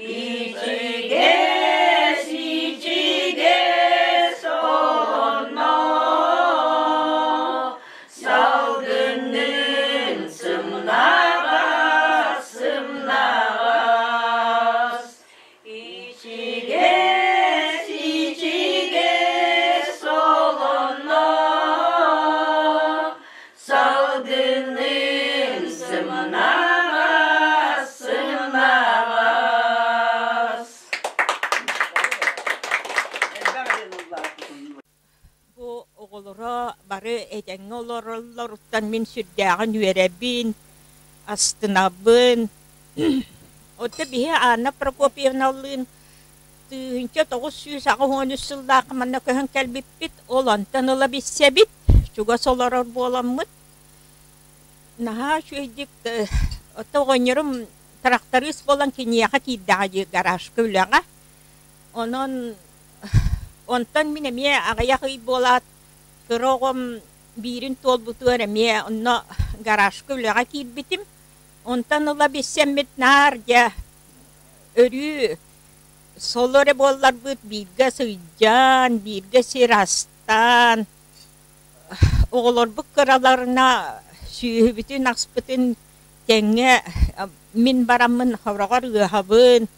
ичигэс этэҥҥэ олороллоруттан мин сүрдээҕин үөрэбин, астынабын. Оттон биһи Анна Прокопьевналыын 1983 сыллаахха манна көһөн кэлбиппит. Ол онтон ыла билсэбит, чугас олорор буоламмыт. Наһаа үчүгэйдик оттон оҕонньорум тракторист буолан киниэхэ киирдэҕэ дии гаражка үлэҕэ. Онон онтон мин эмиэ аҕыйах ый буолаат кыра оҕом биирин туолбутугар эмиэ онно гаражка үлэҕэ киирбитим. Онтон ыла билсэммит наар дьэ өрүү соло эрэ буолларбыт бииргэ сылдьан, бииргэ сир астаан, оҕолорбут кыраларына сүөһүбүтүн аспытын тэҥҥэ мин бараммын хороҕор ыаһабын,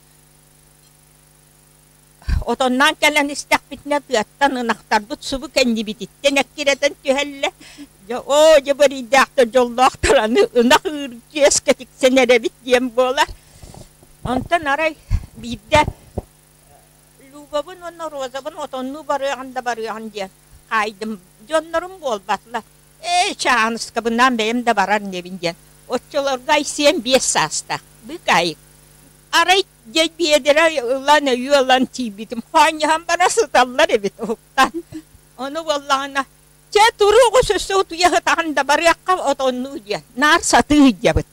Отонноон кэлэн истэхпитинэ тыаттан ынахтарбыт субу кэннибититтэн эккирэтэн түһэллэр. Дьэ, оо, дьэ бэрийдээхтэр дьоллоохтор аны ынах ыыр чиэскэ тиксэн эрэбит диэн буолар. Онтон арай биирдэ Любабын уонна Розабын отоннуу барыаҕын да барыаҕын диэн хаайдым. Дьоннорум буолбатылар. Ээ, Чааныскабынаан бэйэм да барар инибин диэн. Оччолорго Айсиэн 5 саастаах. Быыкаайык. Арай дьэ биэдэрэ ылан өйүө ылан тиийбитим. Хоонньоһон бара сыталлар эбит уһуктан. Ону буоллаҕына, чэ туруоҕу өссө утуйа сытаҕын да барыахха отоннуу диэн. Наар сатыы сылдьабыт.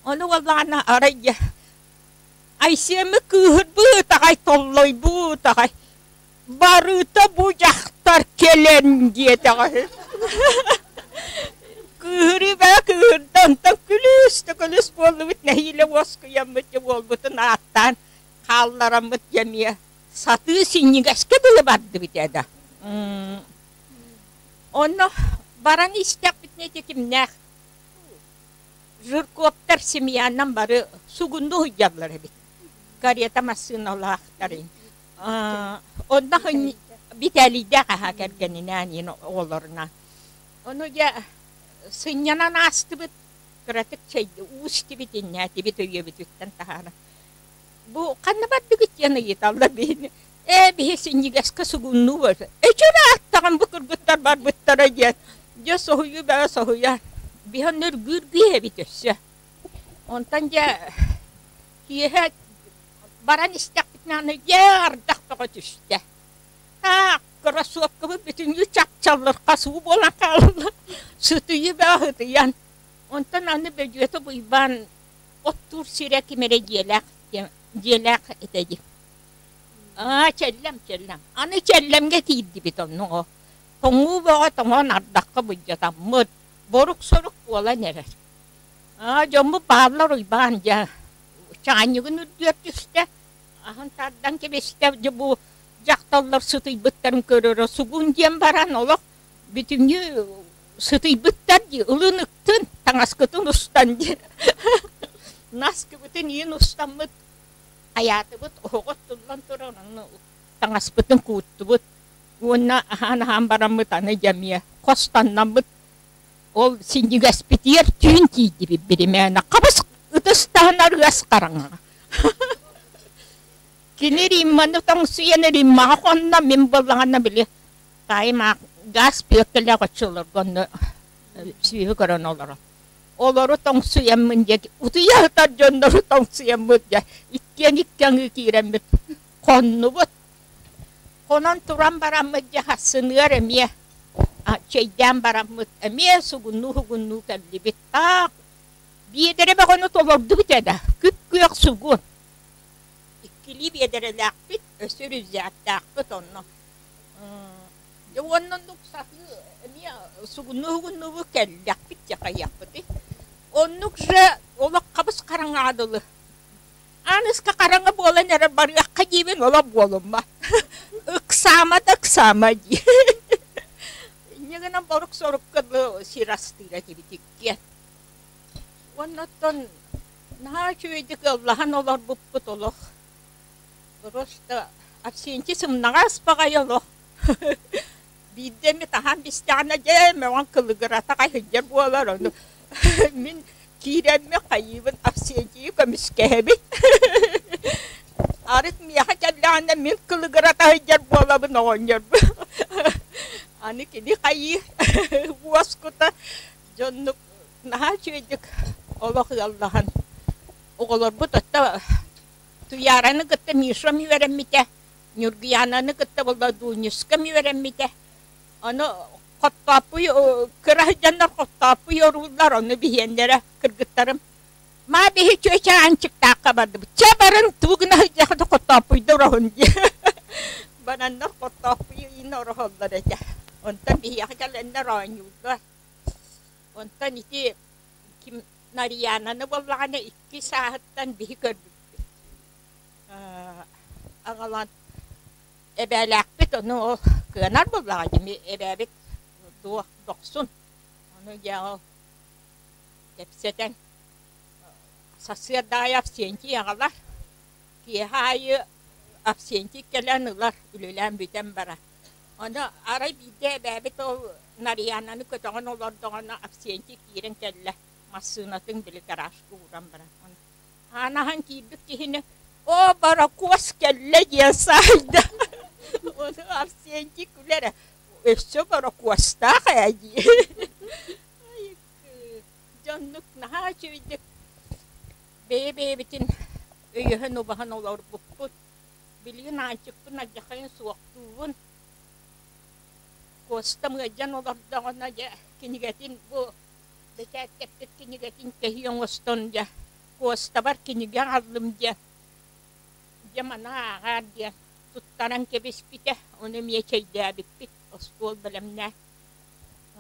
Ону буоллаҕына арай дьэ Айсиэммит кыыһырбыт аҕай, толлойбут аҕай. Барыта бу дьахтар кэлэн диэтэҕэ үһү. Кыыһырыы баа кыыһырда, онтон күлүс да күлүс буоллубут, нэһиилэ уоскуйаммыт дьэ буолбутун ааттаан хааллараммыт дьэ эмиэ сатыы синньигэскэ дылы бардыбыт ээ да. Онно баран истэхпитинэ ити кимнээх Жирковтар семьянан бары сугунну сылдьаллар эбит. Карета массыыналаахтарын. Онно Виталийдаах аһа кэргэнинээн иин оҕолорунаан. Ону дьэ сынньанан аастыбыт, кыратык чэй уу истибит, иннээтибит өйүөбүтүттэн таһааран. Бу ханна бардыгыт диэн ыйыталлар биһини. Ээ биһи синньигэскэ сугуннуу барда. Эчи ырааттаҕым бу кыргыттар барбыттара диэн. Дьэ соһуйуу бөҕө соһуйа. Биһи онно үргүүр эбит өссө. Онтон дьэ киэһэ баран истэхпитинэ аны дьэ ардах бөҕө түстэ. Таах кроссовкабыт бүтүннүү чапчаллырхас уу буолан хаалла. Сытыйыы бөҕө сытыйан. Онтон аны Бөдүөтэ Уйбаан оттуур сирэ ким эрэ дьиэлээх дьиэлээх этэ дии. Аа, чэллэм, чэллэм. Аны чэллэмҥэ киирдибит онно. Тоҥуу бөҕө тоҥон ардахха былдьатаммыт, борук-сорук буолан эрэр. Аа, дьоммут бааллар Уйбаан дьэ чаанньыгын үрдүгэр түстэ, аһын тардан кэбистэ, дьэ бу дьахталлар сытыйбыттарын көрөрө сугун диэн баран олох бүтүннүү сытыйбыттар дии, ылын ыктын, таҥаскытын устан диэн. Наскыбытын иин устаммыт, хайаатыбыт, оһоҕо оттуллан турар, ону таҥаспытын кууттубут уонна аһаан-аһаан бараммыт аны дьэ эмиэ хостаннаммыт Ол синньигэспитигэр түүн тиийдибит биримээнэ хабыс ытыс таһынар ыас хараҥаҕа. Кини Римманы тоҥсуйан Риммаҕа хонно, мин буоллаҕына били таайым аах газ пүөккэлээх оччолорго онно сүөһү көрөн олорон. Олору тоҥсуйаммын диэки утуйа сытар дьоннору тоҥсуйаммыт дьэ иккиэн икки аҥыы киирэммит хоннубут. Хонон туран бараммыт дьэ хассыныар эмиэ чэйдээн бараммыт эмиэ сугуннуу-сугуннуу кэллибит. Таах биэдэрэ бөҕөнү толордубут ээ да, күп-күөх сугун. Иккилии биэдэрэлээхпит, өссө рюкзактаахпыт онно. Дьэ уонна оннук сатыы эмиэ сугуннуу-сугуннуубут кэллэхпит дьэ хайыахпытый. Оннук же олох хабыс хараҥаҕа дылы Ааныска хараҥа буолан эрэ барыахха диибин, олох буолумма. Ыксаама да ыксаама дии. Инньэ гынан борук-сорукка сир астыыр этибит иккиэн. Уонна оттон наһаа үчүгэйдик ыаллаһан олорбуппут олох. Просто Арсентий сымнаҕас баҕайы олох. Биирдэ эмит аһаан бистэҕинэ дьэ мөҕөн кылыгырата сылдьар буолар ону мин киирэммин хайыыбын Арсентийы көмүскэһэбин арыт миэхэ кэллэҕинэ мин кылыгырата сылдьар буолабын оҕонньорбун. Аны кини хайыы уоскута дьоннук наһаа үчүгэйдик олох ыаллаһан оҕолорбут отто Туйаараны кытта Мишам үөрэммитэ, Ньургуйаананы кытта буолла Дуунньускам үөрэммитэ. Ону Хоттооппуй кыра сылдьаннар Хоттооппуй орууллар, ону биһиэннэрэ кыргыттарым Маа биһи чүөчэ Аанчыктаахха бардыбыт. Чэ барын тугу гына сылдьахыт Хоттооппуйда ороһун диye. Бараннар Хоттооппуйу иин ороһоллор этэ. Онтон биһиэхэ кэлэннэр оонньууллар. Онтон ити ким Нарьянаны буоллаҕына икки сааһыттан биһи көрбүппүт. Аҕалан эбээлээхпит ону ол кыанар буоллаҕа дии эбээбит туох дохсун. Ону дьэ ол кэпсэтэн сарсыарда аайы Авсентий аҕалар, киэһэ аайы Авсентий кэлэн ылар, үлэлээн бүтэн барар. Ону арай биирдэ эбээбит ол Нарьянаны көтөҕөн олордоҕуна Авсентий киирэн кэллэ, массыынатын били гаражка ууран баран. Аан аһан киирбит киһини «Оо, баракуос кэллэ» диэн саайда. Ону Авсентий күлэр «Өссө баракуостаах ээ» диир. Дьоннук наһаа үчүгэйдик бэйэ-бэйэбитин өйөһөн-убаһан олорбуппут. Билигин Аанчыкпын алдьархайын суохтуубун. Куостам ыалдьан олордоҕуна дьэ кинигэтин бу бэчээттэппит кинигэтин кэһии оҥостон дьэ Куостабар кинигэ аҕаллым диэн дьэ маны ааҕаар диэн туттаран кэбиспитэ. Ону эмиэ чэйдээбиппит, остуол бэлэмнээн.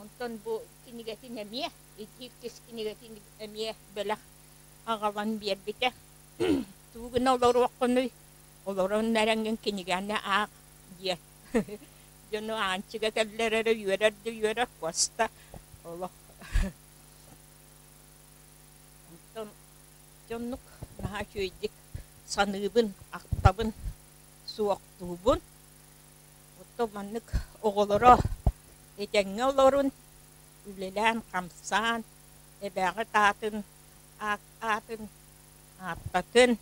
Онтон бу кинигэтин эмиэ, ити иккис кинигэтин эмиэ бэлэх аҕалан биэрбитэ. Тугу гына олоруоххунуй, олорон эрэҥҥин кинигэни аах диэн. Дьону Аанчыга кэллэр эрэ үөрэр да үөрэр Куоста олох. Онтон дьоннук наһаа үчүгэйдик саныыбын, ахтабын, суохтуубун. Оттон маннык оҕолоро этэҥҥэ олорун, үлэлээн-хамсаан, эбээҕит аатын аатын ааттатын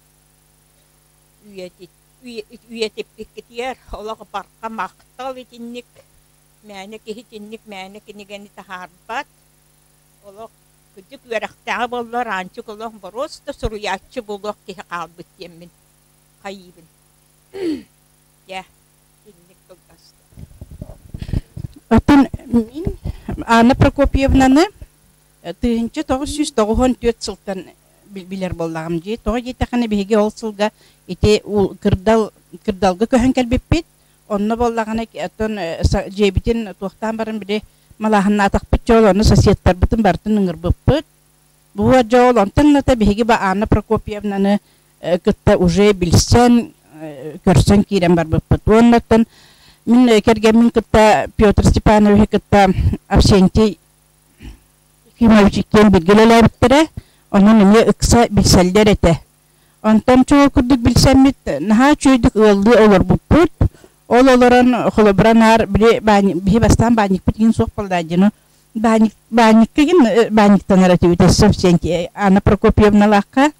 үйэтиппиккитигэр олох барҕа махтал итинник мээнэ киһи итинник мээнэ кинигэни таһаарбат олох кырдьык үөрэхтээҕэ буоллар Аанчык олох боруоста суруйааччы буолуох киһи хаалбыт диэммин хайыыбын Дьэ, инник кылгаста. Оттон мин Анна Прокопьевнаны 1994 сылтан билэр буоллаҕым дии. Тоҕо диэтэххинэ биһиги ол сылга ити кырдал кырдалга көһөн кэлбиппит. Онно буоллаҕына оттон дьиэбитин туохтаан баран били малааһыннаатахпыт дьол ону соседтарбытын барытын ыҥырбыппыт. Бу дьол онтон ылата биһиги ба Анна Прокопьевнаны кытта уже билсэн, көрсөн киирэн барбыппыт. Уонна оттон мин кэргэммин кытта Петр Степановиһы кытта Авсентий Ефимович иккиэн бииргэ үлэлээбиттэрэ. Онон эмиэ ыкса билсэллэр этэ. Онтон чуол курдук билсэммит наһаа үчүгэйдик ыаллыы олорбуппут. Ол олорон холобура наар били биһи бастаан баанньыкпыт иһин суох буолла дьону баанньыкка гин баанньыктанар этибит өссө Анна Прокопьевналаахха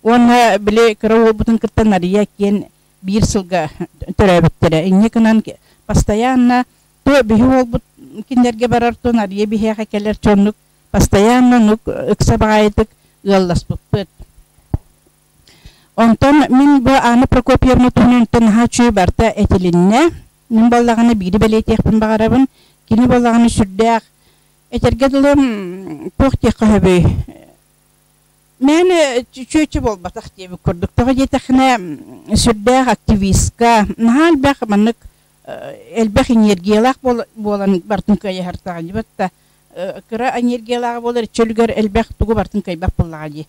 уонна били кыра уолбутун кытта Нария киэн биир сылга төрөөбүттэрэ. Инньэ гынан постоянно то биһи уолбут кинилэргэ барар, то Нария биһиэхэ кэлэр чоннук постоянно нук ыкса баҕайытык ыалласпыппыт. Онтон мин бу Анна Прокопьевна туһунан наһаа үчүгэй барыта этилиннэ. Мин буоллаҕына биири бэлиэтиэхпин баҕарабын. Кини буоллаҕына сүрдээх этэргэ дылы туох диэххэ сөбүй мээнэ чүөчэ буолбатах диэбит курдук. Тоҕо диэтэххинэ сүрдээх активистка, наһаа элбэх маннык элбэх энергиялаах буолан барытын кыайыһартаҕа дии батта кыра энергиялааҕа буолар чөлүгэр элбэх тугу барытын кыайбат буоллаҕа дии.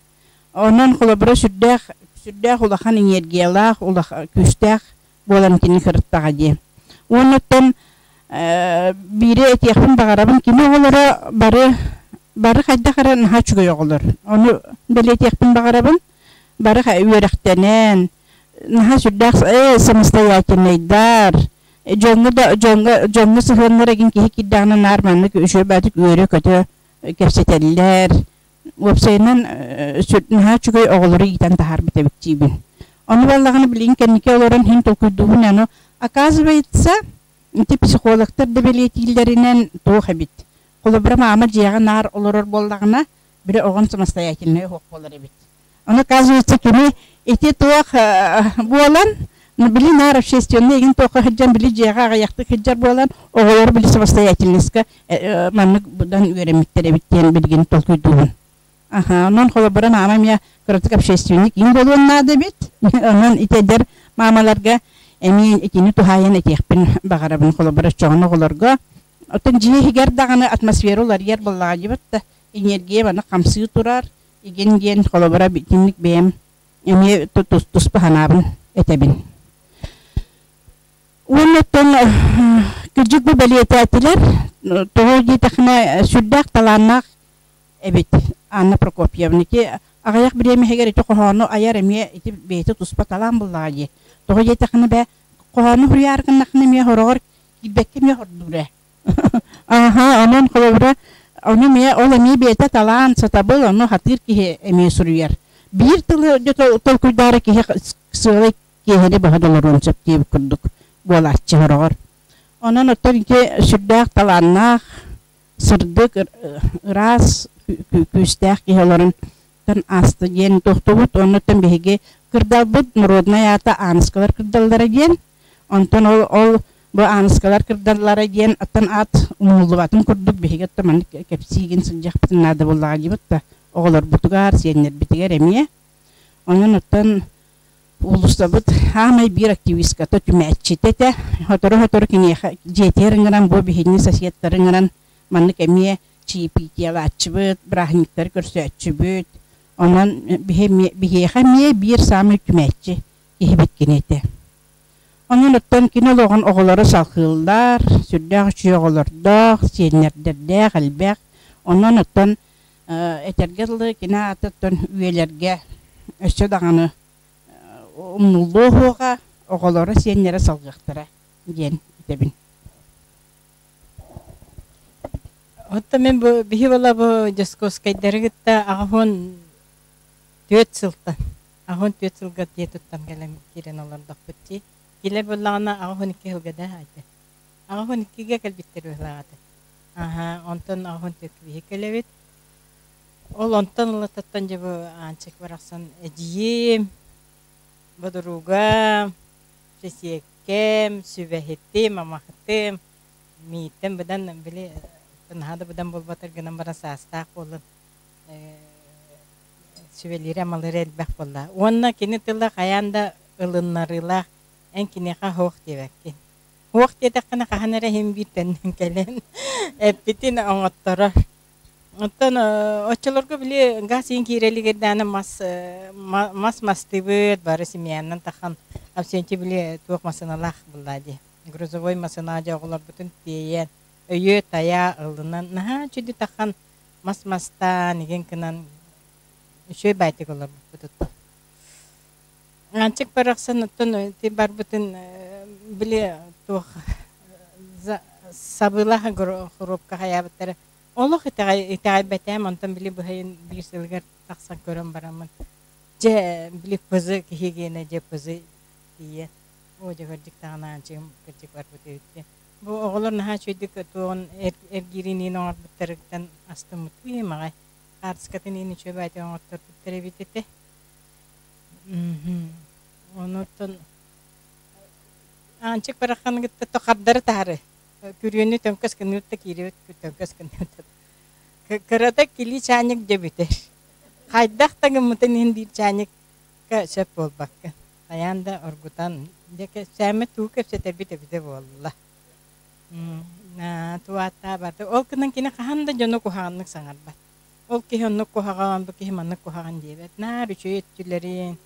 Онон холобура сүрдээх сүрдээх улахан энергиялаах, улахан күүстээх буолан кини сырыттаҕа дии. Уонна оттон биири этиэхпин баҕарабын, кини оҕолоро бары бары хайдах эрэ наһаа үчүгэй оҕолор. Ону бэлиэтиэхпин баҕарабын. Бары үөрэхтэнэн, наһаа сүрдээх самостоятельнайдар, дьоҥҥо да дьоҥҥо дьоҥҥо сыһыаннара игин киһи киирдэҕинэ наар маннык үчүгэй баҕайытык үөрэ-көтө кэпсэтэллэр. Уопсайынан наһаа үчүгэй оҕолору иитэн таһаарбыт эбит диибин. Ону буоллаҕына билигин кэнники олорон иһин толкуйдуубун ону оказывается. Ити психологтар да бэлиэтииллэринэн туох эбит. Холобура, маама дьиэҕэ наар олорор буоллаҕына, били оҕон самостоятельнай оһох буолар эбит. Ону, оказывается, кини ити туох буолан, били наар общественный игин туохха сылдьан, били дьиэҕэ аҕыйахтык сылдьар буолан, оҕолор били самостоятельностька маннык быдан үөрэммиттэр эбит диэн билигин толкуйдуубун. Аха, онон холобура маама эмиэ кыратык общественник им буолуон наада эбит. Онон ити эдэр маамаларга эмиэ итини туһаайан этиэхпин баҕарабын. Холобура, оччоҕуна оҕолорго оттон дьиэ иһигэр даҕаны атмосфера уларыйар буоллаҕа дьибит да энергия маны хамсыы турар, игин диэн холобура итинник бэйэм эмиэ туспа санаабын этэбин. Уонна оттон кырдьык бу бэлиэтээтилэр, тоҕо диэтэххинэ сүрдээх талааннаах эбит Анна Прокопьевна. Ити аҕыйах бириэмэһигэр ити хоһоону айар эмиэ ити бэйэтэ туспа талаан буллаҕа дии. Тоҕо диэтэххинэ бээ хоһоону суруйаары гыннаххына эмиэ сороҕор киирбэккэ эмиэ хордуур ээ. Аха, онон холобура ону эмиэ ол эмиэ бэйэтэ талаан, сатабыл, ону хатыыр киһи эмиэ суруйар. Биир тылы толкуйдаары киһи сыалай киэһэни быһа толоруон сөп диэбит курдук буолааччы сороҕор. Онон оттон ити сүрдээх талааннаах, сырдык, ыраас, күүстээх киһи олорон ааста диэн тохтубут. Оннуттан биһиги кырдалбыт народнай аата Ааныскалар кырдаллара диэн. Онтон ол, ол бу Ааныскалар кырдаллара диэн оттон аат умнуллубатын курдук биһиги оттон маннык кэпсиигин сылдьыахпытын наада буоллаҕа диибит да оҕолорбутугар, сиэннэрбитигэр эмиэ. Онон оттон Уулуссабыт хаамай биир активистката түмээччитэ этэ. Сотору-сотору киниэхэ дьиэтигэр ыҥыран, бу биһигини соседтары ыҥыран маннык эмиэ чаепитиелааччыбыт, бырааһынньыктары көрсөөччүбүт. Онон биһиэхэ эмиэ биир саамай түмээччи киһибит кини этэ. Онон оттон кини олоҕун оҕолоро салҕыыллар, сүрдээх үчүгэй оҕолордоох, сиэннэрдэрдээх элбэх. Онон оттон этэргэ дылы кини аатыттан үйэлэргэ өссө даҕаны умнуллуо суоҕа, оҕолоро, сиэннэрэ салҕыахтара диэн этэбин. Оттон мин бу биһи була бу Дьоскуоскайдары кытта 84 сылтан 84 сылга дьиэ туттан кэлэн киирэн олордохпут дии. Килэр буоллаҕына 82 сылга да айда. 82-гэ кэлбиттэр быһылаах этэ. Аһа, онтон 84 биһи кэлэбит. Ол онтон ылататтан дьэ бу Аанчык барахсан эдьиийим, бодоругам, сэсиэккэм, сүбэһитим, амаһытым, мииттэн быдан били наһаа да быдан буолбатар гынан баран саастаах буолан сүбэлиирэ-амалыыра элбэх буолла. Уонна кини тыла хайаан да ылыннарыылаах, эн киниэхэ суох диэбэккин. Суох диэтэххинэ хаһан эрэ иһин биир төннөн кэлэн эппитин оҥотторор. Оттон оччолорго били газ иин киирэ илигэрдээнэ мас мас мастыыбыт, бары семьянан тахан Авсентий били туох массыыналаах буллаа дии. Грузовой массыына дьэ оҕолорбутун тиэйэн, өйүө-тайаа ылынан наһаа үчүгэй тахан мас мастаан игин гынан үчүгэй баайтык олорбуппут оттон. Аанчык барахсан оттон ити барбытын били туох сабыылаах хоруопка хайаабыттара олох итэҕэйбэтээм онтон били быһайын биир сылыгар тахсан көрөн бараммын дьэ били пызы киһи гиэнэ дьэ пызы тиийэн оо дьэ кырдьык даҕаны Аанчыгым кырдьык барбыт эбит диэн бу оҕолор наһаа үчүгэйдик туоҕун эргиириниин оҥорбуттарыттан астыммытым аҕай хаартыскатын иин үчүгэй баайдык оҥотторбуттар эбит этэ. Онуттан Аанчык барахханы кытта то хардары таһары күрүөнү төҥкөс гыныыт да киирибит төҥкөс гыныыт кырата килии чаанньык дьэ бүтэр. Хайдах да гыммытын иһин биир чаанньыкка сөп буолбакка. Хайаан да оргутан дьэ кэпсээммит тугу кэпсэтэрбит эбитэ буолла. Туааттаа барды. Ол гынан кини хаһан да дьону куһаҕаннык саҥарбат. Ол киһи оннук куһаҕан, бу киһи маннык куһаҕан диэбэт. Наар үчүгэй өттүлэрин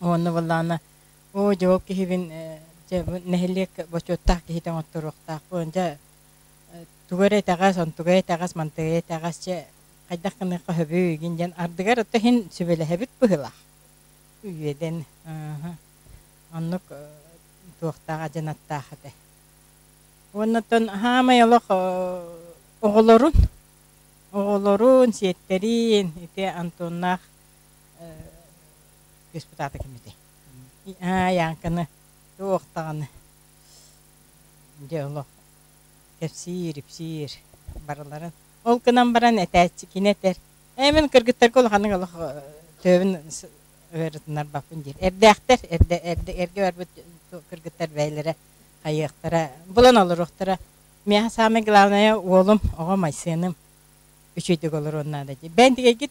уонна буоллаҕына оо дьэ ол киһибин дьэ бу нэһилиэк бочуоттаах киһитэ оҥотторуохтаахпын дьэ тугу эрэ итэҕэс, онтуга итэҕэс, мантыга итэҕэс дьэ хайдах гыныахха сөбүй игин диэн ардыгар ото иһин сүбэлэһэбит быһыылаах. Үөдэн оннук туохтаах адьынаттаах этэ. Уонна оттон хаамай олох оҕолорун, оҕолорун, сиэттэрин ити Антоннаах кыыспыт аата ким этэй? Яҥканы туох даҕаны. Дьэ олох кэпсиир, ипсиир барыларын. Ол гынан баран этээччи кини этэр, ээ мин кыргыттарга улаханнык олох төбөбүн ыарытыннарбаппын диир. Эрдээхтэр, эрдэ, эрдэ, эргэ барбыт кыргыттар бэйэлэрэ хайыахтара, булан олоруохтара. Миэхэ саамай главное уолум, оҕом Айсеным үчүгэйдик олоруон наада дии. Бэйэн тигэйгит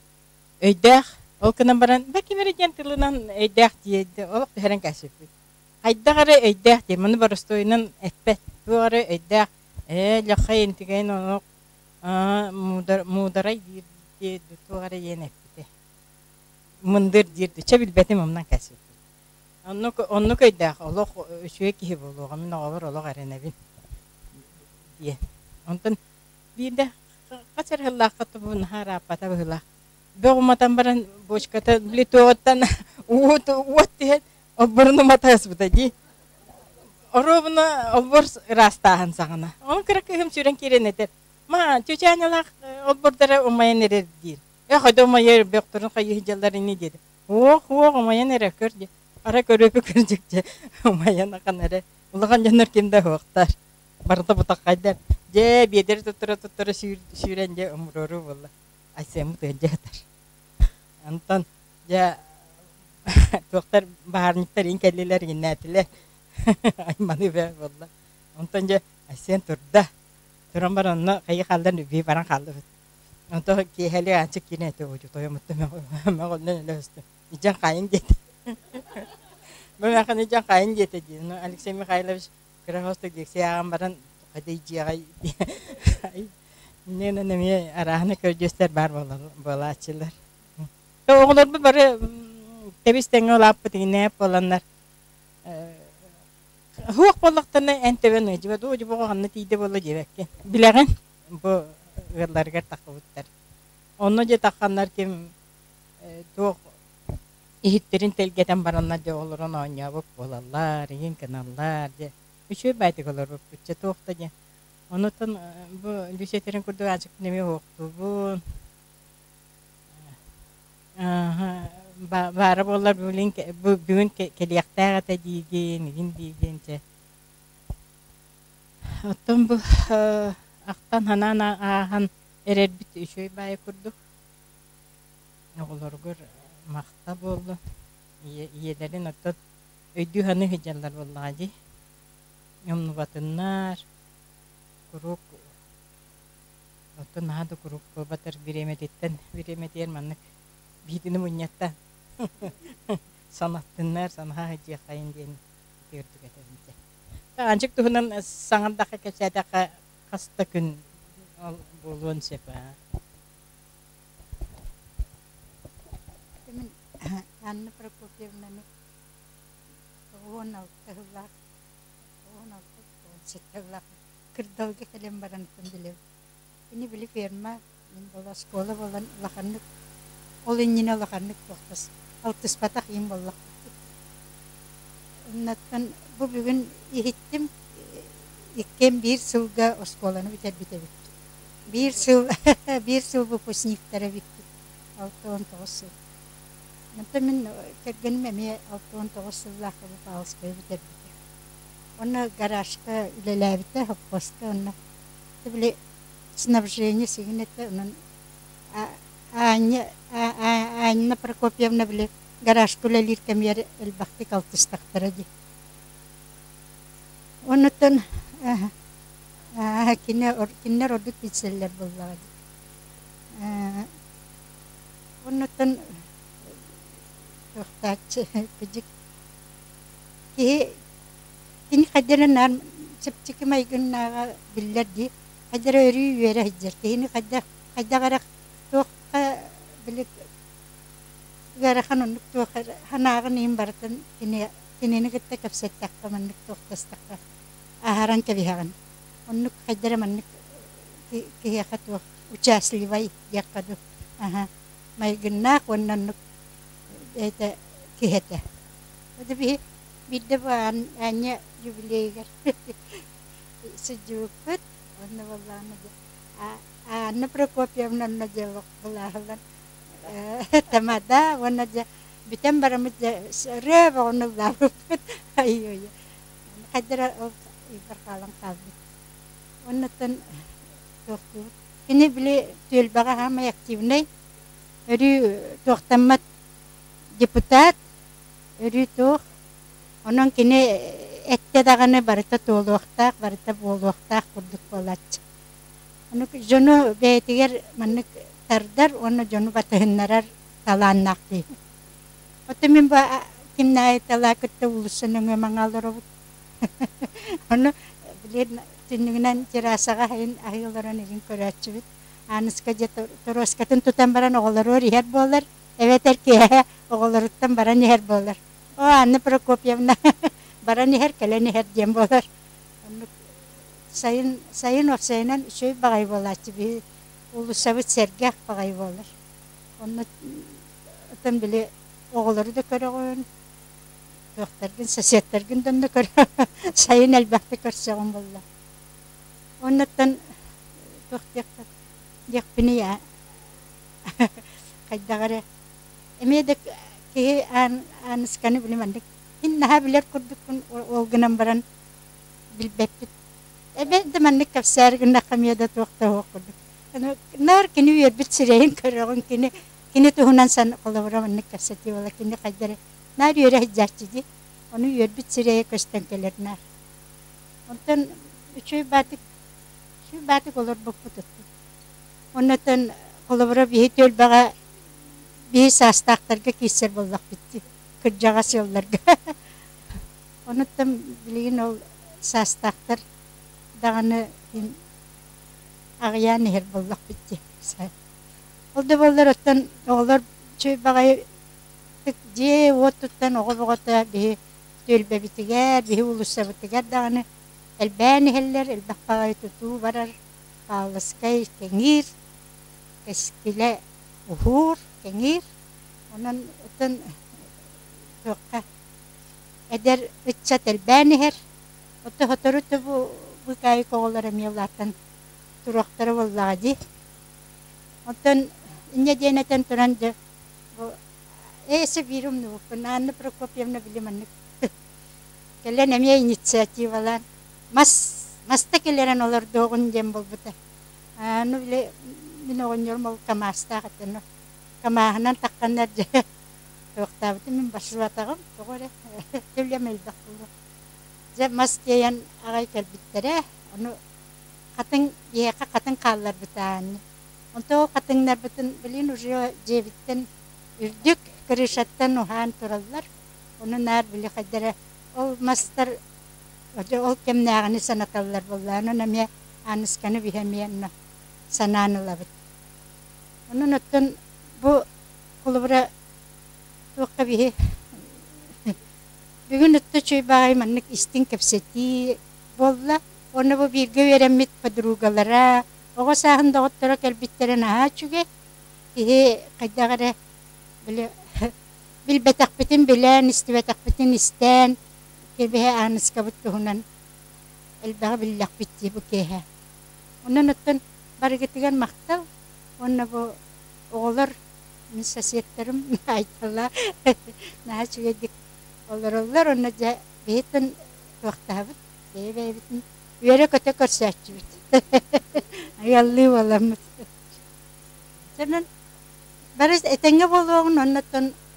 өйдөөх, ол гынан баран бэким эрэ диэн тылынан өйдөөх диэди олох түһэрэн кээспиппит. Хайдах эрэ өйдөөх диэн, маны боростуойунан эппэт. Туох эрэ өйдөөх, ээ, лөххөй интигэйин ону муударай диир диэ туох эрэ диэн эппитэ. Мындыр диир чэ билбэтим умнан кээспиппит. Оннук оннук өйдөөх олох үчүгэй киһи буолуоҕа мин оҕобор олох эрэнэбин диэн. Онтон биирдэ хас эрэ сыллаахха бу наһаа ырааппата быһыылаах. Бөх уматан баран бочката били туоҕуттан уот уот түһэн олборун умата ыспыта дии. Оруобуна олбор ыраастааһын саҕана. Ол кыра кыыһым сүүрэн киирэн этэр: «Ма, чүчээнэлээх олбордара умайан эрэр» диир. «Э, хайда умайар, бөхтөрүн хайыы сылдьаллар ини» диэтэ. «Уох, уох, умайан эрэ, көр» диэ. Арай көрүөпү кырдьык дьэ умайан ахан эрэ. Улахан дьоннор ким да суохтар. Барыта бутаххайдар. Дьэ, биэдэри туттара-туттара сүүрэн дьэ умуруоруу буолла. Айсеммыт ыалдьа сытар. Онтон дьэ туохтар баһаарынньыктар иин кэллилэр иҥиннээтилэр. Айманыы бээ буолла. Онтон дьэ Айсен турда. Туран баран онно хайыы хааллар үбүү баран хааллыбыт. Онтон киэһэлик аанчык киирэн этэ уочу тойомуттан мөҕүллэн өлө өстө. Идьэн хаайын диэтэ. Бу мээхэн идьэн хаайын диэтэ дии. Ну Алексей Михайлович кыра хостук лекция ааҕан баран хайда дьиэҕэ Иннинэн эмиэ арааһына көрдьүөстэр баар буолааччылар. Оҕолорбут бары тэбис-тэҥҥэ улааппыт иҥнээп буоланнар суох буоллахтарына эн төбөн ыалдьыбат оо дьэ бу оҕо ханна тиийдэ буолла диэбэккин. Билэҕин бу ыалларыгар таххыбыттар. Онно дьэ тахханнар ким туох иһиттэрин тэлгэтэн бараннар дьэ олорон оонньообут буолаллар, игин гыналлар дьэ үчүгэй баайдык олорбуппут дьэ туох да диэн Онутун бу Люся этэрин курдук аанчыкпын эмиэ уһуктуубун. Баара буоллар бүгүн кэлиэхтээх этэ диигин, игин диигин чэ. Оттон бу ахтан санаан ааһан эрэрбит үчүгэй баайы курдук. Оҕолоругар махта буоллун. Ийэлэрин оттон өйдүү-саныы сылдьаллар буоллаҕа дии. Умнубатыннар, куруук оттон наһаа да куруук буолбатар бириэмэтиттэн бириэмэтигэр маннык биитини мунньаттаан санаттыннар, санаһа сылдьыаххайын диэн ити үрдүк этэбин дьэ. Аанчык туһунан саҥардахха кэпсээтэххэ хас да күн ол буолуон сөп аа. Мин Анна Прокопьевнаны 96 сыллаах 16 сыллаах кырдалга кэлэн баран билэбин. Кини били ферма, мин буола оскуола буолан улаханнык ол иннинэ улаханнык туохтас алтыспатах иим буоллахпыт. Оннуттан бу бүгүн иһиттим иккиэн биир сылга оскуоланы бүтэрбит эбиппит. Биир сыл биир сыл выпускниктар эбиппит. 69 сыл. Онтон мин кэргэним эмиэ 69 сыллаахха Павловскайы бүтэрбитэ. Уонна гаражка үлэлээбитэ, сопхуоска уонна били снабжение сигин этэ, онон Аня Анна Прокопьевна били гаражка үлэлиир кэмигэр элбэхтик алтыстахтара дии. Оннуттан кинилэр ордук билсэллэр буоллаҕа дии. Оннуттан туохтааччы кыдьык киһи кини хайда эрэ наар чэпчэки майгыннааҕа биллэр дии хайда эрэ өрүү үөрэ сылдьар киһини хайдах хайдах эрэ туохха били ыарахан оннук туох эрэ санааҕын иһин барытын кини кинини кытта кэпсэттэххэ маннык туохтастахха аһаран кэбиһэҕин оннук хайда эрэ маннык киһиэхэ туох участливай диэххэ дуу аһа майгыннаах уонна оннук бэйэтэ киһи этэ. Это биһи биирдэ бу аанньа юбилейыгар сылдьыбыппыт. Онно буоллаҕына дьэ Анна Прокопьевна онно дьэ былааһылан тамада уонна дьэ бүтэн бараммыт дьэ ырыа бөҕөнү ыллаабыппыт. Ай-ой. Хайдара ол өйбөр хаалан хаалбыт. Оннуттан туохтуубут. Кини били түөлбэҕэ саамай активнай, өрүү туохтаммат депутат, өрүү туох. Онон кини эттэ даҕаны барыта туолуохтаах, барыта буолуохтаах курдук буолааччы. Ону дьону бэйэтигэр маннык тардар уонна дьону батыһыннарар талааннаах киһи. Оттон мин бу кимнээҕи талаа кытта уулусса нөҥүө маҥа олоробут. Ону билигин түннүгүнэн террасаҕа аһын аһыы олорон илин көрөөччүбүт. Ааныска дьэ торуоскатын тутан баран оҕолоругар иһэр буолар, эбэтэр киэһэ оҕолоруттан баран иһэр буолар. Оо, Анна Прокопьевна баран иһэр, кэлэн иһэр диэн буолар. Оннук сайын сайын уопсайынан үчүгэй баҕайы буолааччы биһи уулуссабыт сэргэх баҕайы буолар. Онно оттон били оҕолору да көрөҕүн, туохтаргын, соседтаргын да онно көрө сайын элбэхтик көрсөҕүн буолла. Оннуттан туох диэххэ диэхпиний аа хайдах эрэ эмиэ да киһи аан аанысканы били маннык мин наһаа билэр курдукпун ол гынан баран билбэппит. Эбэ да маннык кэпсээр гыннахха эмиэ да туох да суох курдук. Наар кини үөрбүт сирэйин көрөҕүн, кини кини туһунан сан холобура маннык кэпсэтии буола кини хайда эрэ наар үөрэ сылдьааччы дии. Ону үөрбүт сирэйэ көстөн кэлэр наар. Онтон үчүгэй баатык үчүгэй баатык олорбуппут оттон. Оннотон холобура биһи түөлбэҕэ биһи саастаахтарга киирсэр буоллахпыт дии, кырдьаҕас ыалларга. Онуттан билигин ол саастаахтар даҕаны аҕыйаан иһэр буоллахпыт дии. Ол да буоллар оттон оҕолор үчүгэй баҕайытык дьиэ-уот туттан оҕо бөҕөтө биһи түөлбэбитигэр, биһи уулуссабытыгар даҕаны элбээн иһэллэр, элбэх баҕайы тутуу барар, Павловскай кэҥиир, кэскилэ уһуур, кэҥиир. Онон оттон туохха эдэр ыччат элбээн иһэр. Оттон сотору бу быыкаайык оҕолор эмиэ улаатан туруохтара буоллаҕа дии. Оттон инньэ диэн этэн туран дьэ бу ээсэ биир умнубуппун Анна Прокопьевна били маннык кэлэн эмиэ инициативалаан мас маста кэлэрэн олордуоҕун диэн буолбута. Ну били мин оҕонньорум ол камаастаах этэ ну камааһынан тахханнар дьэ туохтаабытым мин барсыбатаҕым тоҕо эрэ төлөм элбэх буолуо. Дьэ мас тиэйэн аҕай кэлбиттэрэ ону хатыҥ биһиэхэ хатыҥ хаалларбыта аанньа. Онтон ол хатыҥнарбытын билигин уже дьиэбиттэн үрдүк крышаттан уһаан тураллар. Ону наар били хайда эрэ ол мастар ол кэмнээҕини санаталлар буолла. Онон эмиэ Аанысканы биһи эмиэ онно санаан ылабыт. Онон оттон бу холобура туохха биһи бүгүн отто үчүгэй баҕайы маннык истиҥ кэпсэтии буолла. Уонна бу бииргэ үөрэммит подругалара, оҕо сааһын доҕотторо кэлбиттэрэ наһаа үчүгэй. Киһи хайдах эрэ били билбэтэхпитин билэн, истибэтэхпитин истэн, кэбиһэ Ааныскабыт туһунан элбэҕи биллэхпит дии бу киэһэ. Онон оттон барыгытыгар махтал уонна бу оҕолор мин соседтарым Айтала наһаа үчүгэйдик олороллор уонна дьэ биһиттэн туохтаһабыт бэйэ-бэйэбитин үөрэ-көтө көрсөөччүбүт ыаллыы буоламмыт. Дьонун бары этэҥҥэ буолуоҕун уонна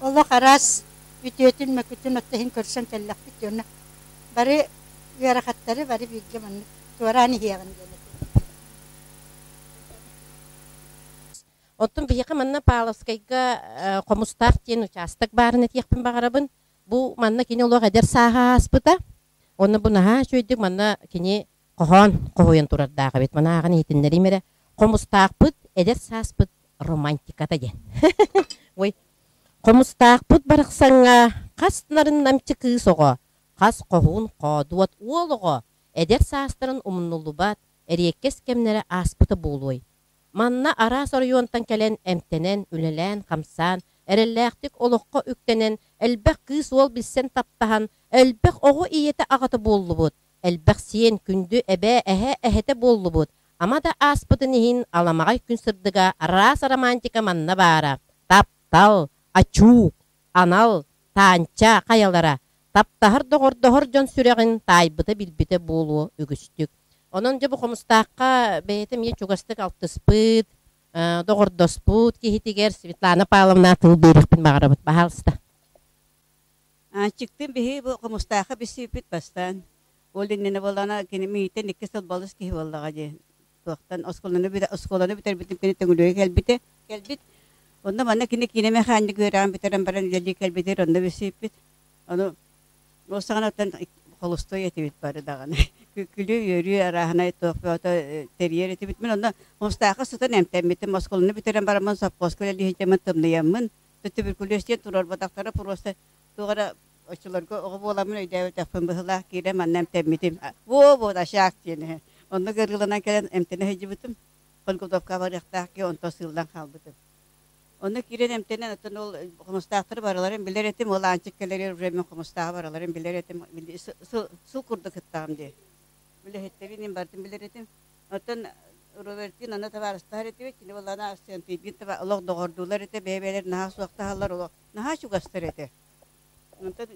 олох араас үтүөтүн мөкүтүн отто иһин көрсөн кэллэхпит уонна бары ыарахаттары бары бииргэ маннык туораан иһиэҕин диэн этим. Оттон биһиэхэ манна Павловскайга Хомустаах диэн учаастак баарын этиэхпин баҕарабын. Бу манна кини олох эдэр сааһа ааспыта. Онно бу наһаа үчүгэйдик манна кини хоһоон хоһуйан турардаах эбит. Маны ааҕан иһитиннэриим эрэ. Хомустаахпыт эдэр сааспыт романтиката диэн. Ой, хомустаахпыт барахсаҥҥа хас нарын намчы кыыс оҕо, хас хоһуун хоодуот уол оҕо эдэр саастарын умнуллубат эриэккэс кэмнэрэ ааспыта буолуой. Манна араас оройуонтан кэлэн эмтэнэн, үлэлээн-хамсаан, эрэллээхтик олоххо үктэнэн, элбэх кыыс-уол билсэн таптаһан, элбэх оҕо ийэтэ-аҕата буоллубут, элбэх сиэн, күндү эбээ, эһээ эһэтэ буоллубут. Ама да ааспытын иһин аламаҕай күн сырдыга араас романтика манна баара. Таптал, ачуук, анал, таанча хайалара. Таптаһар доҕордоһор дьон сүрэҕин таайбыта билбитэ буолуо үгүстүк. Онон дьэ бу Хомустаахха бэйэтэ эмиэ чугастык алтыспыт, доҕордоспут киһитигэр Светлана Павловна тыл биэриэхпин баҕарабыт. Баһаалыста. Аанчыктыын биһиги бу Хомустаахха билсибиппит бастаан. Ол иннинэ буоллаҕына кини миигиттэн икки сыл балыс киһи буоллаҕа дии. Туохтан оскуоланы оскуоланы бүтэрбитим кини Төҥүлүгэ кэлбитэ кэлбит. Онно манна кини киинэ мэхээнньик үөрэҕин бүтэрэн баран үлэлии кэлбитигэр онно билсибиппит. Ону ол саҕана оттон холустуой этибит бары даҕаны. Күлүү-үөрүү арааһынай туох бөҕөтө тэрийэр этибит. Мин онно Хомустаахха сытан эмтэммитим. Оскуоланы бүтэрэн бараммын сопхуоска үлэлии сылдьаммын тымныйаммын туберкулез диэн туруорбатахтара просто туох эрэ оччолорго оҕо буоламмын өйдөөбөтөхпүн быһыылаах киирэн манна эмтэммитим. Во-во ашаак диэн үһү. Оннук ыарыыланан кэлэн эмтэнэ сылдьыбытым. Подготовка барыахтаах киһи онтон сыыллан хаалбытым. Онно киирэн эмтэнэн оттон ол хомустаахтары барыларын билэр этим. Ол Аанчык кэлэригэр уже мин хомустааҕы барыларын билэр этим. Сыл курдук кыттаҕым дии. Үлэһиттэрин барытын билэр этим. Оттон Робертин аны табаарыстаһар этибит. Кини буоллаҕына Арсентийдиин олох доҕордуулар этэ, бэйэ-бэйэлэрин наһаа суохтаһаллар, олох наһаа чугастар этэ. Онтон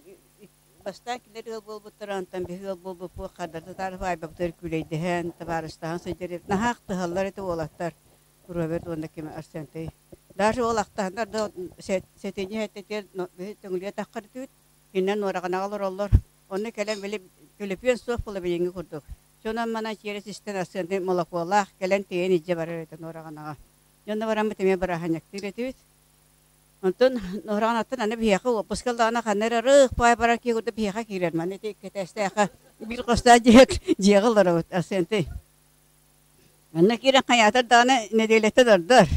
бастаан кинилэр ыал буолбуттара, онтон биһи ыал буолбуппут, хардарыта таарыһа айбабытыгар күүлэйдэһэн, табаарыстаһан сылдьар эбит. Наһаа ахтыһаллар этэ уолаттар Роберт уонна ким Арсентий. Даже ол ахтаһаннар да сэтинньи сэттэтигэр биһи төҥүлүө таххар этибит. Кинилэр Нуораҕанаҕа олороллор. Онно кэлэн били төлөпүөн суох буола билиҥҥи курдук. Дьонон манан чиэрэ систэн Арсентий молокуолаах кэлэн тиэйэн илдьэ барар этэ Нуораҕанаҕа. Дьонно бараммыт эмиэ бырааһынньыктыыр этибит. Онтон Нуораҕанаттан аны биһиэхэ уоппуска ыллаҕына ханна эрэ ырыых баай барар киһи курдук биһиэхэ киирэр. Маны ити кэтээстээххэ биир хостоох дьиэ дьиэҕэ олоробут Арсентий. Манна киирэн хайаатар даҕаны нэдиэлэттэн ордор.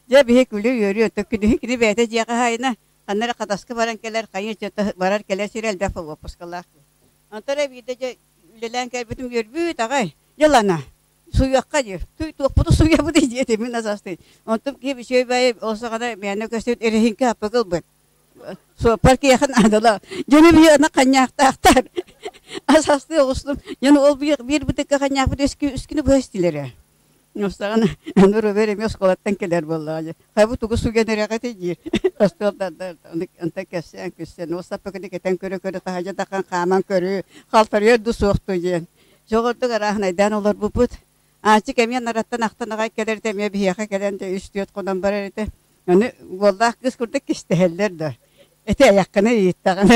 Дьэ биһи күлүү-үөрүү оттон күнүһүн кини бэйэтэ дьиэҕэ хаһаайына ханна эрэ Хатаска баран кэлэр, хайыы чөтө барар кэлэр сирэ элбэх уоппускалаах. Онтон эрэ биирдэ дьэ үлэлээн кэлбитим үөрбүт аҕай. Дьылана суйуохха диир. Туй туохпуту суйабытый диэтим мин асастыы. Онтум киһи үчүгэй баайы ол саҕана мээнэ көстүбүт эрэһиҥкэ аппык ылбыт. Суоппар киэхэ наадалаах. Дьону биир ана ханньаахтаахтар. Асастыы оҕустум. Дьону ол биир биир бытыкка ханньаахпыт үскүнү быһа истилэрэ. Устаҕына аны Робер эмиэ оскуолаттан кэлэр буоллаҕа дии. Хайа тугу сугэн эрэҕитий диир. Остуолдардар онтон кэпсээн күссэн ол саппыкыны кэтэн көрө-көрө таһырдьа таххан хааман көрүү, халтарыйар ду суох дуу диэн. Дьоҕурдук арааһынайдаан олорбуппут. Аанчык эмиэ нараттан ахтан аҕай кэлэр этэ, эмиэ биһиэхэ кэлэн дьэ үс-түөрт хонон барар этэ. Аны уоллаах кыыс курдук кистэһэллэр да. Эти айаххына ыйыттаҕына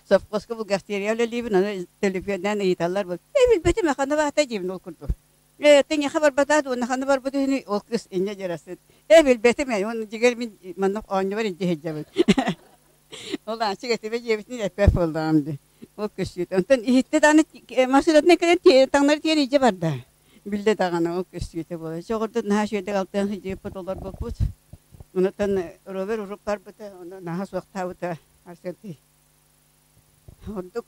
совхозка бухгалтерия үлэлиибин, аны төлөпүөннээн ыйыталлар. Ээ билбэтим, ханна баата диибин ол курдук. Ээ тэҥиэхэ барбатаат уонна ханна барбыт үһүнүй ол кыыс инньэ дьарасыт. Ээ билбэтим ээ, уонна дьигэр мин манна оонньубар илдьэ сылдьабын. Ол аанчык этибэ дьиэбитин эппэт буоллаҕым дии. Ол көстүүтэ. Онтон иһиттэ даҕаны массыынатынан кэлэн таҥнары тиийэн илдьэ барда. Биллэ даҕаны ол көстүүтэ буолар. Чоҕурдут наһаа үчүгэйдик алтыан сылдьыбыппыт олорбуппут. Онтон Робер уруп барбыта, ону наһаа суохтаабыта Арсентий. Ордук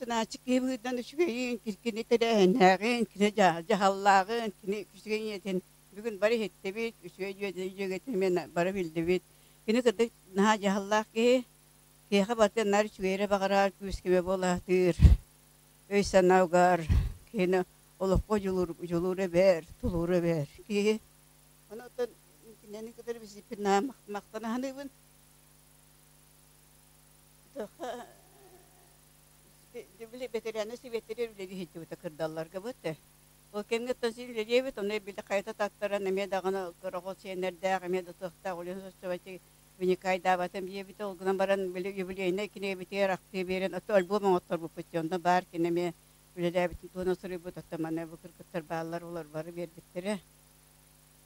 Тынааччы киһи быһыытынан үчүгэйин, кини тэрээһиннээҕин, кини дьаһаллааҕын, кини үчүгэй ийэтин бүгүн бары иһиттибит, үчүгэй дьүөгэтин эмиэ бары биллибит. Кини кырдьык наһаа дьаһаллаах киһи, киһиэхэ барытын наар үчүгэй эрэ баҕарар, күүс-көмө буолаатыыр, өй-санаа угар, киһини олоххо дьулуур, дьулуура бэр, тулуура бэр киһи. Онон кинини кытары билсиппин наһаа махтана саныыбын. Били бэтэрээннэр сэбиэттэригэр үлэлии сылдьыбыта кырдалларга быт. Ол кэмҥэ оттон син үлэлиэбит, ону били хайата таттаран эмиэ даҕаны кыра сиэннэрдээх, эмиэ да туохтаах үлэ соччобаччы вникайдаабатым диэбитэ. Ол гынан баран били юбилейнай кинигэбитигэр ахтыы биэрэн, оттон альбом оҥотторбуппут дии, онно баар кини эмиэ үлэлээбитин туһунан суруйбут, оттон манна бу кыргыттар бааллар, олор бары биэрбиттэрэ.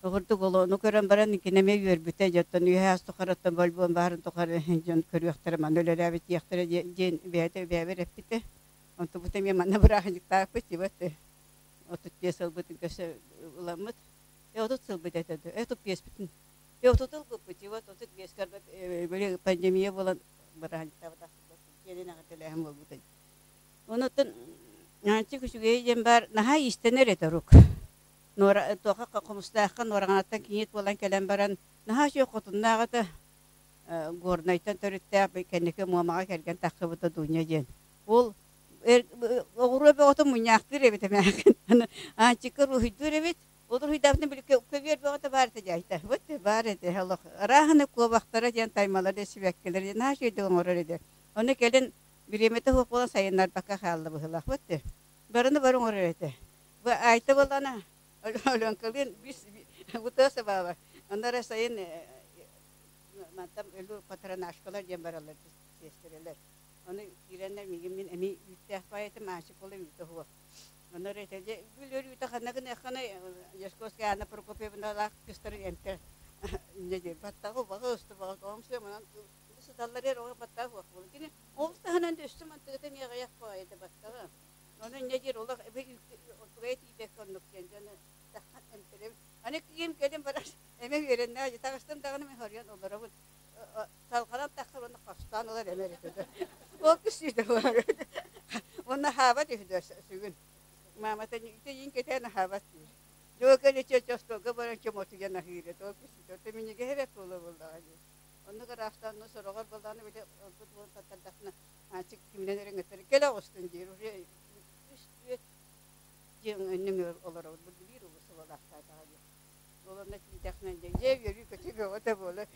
Оҕурдук олону көрөн баран кини эмиэ үөрбүтэ, дьэ оттон үөһэ аас тухары оттон альбом баарын тухары дьон көрүөхтэрэ, манна үлэлээбит диэхтэрэ диэн бэйэтэ бэйэбэр эппитэ. Онтубут эмиэ манна бырааһынньыктаахпыт тибэт 35 сылбытын көрсө ыламмыт. 30 сылбыт этэ да, 35-питин. 30 ылбыппыт, вот 35 били пандемия буолан бырааһынньыктаабатах дьиэнин эҕэрдэлээһин буолбута. Онуттан Аанчык үчүгэйэ диэн баар наһаа иистэнэр этэ урук. Нуора туохха Хомустаахха Нуораҕанаттан кийиит буолан кэлэн баран наһаа үчүгэй хотуннаах этэ. Горнайтан төрүттээх кэнники Муомаҕа кэргэн тахсыбыта Дуня диэн. Ол оҕуруо бөҕөтө мунньаахтыыр эбит эмээхин. Аанчыкка уруһуйдуур эбит. Ол уруһуйдаабытын били көбүөр бөҕөтө баар этэ дьаайта. Вот баар этэ олох. Арааһыны куобахтара диэн таймалар диэн сибэккилэр диэн наһаа үчүгэйдик оҥорор этэ. Ону кэлин бириэмэтэ суох буолан сайыннарбакка хаалла быһыылаах. Вот барыны бары оҥорор этэ. Бу Айта буоллаҕына Оленкалыын бис бутуо сабаба. Онно эрэ сайын мантан өлүү патронажкалар диэн бараллар сиэстэрэлэр. Ону киирэннэр миигин мин эмиэ үүттээх баайытым аанчык буола үүтэ суох. Ону эрэ этэ бүл үүтэ ханна гыныаххыный Яшковская Анна Прокопьевналаах кыстарын эмтэ инньэ диир. Баттаҕы баҕа усту баҕа тоҕомсуйа манан сыталлар эр оҕо баттаҕа суох буолла. Кини ол таһынан да өссө мантыгыта эмиэ аҕыйах баҕайыта баттаҕа. Ону инньэ диир олох отугайа тиийбэккэ оннук диэн дьону таххан эмтэрэбин. Аны киим кэлин барар эмэ үөрэннэ таҕыстым даҕаны мин хоруйан олоробун. Салҕанан тахсар уонна хостоон ылар эмэ эрэ Ол күстүүтэ Уонна хаабат үһү сүгүн. Маамата ити кэтээн аһаабат диир. Дьоо кэлэ чочостуолга баран чомотуйан аһыыр этэ. Ол күстүүтэ. Ото минньигэһэ эрэ буола буоллаҕа дии. Оннук араастаан ну сороҕор буоллаҕына били ылбыт уол таттардахпына аанчык киминэн эрэ ыҥыттар кэлэ оҕустун диир. Уже үс түөрт дьиэ нөҥүө олоробут. Бу биир улус олохтоотоҕо дии. Ол онно тиийдэхпинэ дьэ үөрүү-көтүү бөҕөтө буолар.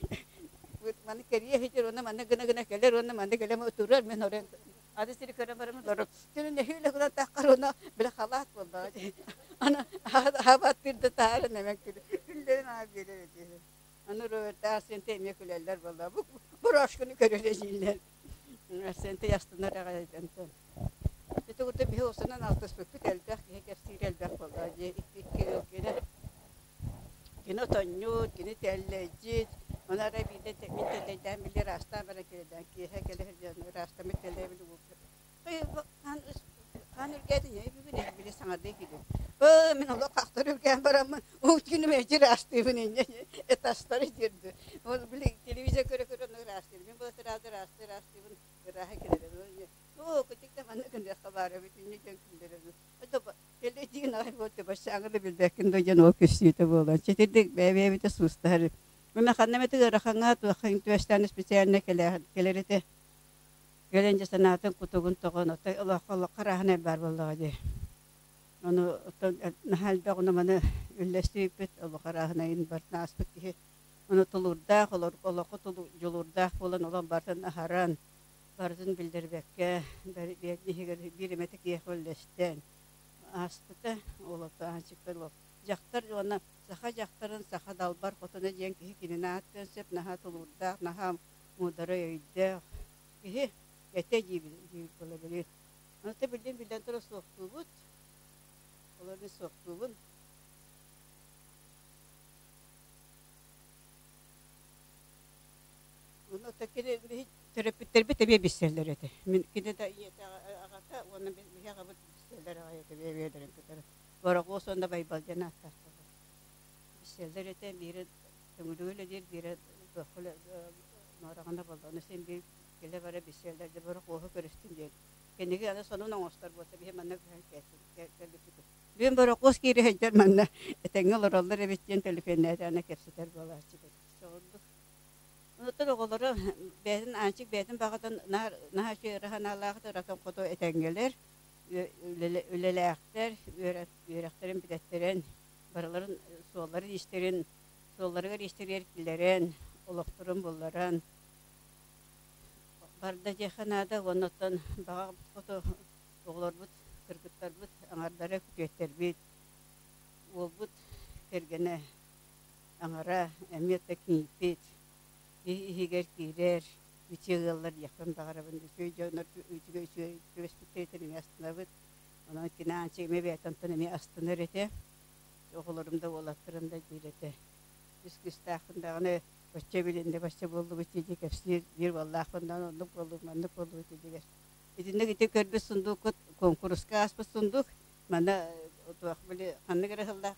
Маны кэрийэ сылдьар уонна манна гына-гына кэлэр уонна манна кэлэн турар мин орон аты сири көрөн баран олорор. Түнүн нэһиилэ гынан таххар уонна били халаат буоллаҕа дии. Аны аһабаттыыр да таһааран эмэн күллэрин аҕа биэрэр этэ. Аны Роберта Арсенте эмиэ күлэллэр буолла. Бу брошканы көрөр эдьииллэр. Арсенте астынар аҕай онтон. Ити курдук биһи усунан алтыспыппыт элбэх, киһи кэпсиирэ элбэх буолла. Дьиэ икки ыал кини кини отонньут, кини тэллэйдьит. Ону арай биирдэ мин тэллэйдээн били ыраастаан баран киэһэ киэһэ кэлэ сылдьан ыраастаммыт тэллэй били хаан хаан үргээтин бүгүн били саҥардыы киирдим. Өө мин олох хахтар үргээн бараммын уутгүнүм эчи ыраастыыбын инньэ этажтары диэрди. Ол били телевизор көрө-көрө ону ыраастыыр. Мин була сразу ыраастыы ыраастыыбын ырааһа кэлэрэ. Оо, кытык да манна гыныахха баар эбит, инньэ диэн күллэрэбин. Кэлэ диин аҕай буолта, баччааҥы да билбэккин да диэн ол көстүүтэ буолан. Чэтирдик бэйэ-бэйэбитэ суустаһар. Уонна ханна эмэ ыарахаҥҥа туохха түбэстээн специально кэлэр этэ. Кэлэн дьэ санаатын кутугун тоҕон, отой олоххо олоххо арааһынай баар буоллаҕа дии. Ону оттон наһаа элбэх ону маны үллэстибиппит, олох арааһынайын барытын ааспыт киһи. Ону тулуурдаах, олоххо дьулуурдаах буолан олох барытын аһаран, барытын биллэрбэккэ, иһигэр биир эмэтэ киһиэхэ үллэстэн ааспыта. Ол аанчыкпар дьахтар уонна саха дьахтарын саха далбар хотуна диэн киһи кинини ааттыан сөп, наһаа тулуурдаах, наһаа муударай өйдөөх киһи этэ диибин диир буола билигин. Ону билин билэн туран суохтуубут. Олору суохтуубун. Ону кини төрөппүттэрбит эмиэ билсэллэр этэ. Мин кини да ийэтэ аҕата уонна биһи аҕабыт билсэллэр аҕай этэ бэйэлэрин кытары. Борохуос уонна Байбал диэн ааттаахтар. Билсэллэр этэ, биирэ Төҥүлүгү үлэлиир, биирэ туохха Нуораҕана буолла. Ону син биир кэлэ-бара билсэллэр дьэ борохуоһу көрүстүм диэн. Кэнники аны сонун оҥостор буолта биһи манна көһөн кэлбиппит. Бүгүн борохуос киирэ сылдьар манна этэҥҥэ олороллор эбит диэн төлөпүөннээтэҕинэ кэпсэтэр буолааччыбыт. Соҕурдук Онуттан оҕолоро бэйэтин Аанчык бэйэтин баҕатын наар наһаа үчүгэй ыра санаалаах ыратын хоту этэҥҥэлэр, үлэлээхтэр, үөрэхтэрин бүтэттэрэн, барыларын суолларын-иистэрин суолларыгар-иистэригэр киллэрэн, олохторун булларан барда диэххэ наада уонна оттон баҕабыт хоту оҕолорбут, кыргыттарбыт аҥардара күтүөттэрбит, уолбут кэргэнэ аҥара эмиэ да киирбит, киһи иһигэр киирэр, үтүө ыаллар диэхпин баҕарабын. Үчүгэй дьоннор үчүгэй үчүгэй түбэспиттэриттэн эмиэ астынабыт. Онон кини Аанчык эмиэ бэйэтэ онтон эмиэ астынар этэ. Оҕолорум да уолаттарым да диир этэ. Үс кыыстаахпын даҕаны бачча билиннэ, бачча буоллубут дии кэпсиир, биир уоллаахпын даҕаны оннук буоллубут, маннык буоллубут дии Итинник ити көрбүт сундууккут куонкуруска ааспыт сундуук. Манна туох били ханнык эрэ сыллаах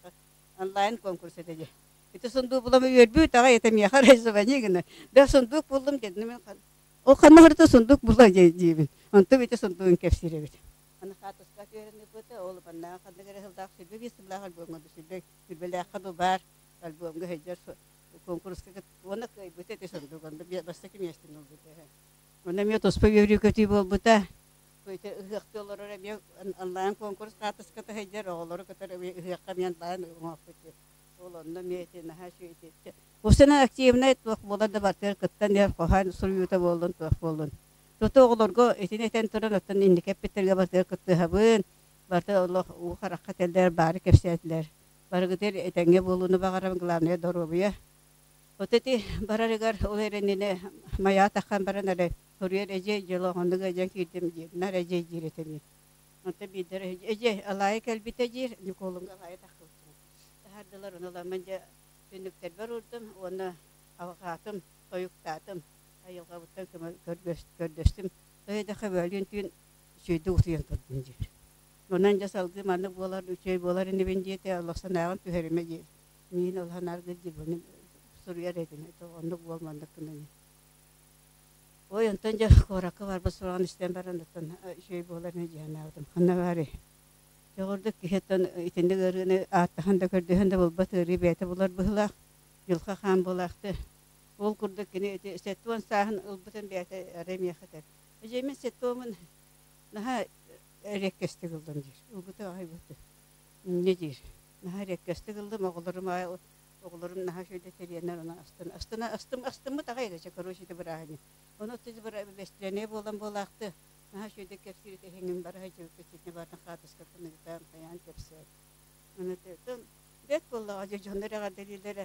онлайн конкурс этэ дии. Ити сундуук булам үөрбүт аҕай это миэхэ эрэ звони гына. Да сундуук буллум дедим мен ол ханна барыта сундуук булла диибин. Онтум ити сундуугун кэпсиир эбит. Аны хаатыска түһэрин ол манна ханнык эрэ сылдаах сүрбэ биир сыллаах альбомҥа сүрбэ сүрбэлээххэ ду баар альбомҥа сылдьар конкурска уонна кыайбыта ити сундуук онно бастакы миэстэни ылбыта. Онно эмиэ туспа үөрүү-көтүү буолбута. Бу ити ыһыахтыы олорор эмиэ онлайн конкурс хаартыската сылдьар оҕолору кытары ыһыахха эмиэ онлайн оҥоһуппут. Ол онно эмиэ ити наһаа үчүгэй ити. Усена активнай туох буолан да барытыгар кыттан иһэр хоһоон суруйуута буоллун туох буоллун. Тута оҕолорго итини этэн туран оттон инники эппиттэргэ барытыгар кыттыһабын. Барыта олох уу харахха этэллэр, баары кэпсээтилэр. Барыгытыгар этэҥҥэ буолууну баҕарабын, главное доруобуйа. Вот ити барарыгар ол эрэнинэ майаа таххан баран эрэ Суруйар эдьиэй дьоло оннук ыалдьан киирдим диир, наар эдьиэй диир этэ мин. Онтон биирдэрэ эдьиэй алаайа кэлбитэ диир, Ньукуолуҥҥа алаайа таххыбыттара. Таһаардылар, ону ыламмын дьэ түннүктэрбэр уурдум уонна алҕаатым, тойуктаатым, айылҕабыттан көмө көрдөстүм. Тоҕо диэтэххэ бөөлүүн түүн үчүгэйдик утуйан турдум диир. Онон дьэ салгыы маннык буолар, үчүгэй буолар инибин диэтэ, олох санааҕын түһэримэ диир. Миигин ол санааргыыр диир, суруйар этим, оннук буол маннык гынан. Ой, онтон дьэ куоракка барбыт сураҕын истэн баран, оттон үчүгэй буолар ини дии санаабытым. Ханна баарый? Дьоҕурдук киһи оттон итинник ыарыыны ааттаһан да көрдөһөн да булбат ыарыы бэйэтэ булар быһыылаах, дьылҕа хаан буолаахты. Ол курдук кини ити 70 сааһын ылбытын бэйэтэ эрэ миэхэ этэр. Эдьиий, мин сеттуомун наһаа эриэккэстик ыллым диир. Ылбыта аҕай быһыты. Инньэ диир. Наһаа эриэккэстик ыллым, оҕолорум аайы Оҕолорум наһаа үчүгэйдик тэрийэннэр ону астын астына астым астыммыт аҕай эрэ короче ити бырааһынньык. Ону ити бэстилиэнэй буолан буолаахты наһаа үчүгэйдик кэпсиир этэ иһиҥҥин бара сылдьыбыкка итиннэ барытын хаартыскаттан ыытан хайаан кэпсээн. Ону ытын бэрт буоллаҕа дьэ дьоннор эҕэрдэлииллэрэ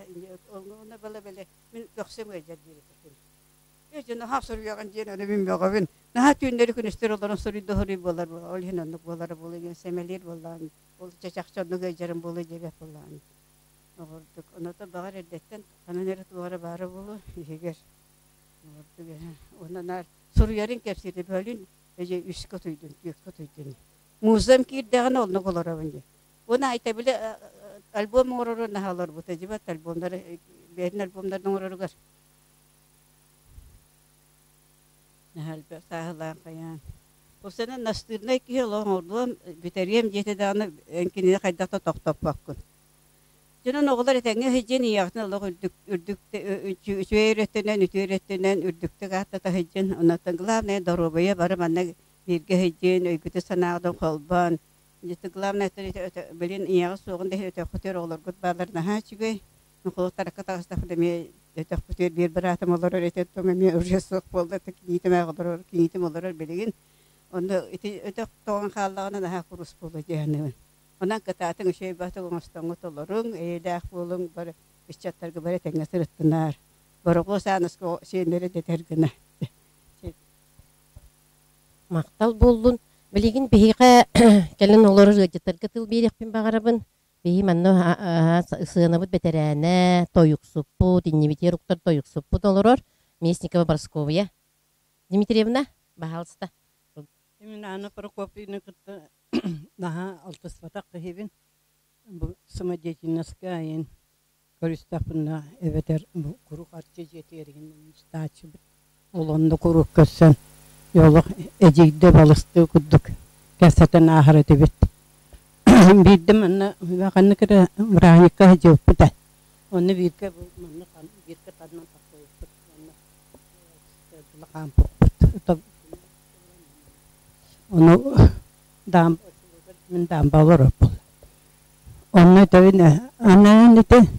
онно бала бэлэ мин көхсүм ыалдьар диир этэ кини. Ээ дьэ наһаа суруйаҕын диэн ону мин мөҕөбүн. Наһаа түүннэри күнүстэри олорон суруйда суруй буолар ол иһин оннук буолара буолуо диэн сэмэлиир буоллаҕым. Ол чэ чахчы оннук ыалдьарым буолуо диэбэт буоллаҕым. Оҕордук. Онуота баҕар эрдэттэн ханан эрэ туох эрэ баара буолуо иһигэр. Оҕордук ээ. Уонна наар суруйарын кэпсиирэ бөлүн эдьэ үскэ утуйдун, түөккэ утуйдун. Музам киирдэҕинэ оннук олоробун дии. Уонна айта били альбом оҥорору наһаа олорбута дьибат альбомнары бэйэтин альбомнарын оҥороругар наһаа элбэх сааһылаан хайаан. Осенен настырнай киһи олох оҥордуом, бүтэриэм диэтэ даҕаны эн кинини хайдах да тохтоппоккун. Дьонун оҕолор этэҥҥэ сылдьан ийэҕитин олох үрдүк үрдүк үчүгэй өрүттэнэн, үтүө өрүттэнэн үрдүктүк ааттата сылдьан, онтон главное доруобуйа бары манна бииргэ сылдьан, өйгүтүн-санааҕытын холбоон, дьэ главное билин ийэҕит суоҕун да иһин өтөххүтүгэр оҕолоргут бааллар наһаа үчүгэй. Холуттаракка таҕыстахпыт эмиэ өтөхпүтүгэр биир быраатым олорор этэ, оттон эмиэ уже суох буолла, кийиитим олорор, кийиитим олорор билигин. Онно ити өтөх тоҕон хааллаҕына наһаа курус буолуо дии саныыбын. Онон кытаатыҥ, үчүгэй баҕатык оҥостоҥҥут олоруҥ, эйэлээх буолуҥ, бары ыччаттарга бары этэҥҥэ сырыттынаар. Борокуос Ааныска сиэннэри дэтэр гына. Махтал буоллун. Билигин биһиэхэ кэлин олорор ыалдьыттарга тыл биэриэхпин баҕарабын. Биһи манна сыанабыт бэтэрээнэ, тойуксуппут, иннибитигэр уктар тойуксуппут олорор Местникова Прасковья Дмитриевна, баһаалыста. Мин Анна Прокопьевна кытта наһаа алтыспатах киһибин. Бу самодеятельноска айан көрүстэхпинэ эбэтэр бу куруук арчы дьиэтигэр истааччыбыт. Ол онно куруук көрсөн олох эдьиийдэ балыстыы курдук кэпсэтэн ааһар этибит. Биирдэ манна ханнык эрэ бырааһынньыкка сылдьыбыппыт ээ. Онно бииргэ манна бииргэ таннан тахсыбыппыт уонна хаампыппыт. Ону даам мин даамба олороппун. Онно этэбин анаан ити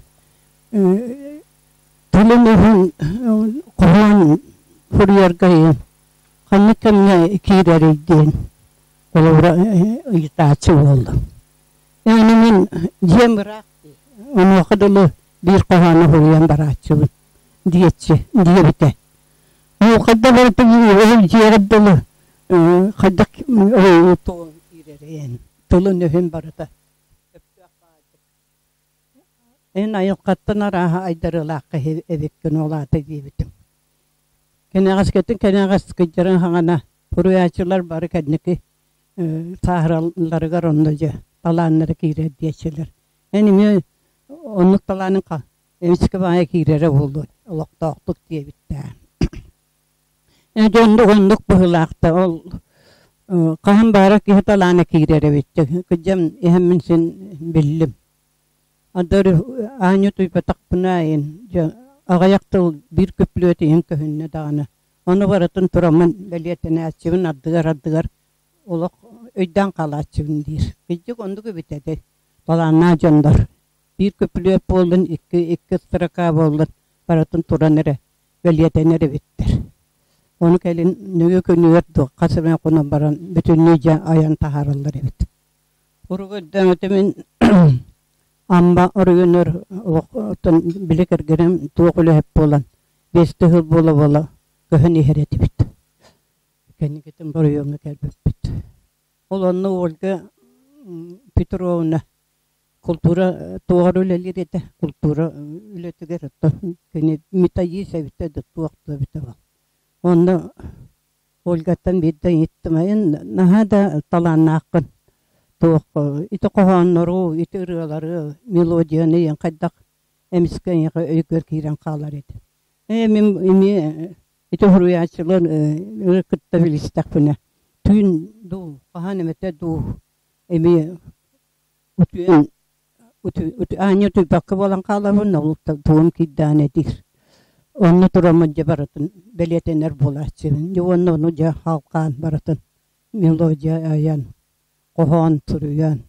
тылын өһүн хоһоон суруйарга иһин ханнык кэмҥэ киирэрий диэн холобура ыйытааччы буоллум. Аны мин дьиэм ыраах дии, онуоха дылы биир хоһоону суруйан барааччыбын диэччи диэбитэ. Ол хайдах барыта ол дьиэҕэр дылы хайдах тугун киирэрин, тылын-өһүн барыта сөптөөх баайдык. Эн айылҕаттан арааһа айдарыылаахха эбиккин ол аата диэбитим. Кэнэҕэскитин кэнэҕэс кыдьарын хаҥана суруйааччылар бары кэнники сааһыралларыгар онно дьэ талааннара киирэр диэччилэр. Эн эмиэ оннук талааныҥ эмискэ баайа киирэрэ буолуо олохтоохтук диэбиттээ. Дьэ оннук оннук быһыылаах да ол хаһан баара киһи талаана киирэр эбит кыдьам иһэммин син биллим. Адыр аанньа утуйбатахпына ин дьэ аҕыйах тыл биир күплүөт иһин көһүннэ даҕаны. Ону барытын тураммын бэлиэтэнээччибин ардыгар-ардыгар Олох өйдөөн хаалааччыбын диир. Кырдьык оннук эбит этэ. Талааннаах дьоннор. Биир көпүлүөт буоллун, икки, икки строка буоллун, барытын туран эрэ бэлиэтэнэр эбиттэр. Ону кэлин нөҥүө күнүгэр дуо хас эмэ хонон баран бүтүннүү дьэ айан таһаараллар эбит. Урук өйдөөмөтө мин Амма оройуонугар олохтон били кэргэним туох үлэһит буолан биэстэ сыл буола-буола көһөн иһэр этибит. Кэнникитин оройуоҥҥа кэлбиппит. Ол онно Ольга Петровна култуура туоҕар үлэлиир этэ, култуура үлэтигэр оттон кини методист эбитэ да туох да эбитэ буолла. Онно Ольгаттан биирдэ ыйыттым, эн наһаа да талааннааххын, туох ити хоһооннору, ити ырыалары, мелодияны ийэн хайдах эмискэ эйиэхэ өйгөр киирэн хаалар этэ. Ээ мин эмиэ ити суруйааччылар кытта билистэхпинэ түүн дуу, хаһан эмэтэ дуу эмиэ утуйан аанньа утуйбакка буолан хаалабын, ол тугум киирдэҕинэ этиир. Онно тураммын дьэ барытын бэлиэтэнэр буолааччыбын. Дьэ уонна ону дьэ халҕаан барытын мелодия айан, хоһоон суруйан.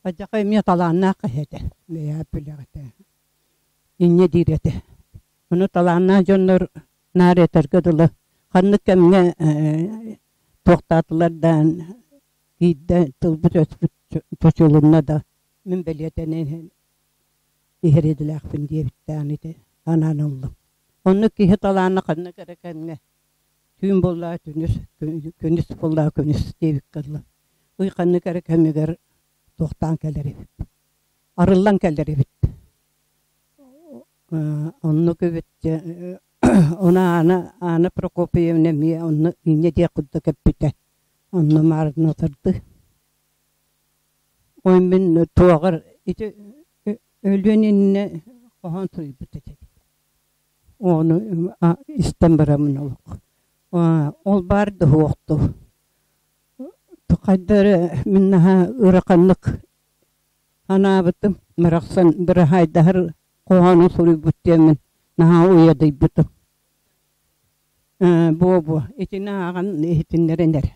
Адьаха эмиэ талааннаах киһи этэ, бэйэ билэҕитэ. Инньэ диир этэ. Ону талааннаах дьоннор наар этэргэ дылы ханнык кэмҥэ туохтаатылар да киирдэ тылбыт-өспүт чочулунна да мин бэлиэтэнэн иһэр идэлээхпин диэбиттээн ити анаан ыллым. Оннук киһи талаана ханнык эрэ кэмҥэ түүн буоллаҕа күнүс, күнүс буоллаҕа күнүс диэбиккэ дылы ый ханнык эрэ кэмигэр туохтаан кэлэр эбит, арыллан кэлэр эбит. Оннук эбит Ону Аана, Аана Прокопьевна эмиэ онно инньэ диэх курдук эппитэ. Онно маарынатарды. Ой мин туоҕар ити өлүөн иннинэ хоһоон суруйбут этэ. Ону истэн бараммын олох. Ол баар да суохту. Хайда эрэ мин наһаа ыараханнык санаабытым. Барахсан быраһаайдаһар хоһоону суруйбут диэммин наһаа уйадыйбытым. Буо-буо итини ааҕан иһитиннэрэн эрэ.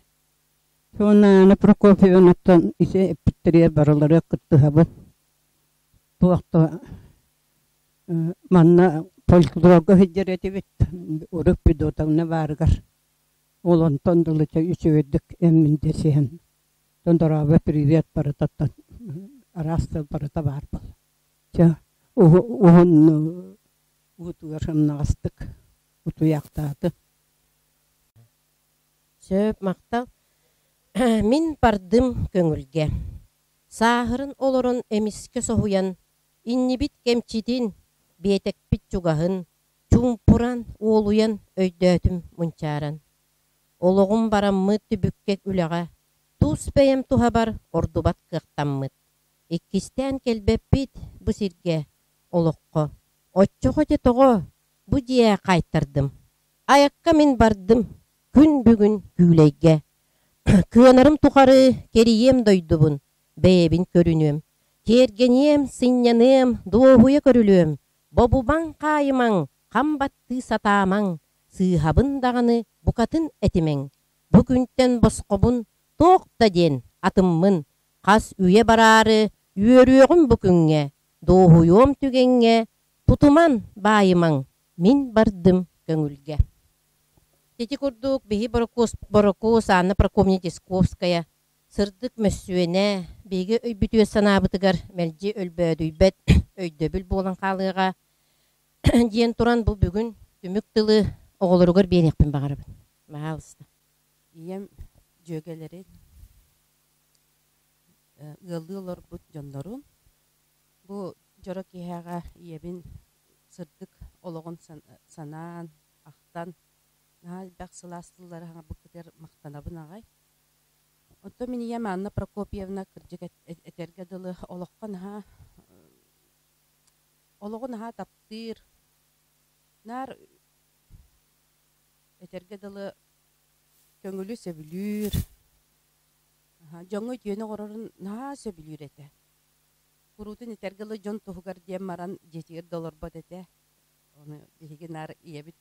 Уонна Анна Прокопьевнаттан ити эппиттэригэр барыларыгар кыттыһабын. Туох да манна фольклорга сылдьар этибит, Урут Федотовна баарыгар. Ол онтон дылы үчүгэйдик эммин дэсиһэн, дорообо привет барытаттан араас тыл барыта баар буолла. Чэ, уһун уутугар сымнаҕастык утуйаахтааты. Сөп, махтал. Мин бардым көҥүлгэ. Сааһырын олорон эмискэ соһуйан, иннибит кэмчитин, биэтэкпит чугаһын, чуумпуран, уолуйан өйдөөтүм мунчааран. Олоҕум бараммыт түбүккэ үлэҕэ, тус бэйэм туһабар ордубат кыахтаммыт. Иккистээн кэлбэппит бу сиргэ, олоххо. Оччоҕо дьэ тоҕо бу дьиэ хаайтардым? Айакка мин бардым, күн бүгүн күүлэйгэ. Кыанарым тухары кэрийиэм дойдубун, бэйэбин көрүнүөм. Киэргэниэм, сынньаныам, дуоһуйа көрүлүөм. Бобубаҥ, хаайымаҥ, хам баттыы сатаамаҥ, сыыһабын даҕаны букатын этимэҥ. Бу күнтэн босхобун туох да диэн атыммын, Хас үйэ бараары үөрүөҕүм бу күҥҥэ, дуоһуйуом түгэҥҥэ, тутуман, баайымаҥ, мин бардым көҥүлгэ. Ити курдук биһи Борокуос, Борокуос Анна Прокопьевна Дисковская сырдык мөссүөнэ биһиги өйбүтүгэр санаабытыгар мэлдьи өлбөөдүйбэт өйдөбүл буолан хаалыаҕа диэн туран бу бүгүн түмүк тылы оҕолоругар биэриэхпин баҕарабын. Баһаалыста. Ийэм дьүөгэлэрин ыаллыы олорбут дьоннорум бу дьоро киэһэҕэ ийэбин сырдык олоҕун санаан, ахтан наһаа элбэх сылаас тыллары саҥарбыккытыгар махтанабын аҕай. Оттон мин ийэм Анна Прокопьевна кырдьык этэргэ дылы олоххо наһаа олоҕу наһаа таптыыр, наар этэргэ дылы көҥүлү сөбүлүүр, Дьоҥҥо үтүөнү оҥорорун наһаа сөбүлүүр этэ. Куруутун этэргэ дылы дьон туһугар диэн баран дьиэтигэр да олорбот этэ. Ону биһиги наар ийэбит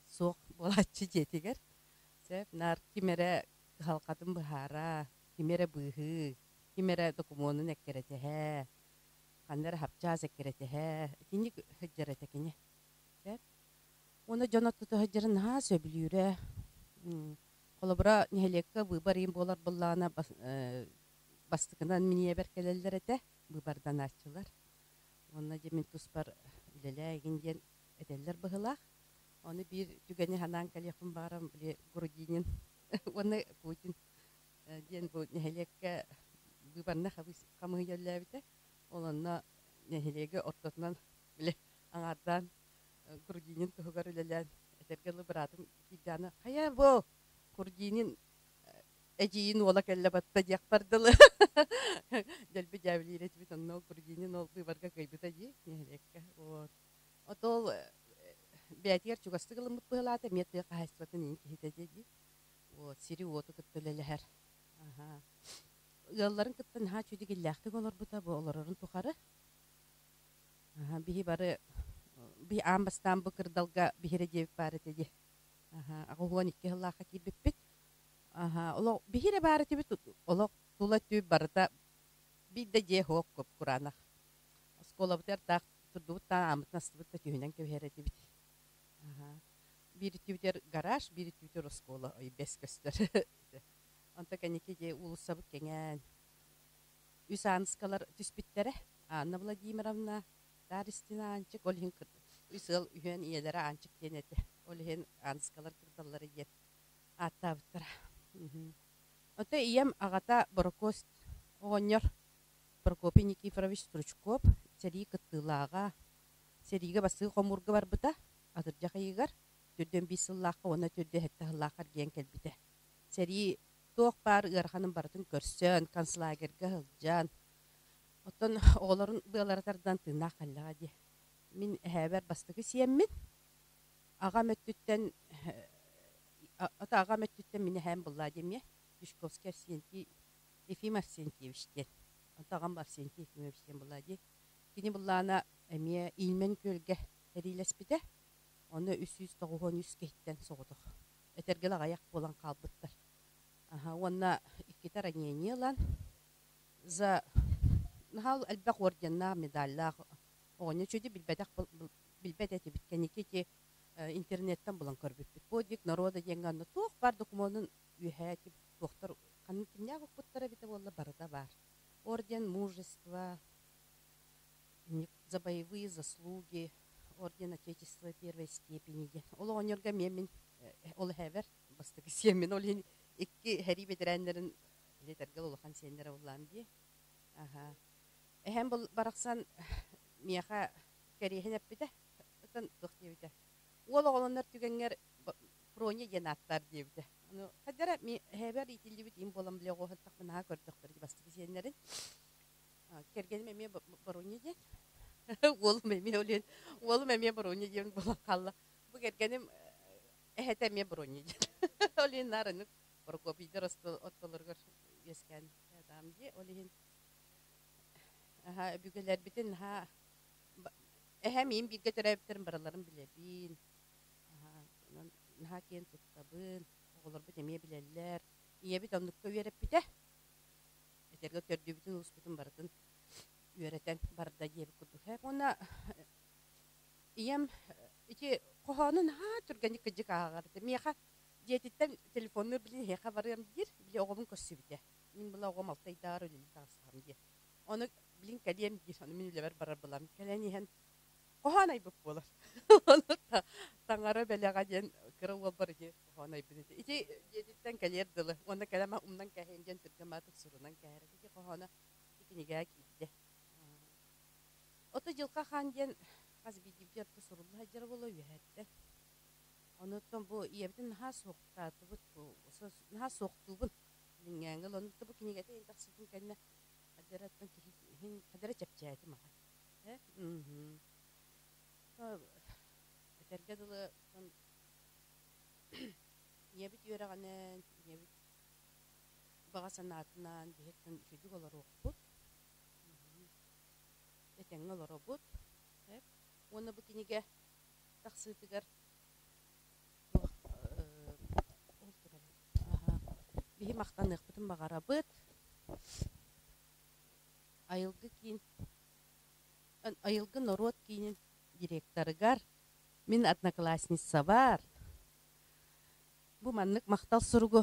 суох буолааччы дьиэтигэр. Сөп, наар ким эрэ Кыһалҕатын быһаара, кими эрэ быыһыы, ким эрэ докумуонун эккирэтэһэ, ханна эрэ хапчаас эккирэтэһэ, итинник сылдьар этэ кини. Сөп. Уонна дьон ортото сылдьарын наһаа сөбүлүүрэ. Холобура, нэһилиэккэ быыбар ыйын буолар буоллаҕына, бастакынан мин ийэбэр кэлэллэр этэ, быыбарданааччылар. Уонна дьэ мин туспар үлэлээ игин диэн этэллэр быһыылаах. Ону биир түгэни санаан кэлиэхпин баҕарам, били Грудинин уонна Путин диэн бу нэһилиэккэ быыбарнай хамыыһыйа үлэлээбитэ. Ол онно нэһилиэги ортотунан били аҥаардаан Грудинин туһугар үлэлээн этэргэ дылы быраатым киирдэҕинэ хайа бу Грудинин эдьиийин уола кэллэ батта диэхпэр дылы дэлби дьээбэлиир этибит онно Грудинин ол быыбарга кыайбыта дии нэһилиэккэ вот отол бэйэтигэр чугастык ылыммыт быһыылаата эмиэ тыа хаһаайыстыбатын иин киһитэ дии дии вот сири-уоту кытта үлэлэһэр ыалларын кытта наһаа үчүгэй олорбута бу олорорун тухары биһи бары би аан бастаан бу кырдалга биһире диэбит баар этэ дии 82 сыллаахха киирбиппит олох биһире баар этибит олох тула өттүбүт барыта биир да дьиэ суох кураанах оскуолабытыгар таах турдубут таах ааммытын астыбыт да түһүнэн кэбиһэр этибит биир өттүбүтүгэр гараж биир өттүбүтүгэр оскуола ой бэс көстөр онто кэнники дьиэ уулуссабыт кэҥээн үс ааныскалар түспүттэрэ Анна Владимировна Таристина Аанчык ол иһин үс ыал үһүөн ийэлэрэ Аанчык диэн этэ ол иһин ааныскалар кырдаллара диэн ааттаабыттара Ото ийэм аҕата Борокуос оҕонньор Прокопий Никифорович Стручков сэрии кыттыылааҕа, сэриигэ бастакы хомуурга барбыта, атырдьах ыйыгар 45 сыллаахха уонна 47 сыллаахха эргийэн кэлбитэ. Сэрии туох баар ыараханын барытын көрсөн, концлагерьга сылдьан, оттон оҕолорун быалара тардан тыыннаах кэллэҕэ дии. Мин эһээбэр бастакы сиэммин, аҕам өттүттэн ото аҕам өттүттэн мин эһээм буллаа диэмиэ Дьячковский Арсентий Ефим Арсентьевич диэн. Онто аҕам Арсентий Ефимович диэн буллаа дии. Кини буллаана эмиэ Ильмень күөлгэ сэриилэспитэ. Онно 393 киһиттэн соҕотох. Этэргэ аҕыйах буолан хаалбыттар. Аха, уонна иккитэ ранение ылан за наһаа элбэх орденнаах, медаллаах оҕонньор үчүгэйи билбэтэх билбэт этибит. Кэнники ити интернеттэн булан көрбүппүт. Подвиг народа диэҥҥэ онно туох баар докумуонун үөһээ туохтар ханнык кимнээх укпуттара эбитэ буолла барыта баар. Орден мужества, за боевые заслуги, орден Отечества первой степени диэн. Ол оҕонньорго эмиэ мин ол эһээбэр бастакы сиэммин ол иһин икки сэрии бэтэрээннэрин летэргэ улахан сиэннэрэ буллаам дии. Аха. Эһэм барахсан миэхэ кэриэһин эппитэ. Оттон туох диэбитэ. Уол оҕолонор түгэҥҥэр Проня диэн ааттаар диэбитэ. Ону хайдара эһээбэр иитиллибит им буолан билэ оҕоһуттахпын наһаа көрдөхтөр бастакы сиэннэрин. Кэргэним эмиэ Боруня диэн. Уолум эмиэ ол иһин уолум эмиэ Боруня диэн буолан хаалла. Бу кэргэним эһэтэ эмиэ Боруня диэн. Ол иһин наар оннук Прокопийдар ортолоругар үөскээн таам дии. Ол иһин өбүгэлэрбитин наһаа эһэм иим бииргэ төрөөбүттэрин барыларын билэбин. Онон наһаа киэн туттабын. Оҕолорбут эмиэ билэллэр. Ийэбит оннукка үөрэппитэ. Этэргэ төрдүбүтүн ууспутун барытын үөрэтэн барда диэбит курдук. Уонна ийэм ити хоһоону наһаа түргэнник кыдьык ааҕар этэ. Миэхэ дьиэтиттэн телефоннуур билин эһиэхэ барыам диир. Били оҕобун көрсүбүтэ. Мин была оҕом алта ыйдааҕар үлэлии таҕыстаҕым диye. Ону билин кэлиэм диир. Ону мин үлэбэр барар былам. Кэлэн иһэн хоһоон айбыт буолар. Ону таҥара бэлэҕэ диэн кыра уолбар ити хоһоон айбыт этэ. Ити дьиэтиттэн кэлиэр дылы. Уонна кэлэн умнан кээһин диэн түргэн маатык сурунан кээһэр. Ити хоһооно ити кинигэҕэ киирдэ. Ото Дьылха хаан диэн хас биирдиибитигэр сурулла сылдьара буолуо үөһэттэн. Онуттан бу ийэбитин наһаа суохтаатыбыт, наһаа суохтуубун. Билиҥҥээҥҥэ ылан бу кинигэтэ иһин тахсыбытын кэннэ хадьараттан киһи иһин хадьара чэпчээтим ахан. Этэргэ дылы ийэбит үөрэҕинэн, ийэбит баҕа санаатынан биһиттэн үчүгүйдүк олоруохпут. Этэҥҥэ олоробут. Уонна бу кинигэ тахсыытыгар туох ол турар. Биһи махтаныахпытын баҕарабыт. Айылгы киин Айылгы норуот киинин директорыгар мин одноклассницабар бу маннык махтал суругу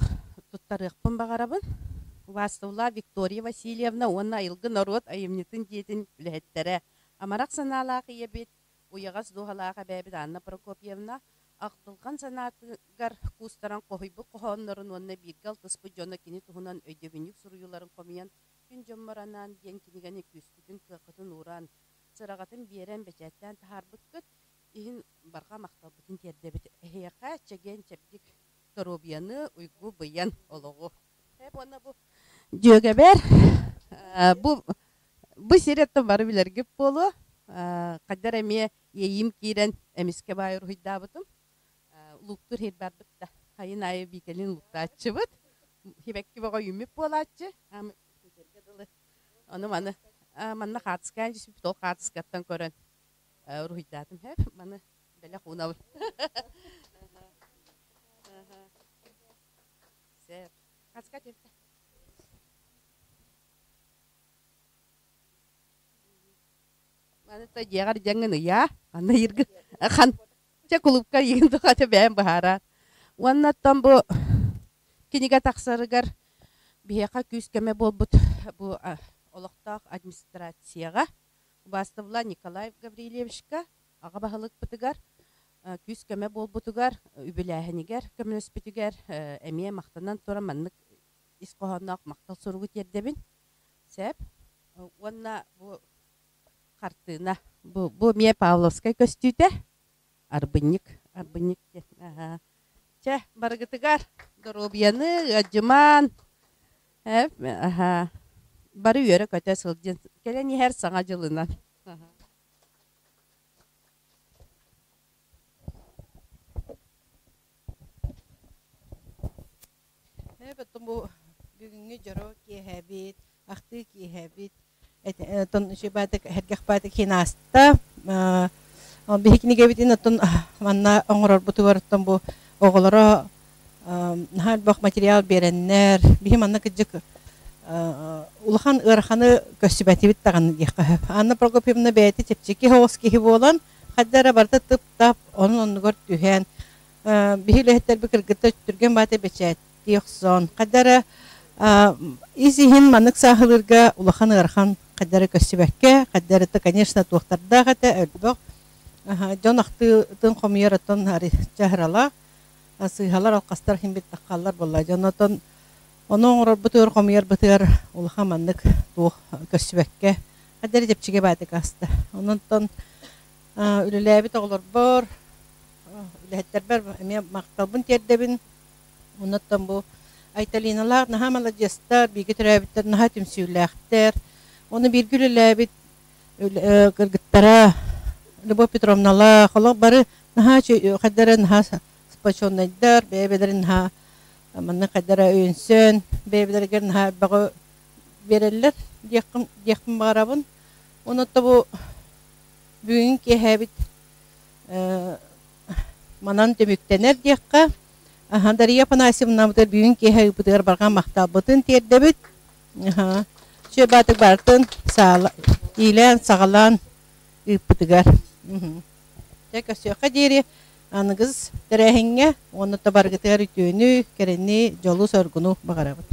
туттарыахпын баҕарабын. Убаастабыллаах Виктория Васильевна уонна Айылгы норуот айымньытын дьиэтин үлэһиттэрэ, амарах санаалаах ийэбит, уйаҕас дууһалаах эбээбит Анна Прокопьевна ахтылҕан санаатыгар куустаран хоһуйбут хоһооннорун уонна бииргэ алтыспыт дьоно кини туһунан өйдөбүнньүк суруйууларын хомуйан Күн дьоммор анаан диэн кинигэни күүскүтүн-кыаххытын ууран, сыраҕатын биэрэн бэчээттээн таһаарбыккыт иһин барҕа махталбытын тиэрдэбит. Эһиэхэ чэгиэн-чэбдик доруобуйаны, уйгу-быйаҥ олоҕу. Уонна бу дьүөгэбэр бу бу сири оттон бары билэргит буолуо. Хайдар эмиэ иэйиим киирэн эмискэ баай уруһуйдаабытым. Лууктуур иһит барбыт да. Хайын аайы биикэлин лууктааччыбыт. Хибэкки бөҕө үүммүт буолааччы. Дылы. Ону маны манна хаартыскаан түспүт, ол хаартыскаттан көрөн уруһуйдаатым. Маны бэлэх уунабын. Сеп. Хаска тепте. Маны та дьиэҕэр дьаҥын ыйаа. Аны иргы хан чэ кулуупка игин тухата бэйэм быһаараар. Уонна оттон бу кинигэ тахсарыгар биһиэхэ күүс-көмө буолбут бу олохтоох администрацияҕа убаастабыла Николай Гаврильевичка аҕа баһылыкпытыгар күүс-көмө буолбутугар, үбүлээһинигэр көмөлөспүтүгэр эмиэ махтанан туран маннык ис хоһоонноох махтал суругу тиэрдэбин. Сөп. Уонна бу хартыына. Бу, бу эмиэ Павловскай көстүүтэ. Арбынньык, арбынньык диэн. Аха. Чэ, барыгытыгар доруобуйаны, ыадьымаан. Аха. Бары үөрэ-көтө сылдьын. Кэлэн иһэр саҥа дьылынан. Эбэтин бу бүгүҥҥү дьоро киэһэбит, ахтыы киэһэбит, оттон үчүгэй һэргэх баатык иһин ааста. Биһи кинигэбитин оттон манна оҥорорбутугар оттон бу оҕолоро наһаа элбэх материал биэрэннэр, биһи манна кырдьык улахан ыараханы көрсүбэтибит даҕаны диэххэ сөп. Анна Прокопьевна бэйэтэ чэпчэки соҕус киһи буолан, хайда эрэ барыта тып-тап, онон оннугар түһэн, биһи үлэһиттэрбит кыргыттар түргэн баата бэчээттии охсон, хайда эрэ ис-иһин маннык сааһылыырга улахан ыарахан хайда эрэ көстүбэккэ, хайда эрэ конечно туохтардаах этэ элбэх дьон ахтыытын хомуйар оттон чаһыралаах сыыһалар алхастар иһин биттэххаллар буолла дьон отон ону оҥорорбутугар хомуйарбытыгар улахан маннык туох көстүбэккэ хайда эрэ чэпчэки баатык ааста онон үлэлээбит оҕолорбор үлэһиттэрбэр эмиэ махталбын тиэрдэбин оннуттан бу Айталиналаах наһаа маладьыастар бииргэ төрөөбүттэр наһаа түмсүүлээхтэр ону бииргэ үлэлээбит кыргыттара Любовь Петровналаах олох бары наһаа хайда эрэ наһаа сплоченнайдар бэйэ-бэйэлэрин наһаа маннык хайда эрэ өйөнсөн бэйэ-бэйэлэригэр наһаа элбэҕи биэрэллэр диэххин диэхпин баҕарабын онон бу бүгүн киэһээбит манан түмүктэнэр диэххэ Дария Афанасьевнабытыгар бүгүн киэһэ ыыппытыгар барҕа махталбытын тиэрдэбит. Үчүгэй баатык барытын иилээн саҕалаан ыыппытыгар. Дьэ көрсүөххэ диэри аныгыс тэрээһиҥҥэ уонна да барыгытыгар үтүөнү, кэрэни, дьолу-соргуну баҕарабыт.